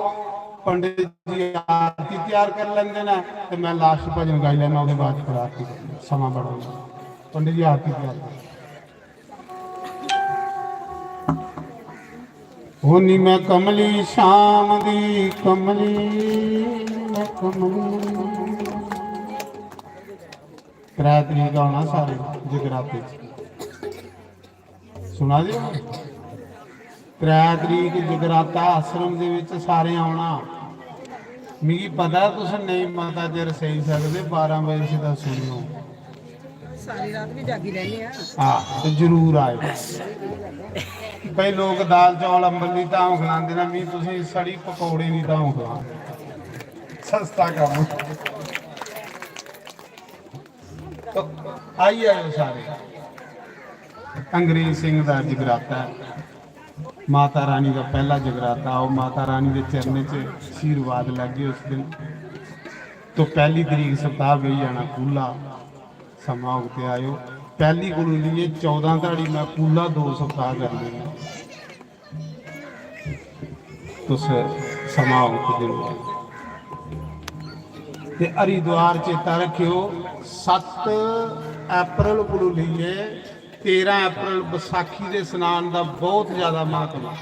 पंडित जी आरती त्यार कर लेंदे न ते मैं लास्ट भजन गाई लैना, ओह्दे बाद फिर आरती करी लैना। समां बड़ा होई गेआ, पंडित जी आरती त्यार कर। होनी मैं कमली शाम दी, कमली, मैं कमली। त्रै तरीक औना सारे जगराते च। सुना दे ओ? त्रै तरीक जगराता आश्रम दे विच सारें औना। मिगी पता तुस नेईं मता चिर सेई सकदे, बारां बजे सिद्धा सुनी लो। सारी रात भी जागी रैह्ने आं। हां, ते जरूर आएओ। भाई, लोक दाल चौल अंबल दी धाम खलांदे न, मी तुसें सड़ी पकौड़े दी धाम खलां। सस्ता कम्म। तो आई आएओ सारे। अंग्रेज सिंह दा जगराता ऐ, माता रानी दा पैह्ला जगराता। आओ, माता रानी दे चरणें च आशीर्वाद लैगे उस दिन। तो पैह्ली तरीक सप्ताह बेही जाना खु'ल्ला, समां होग ते आएओ। पैह्ली कोलू लेइयै चौदां धड़ी मैं खु'ल्ला दो सप्ताह करने न। तुस समां होग ते दिंदे। ते हरिद्वार चेता रखेओ, सत्त अप्रैल कोलू लेइयै तेरां अप्रैल बसाखी दे स्नान दा बहुत ज्यादा महत्व ऐ।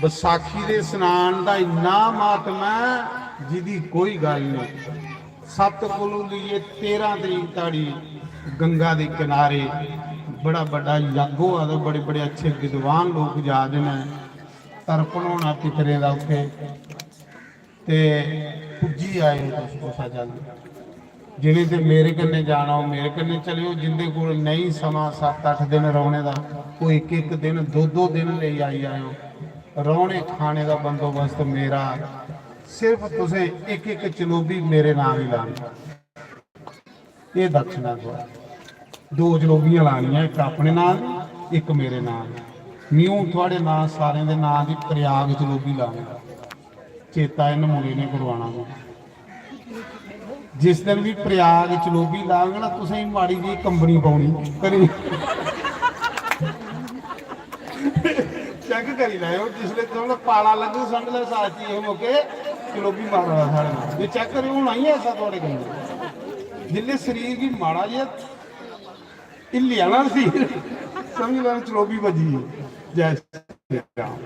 बसाखी दे स्नान दा इन्ना महात्म ऐ, जिदी कोई गल्ल नहीं। सत्त कोलू लेइयै तेरां तरीक धोड़ी गंगा दे किनारे बड़ा बड्डा यज्ञ होआ दा, बड़े बड़े अच्छे विद्वान लोक जा दे न। तर्पण होना पितरें दा उत्थे, ते पुज्जी आएओ तुस कुसै चाल्ली। जिनें ते मेरे कन्नै जाना, ओह् मेरे कन्नै चलेओ। जिंदे कोल नेईं समां सत्त अट्ठ दिन रौह्ने दा, ओह् इक इक दिन, दो दो दिन लेई आई आएओ। रौह्ने खाने दा बंदोबस्त मेरा, सिर्फ तुसें इक इक चलोबी मेरे नांऽ दी लानी। एह् दक्षिणा थुआढ़ी। दो चलोबियां लानियां, इक अपने नांऽ दी, इक मेरे नांऽ दी। में हून थुआढ़े नांऽ, सारें दे नांऽ दी प्रयाग चलोबी लानी। चेता इ'नें मुंडे ने करवाना में। जिस दिन बी प्रयाग चलोबी लाग ना, तुसें गी माड़ी जेही कंबनी पौनी। करी चेक करी लैओ, जिसलै तुसें पाला लग्गग, समझ लैओ साथी इस मौके चलोबी मारा दा साढ़े नाल। एह् चेक करेओ, होना ही ऐसा थुआढ़े कन्नै। जिसलै शरीर गी माड़ा जेहा हिल्लेआ ना शरीर, समझ लैओ चलोबी बज्जी गेई। जय श्री राम।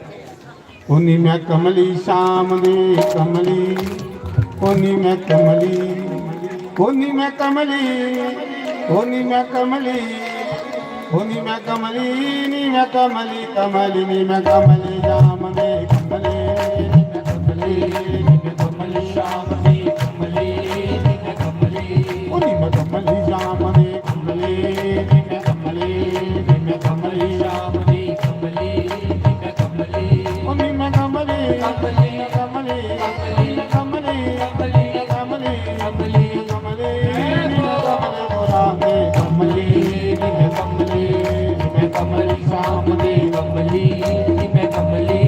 ओनी मैं कमली श्याम दी कमली, ओनी मैं कमली, ओनी मैं कमली, ओनी मैं कमली, ओनी मैं कमली, नी मैं कमली, कमली नी मैं कमली, श्याम दी कमली, नी मैं कमली, नी मैं कमली, श्याम दी कमली, नी मैं कमली, ओनी मैं कमली, श्याम दी कमली, नी मैं कमली, नी मैं कमली, श्याम दी कमली, नी मैं कमली, ओनी मैं कमली, कमली, कमली, कमली, कमली, कमली, कमली, कमली, कमली, कमली, कमली, कमली, श्याम दी कमली, मैं कमली।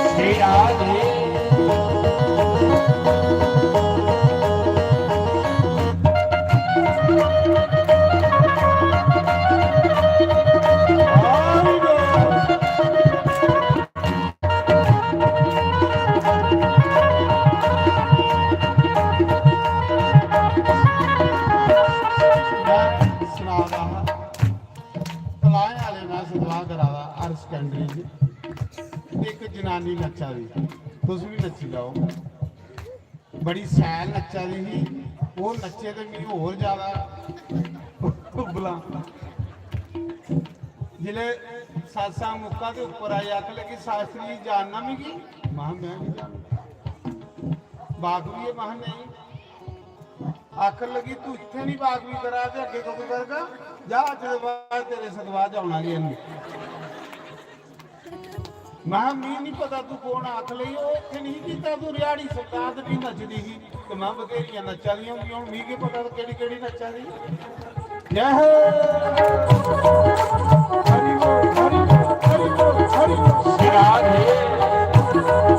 श्री राधे। मैं सना दा हा, तलाएं आह्ले, मैं सतवाह् करा दा हायर सकैंडरी च, इक जनानी नच्चा दी, तुस बी नच्ची लैओ। बड़ी शैल नच्चा दी ही, ओह् नच्चे ते मिगी होर ज्यादा उब्बलां। जिसलै सत्संग मुक्का ते उप्पर आई, आखन लगी, "शास्त्री जी, जानना मिगी?" महां, "मैं नहीं जानना।" "बाकवी है?" महां, "नहीं।" आखन लगी, "तू इत्थै नहीं बाकवी करा ते अग्गें कदूं करगा? जा, अज्ज दे बाद तेरे सतवाह् च औना गै नहीं।" महां, "मी निं पता तू कौन आख लेई, ओह् इत्थै निं कीता, तू रिहाड़ी सरकार ते भी नचदी ही, ते में बथेरियां नच्चा दियां होंदियां, हून मी केह् पता केह्ड़ी केह्ड़ी नच्चा दी।" जय हो। हरि बोल, हरि बोल, हरि बोल, हरि बोल। जय हो, जय हो।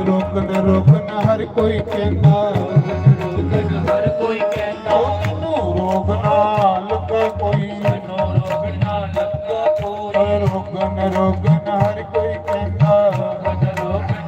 रोकन रोकन हर कोई कहंदा, हर कोई कहंदा, रोकना लगा कोई, रोकना लगा कोई, रोकन रोकन हर कोई कहंदा, रोकन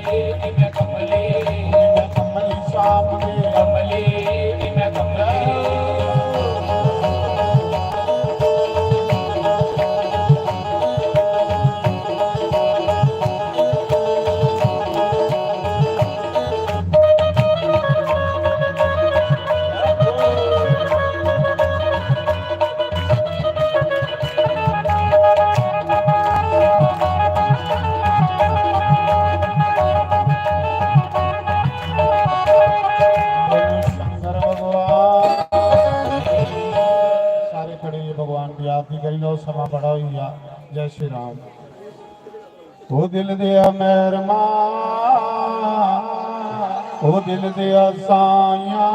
कमली, कमली श्याम के। कमली, कमली। शंकर भगवान। सारे खड़े होइए भगवान की आरती करी लो, समा बड़ा होई गया। जय श्री राम। ओ दिल दे मेहरमा, ओ दिल दे साइया,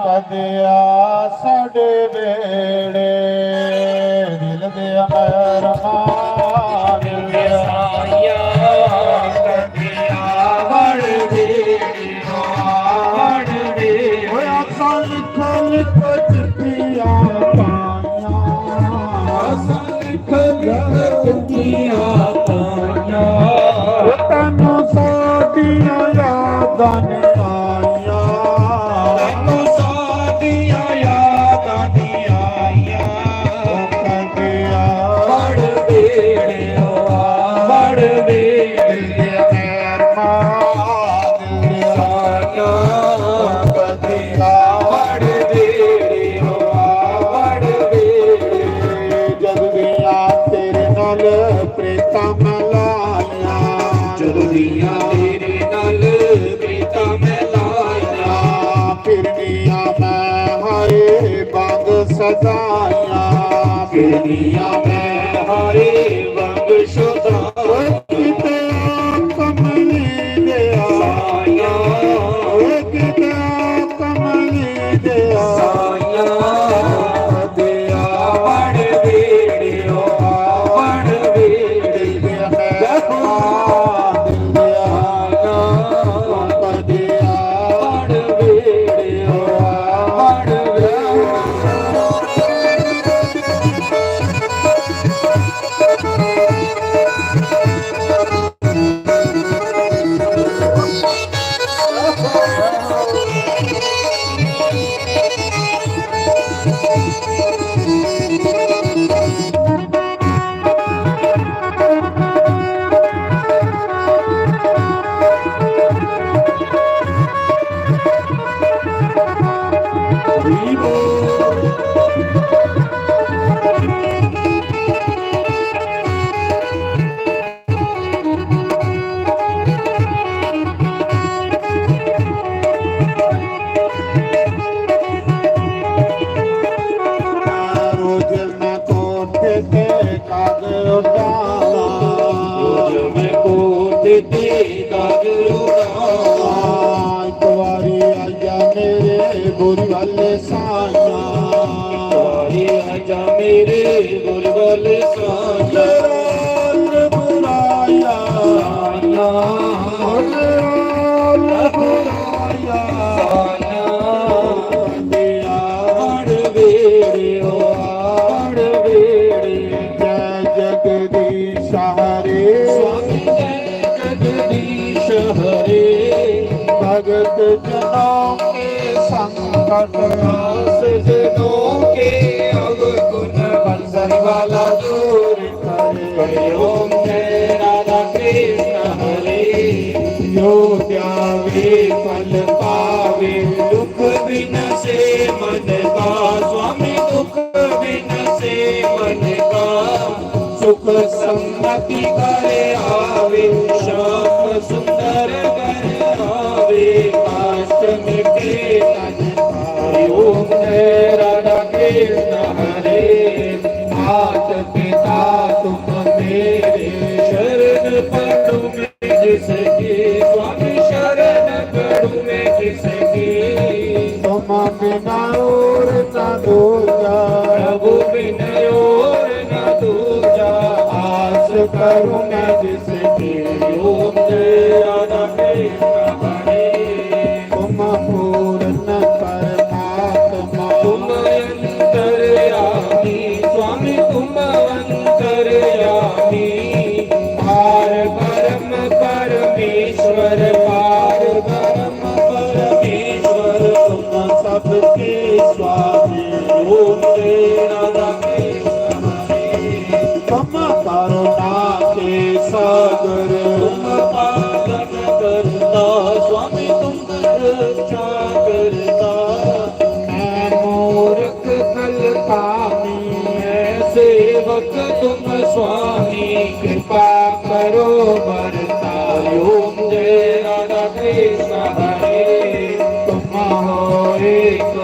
कदे आ साडे बेड़े। दिल दे मेहरमा, दिल दे साइया, कदे आ वड़ बेड़े, आ वड़ बेड़े। ओए असां लिख लिख चिट्ठियां पाइयां, असां लिख लिख चिट्ठियां पाइयां। ओ तैनू साडियां यादां नी आइयां, तैनू साडियां यादां नी आइयां। ओ कदे आ वड़ बेड़े, ओ आ वड़ बेड़े, मेहरमा। जदुदियां तेरे नाल प्रीतां मैं लाइयां, जदुदियां तेरे नाल प्रीतां मैं लाइयां, फिरनियां मैं हाय वांग सदाइयां, फिरनियां मैं हाय वांग सदाइयां। किते कमली दे आया, किते कमली दे आया, दे आ वड़ बेड़े, ओ आ वड़ बेड़े, दे आ, दे आ, दे आ वड़ बेड़े, ओ आ वड़ बेड़े। रोज मैं कोठे ते काग उड़ावां, रोज मैं कोठे ते काग उड़ावां। एक बारी आइया मेरे बुरी वाले साइयां, एक बारी आइया मेरे बुरी वाले साइयां। रात बुलाया साइयां, रात बुलाया साइयां। आड़ बेड़े, ओ आड़ बेड़े। जय जगदीश हरे, स्वामी जय जगदीश हरे। भगत जनों के संकट, दास जनों के अवगुण, बंसरी वाला दूर करे। ओम जय राधा कृष्ण हरे। जो ध्यावे फल पावे, दुख बिन से मन का, स्वामी दुख बिन से मन का। सुख समृद्धि घर आवे, श्याम सुंदर घर आवे। कष्ट मिटे तन का। ओम जय राधा कृष्ण हरे। मात पिता तुम मेरे, शरण पड़ूं मैं जिसकी, स्वामी शरण पड़ूं मैं जिसकी। तुम बिना और ना दूजा, प्रभु बिन और ना दूजा। आस करूं मैं जिसकी, ओम जय राधा कृष्ण हरे। तुम पूर्ण परमात्मा, तुम अंतर्यामी, स्वामी तुम अंतर्यामी। पार ब्रह्म, पार करता, स्वामी तुम रक्षा करता। मैं मूर्ख कलपामी, मैं सेवक तुम स्वामी, कृपा करो बरता। ओम जय राधा कृष्ण हरे। तुम हो एक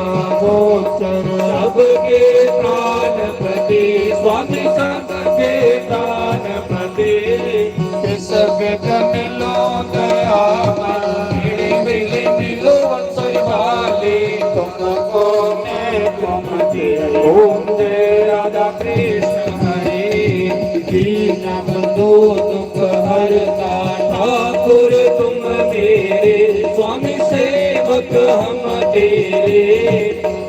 गोचर, सबके प्राणपति, स्वामी सबके प्राणपति। किस विध मिलो दयामय, मिली मिली मिलो वत्सल वाले, तुमको मैं तुम दे। ओम जय राधा कृष्ण हरे। दीन बंधु दुख हरता, ठाकुर तुम मेरे, स्वामी सेवक हम तेरे।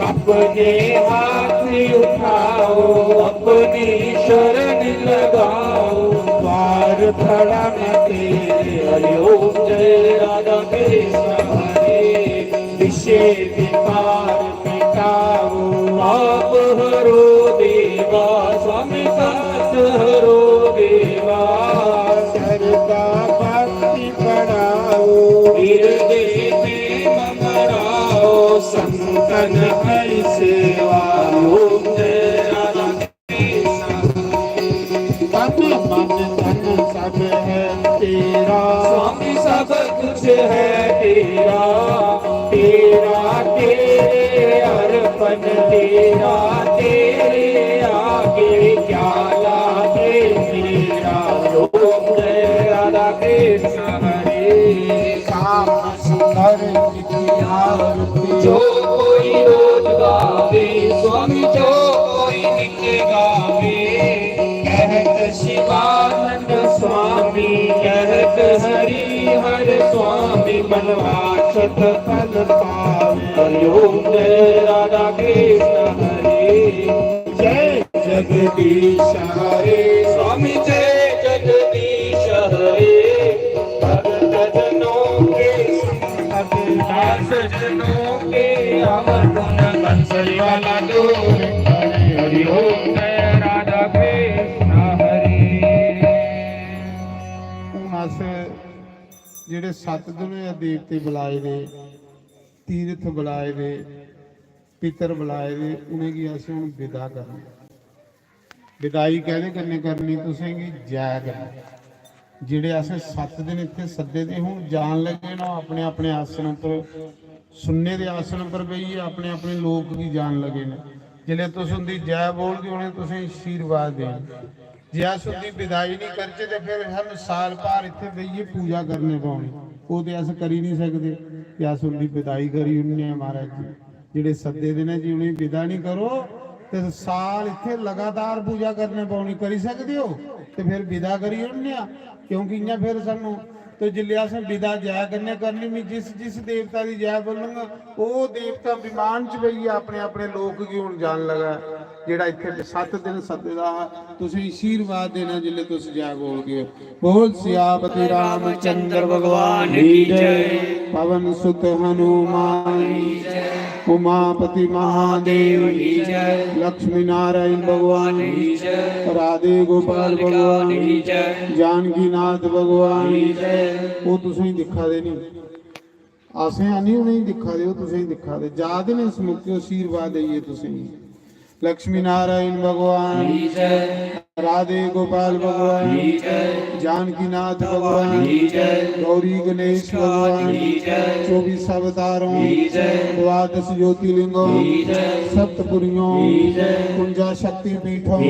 अपने हाथ उठाओ, अपनी शरण लगाओ, द्वार खड़ा मैं तेरे। हरि ओम जय राधा कृष्ण हरे। विषय विकार मिटाओ, पाप हरो देवा, स्वामी पाप हरो देवा। श्रद्धा भक्ति बढ़ाओ, हृदय में ममराओ, संतन हरि सेवा। ओम जय राधा कृष्ण। तन मन धन सब है तेरा, स्वामी सब कुछ है तेरा, तेरा तेरे अर्पण, तेरा तेरे आगे, क्या लागे मेरा। ओम जय राधा कृष्ण हरे। श्याम सुंदर की आरती। जो कोई रोज गावे, स्वामी जो कोई नित्य गावे, कहत शिवानंद स्वामी, कहत हरि हर स्वामी, मनवांछित फल पावे। हरि ओम जय राधा कृष्ण हरे। जय जगदीश हरे, स्वामी जय जगदीश हरे। भक्त जनों के संकट, दास जनों के अवगुण, कंसरी वाला दूर करे। हरि ओम जय राधा कृष्ण हरे। हून अस जेह्ड़े सत्त दिन होए देवते बुलाए दे, तीर्थ बुलाए दे, पितर बुलाए दे, उ'नेंगी असें हून विदा करना। विदाई कैह्दे कन्नै करनी? तुसेंगी जय कन्नै। जेह्ड़े असें सत्त दिन इत्थै सद्दे दे, हून जान लगे न अपने अपने आसन पर, सुन्ने दे आसन पर बेहियै अपने अपने लोक गी जान लगे न। जिसलै तुस उं'दी जय बोलगे, उ'नें तुसेंगी आशीर्वाद देना। जे अस उं'दी विदाई निं करचै ते फिर सानूं साल भर इत्थै बेहियै पूजा करने पौनी, ओह् ते अस करी निं सकदे। ते अस उं'दी विदाई करी ओड़ने आं महाराज जी। जेह्ड़े सद्दे दे न जी, उ'नेंगी विदा निं करो ते साल इत्थै लगातार पूजा करने पौनी। करी सकदे ओ ते फिर विदा करी ओड़ने आं, क्योंकि इ'यां फिर सानूं, ते जिसलै असें विदा जय कन्नै करनी, में जिस जिस देवता दी जय बोलूंगा, ओह् देवता विमान च बेहियै अपने अपने लोक गी हून जान लगा। जेह्ड़ा इत्थै सत्त दिन सद्दे दा हा, तुसें आशीर्वाद देना जिसलै तुस जय बोलगे। बोल सियापति रामचंद्र भगवान की जय। पवन सुत हनुमान, उमापति महादेव, लक्ष्मी नारायण भगवान, राधे गोपाल भगवान, जानकीनाथ भगवान। ओह् तुसेंगी दिक्खा दे नहीं, असें नहीं उ'नेंगी दिक्खा दे, ओह् तुसेंगी दिक्खा दे। जा दे न इस मौके आशीर्वाद देइयै तुसेंगी। लक्ष्मी नारायण भगवान, राधे गोपाल भगवान, जानकीनाथ भगवान, गौरी गणेश भगवान, चौबीस अवतारों, द्वादश ज्योतिर्लिंगों, सप्तपुरियों, कुंजा शक्ति पीठों,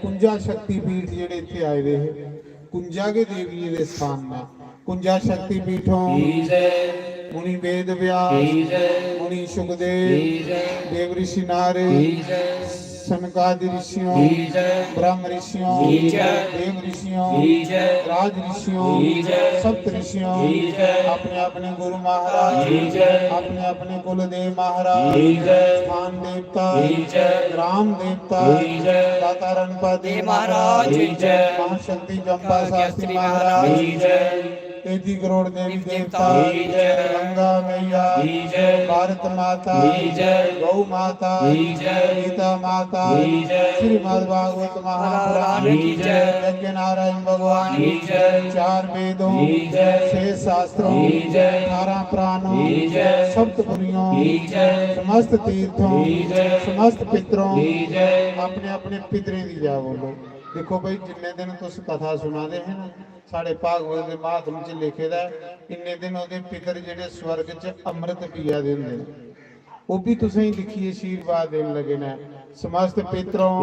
कुंजा शक्ति पीठ जेह्ड़े इत्थै आए दे हे, कुंजा गै देवियें दे स्थान न। कुंजा शक्ति पीठों, मुनि वेद व्यास, मुनि सुखदेव, देव ऋषि नारद, सनकादि ऋषियों, ब्रह्म ऋषियों, देव ऋषियों, राज ऋषियों, सप्त ऋषियों, अपने अपने गुरु महाराज, अपने अपने कुलदेव महाराज, स्थान देवता, ग्राम देवता, दाता रणपति महाराज, महाशक्ति चंपा शास्त्री महाराज, एदी करोड़ देवी देवता, गंगा मैया, भारत माता, गौ माता, गीता माता, श्रीमद् भागवत महापुराण, यज्ञ नारायण भगवान, चार वेदों, छह शास्त्रों, अठारह पुराणों, सप्तपुरियों, समस्त तीर्थों, समस्त पितरों, अपने अपने पितरें दी जय बोलो। देखो भाई, जिन्ने दिन तुस कथा सुना दे हे ना, साढ़े भागवत दे महात्म च लिखे दा ऐ, इन्ने दिन ओहदे पितर जेह्ड़े स्वर्ग च अमृत पिया दे होंदे न, ओह् भी तुसेंगी दिक्खियै आशीर्वाद देन लगे न। समस्त पितरों,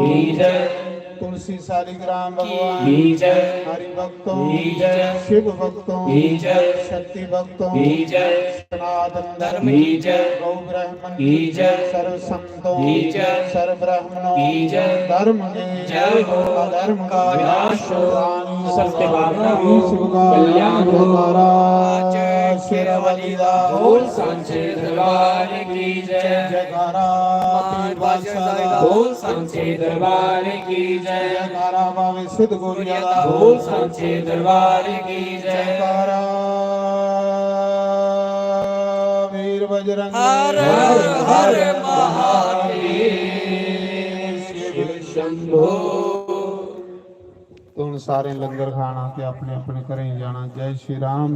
तुलसी शालिग्राम भगवान, हरि भक्तों, शिव भक्तों, शक्ति भक्तों, सनातन धर्म, गौ ब्राह्मण, सर्व संतों, सर्व ब्राह्मणों, धर्म के, जय हो, अधर्म का विनाश हो, सत्य मार्ग हो, कल्याण हो। जयकारा शेरावाली दा, बोल सांचे दरबार की जय। जयकारा पीर बादशाह दा, बोल सांचे दरबार की जय। जयकारा बाबे सिद्ध गोरिया दा, बोल सांचे दरबार की जय। जयकारा वीर बजरंग, हर हर महादेव शिव शंभो। तो हुन सारें लंगर खाना ते अपने अपने घरें जाना। जय श्री राम।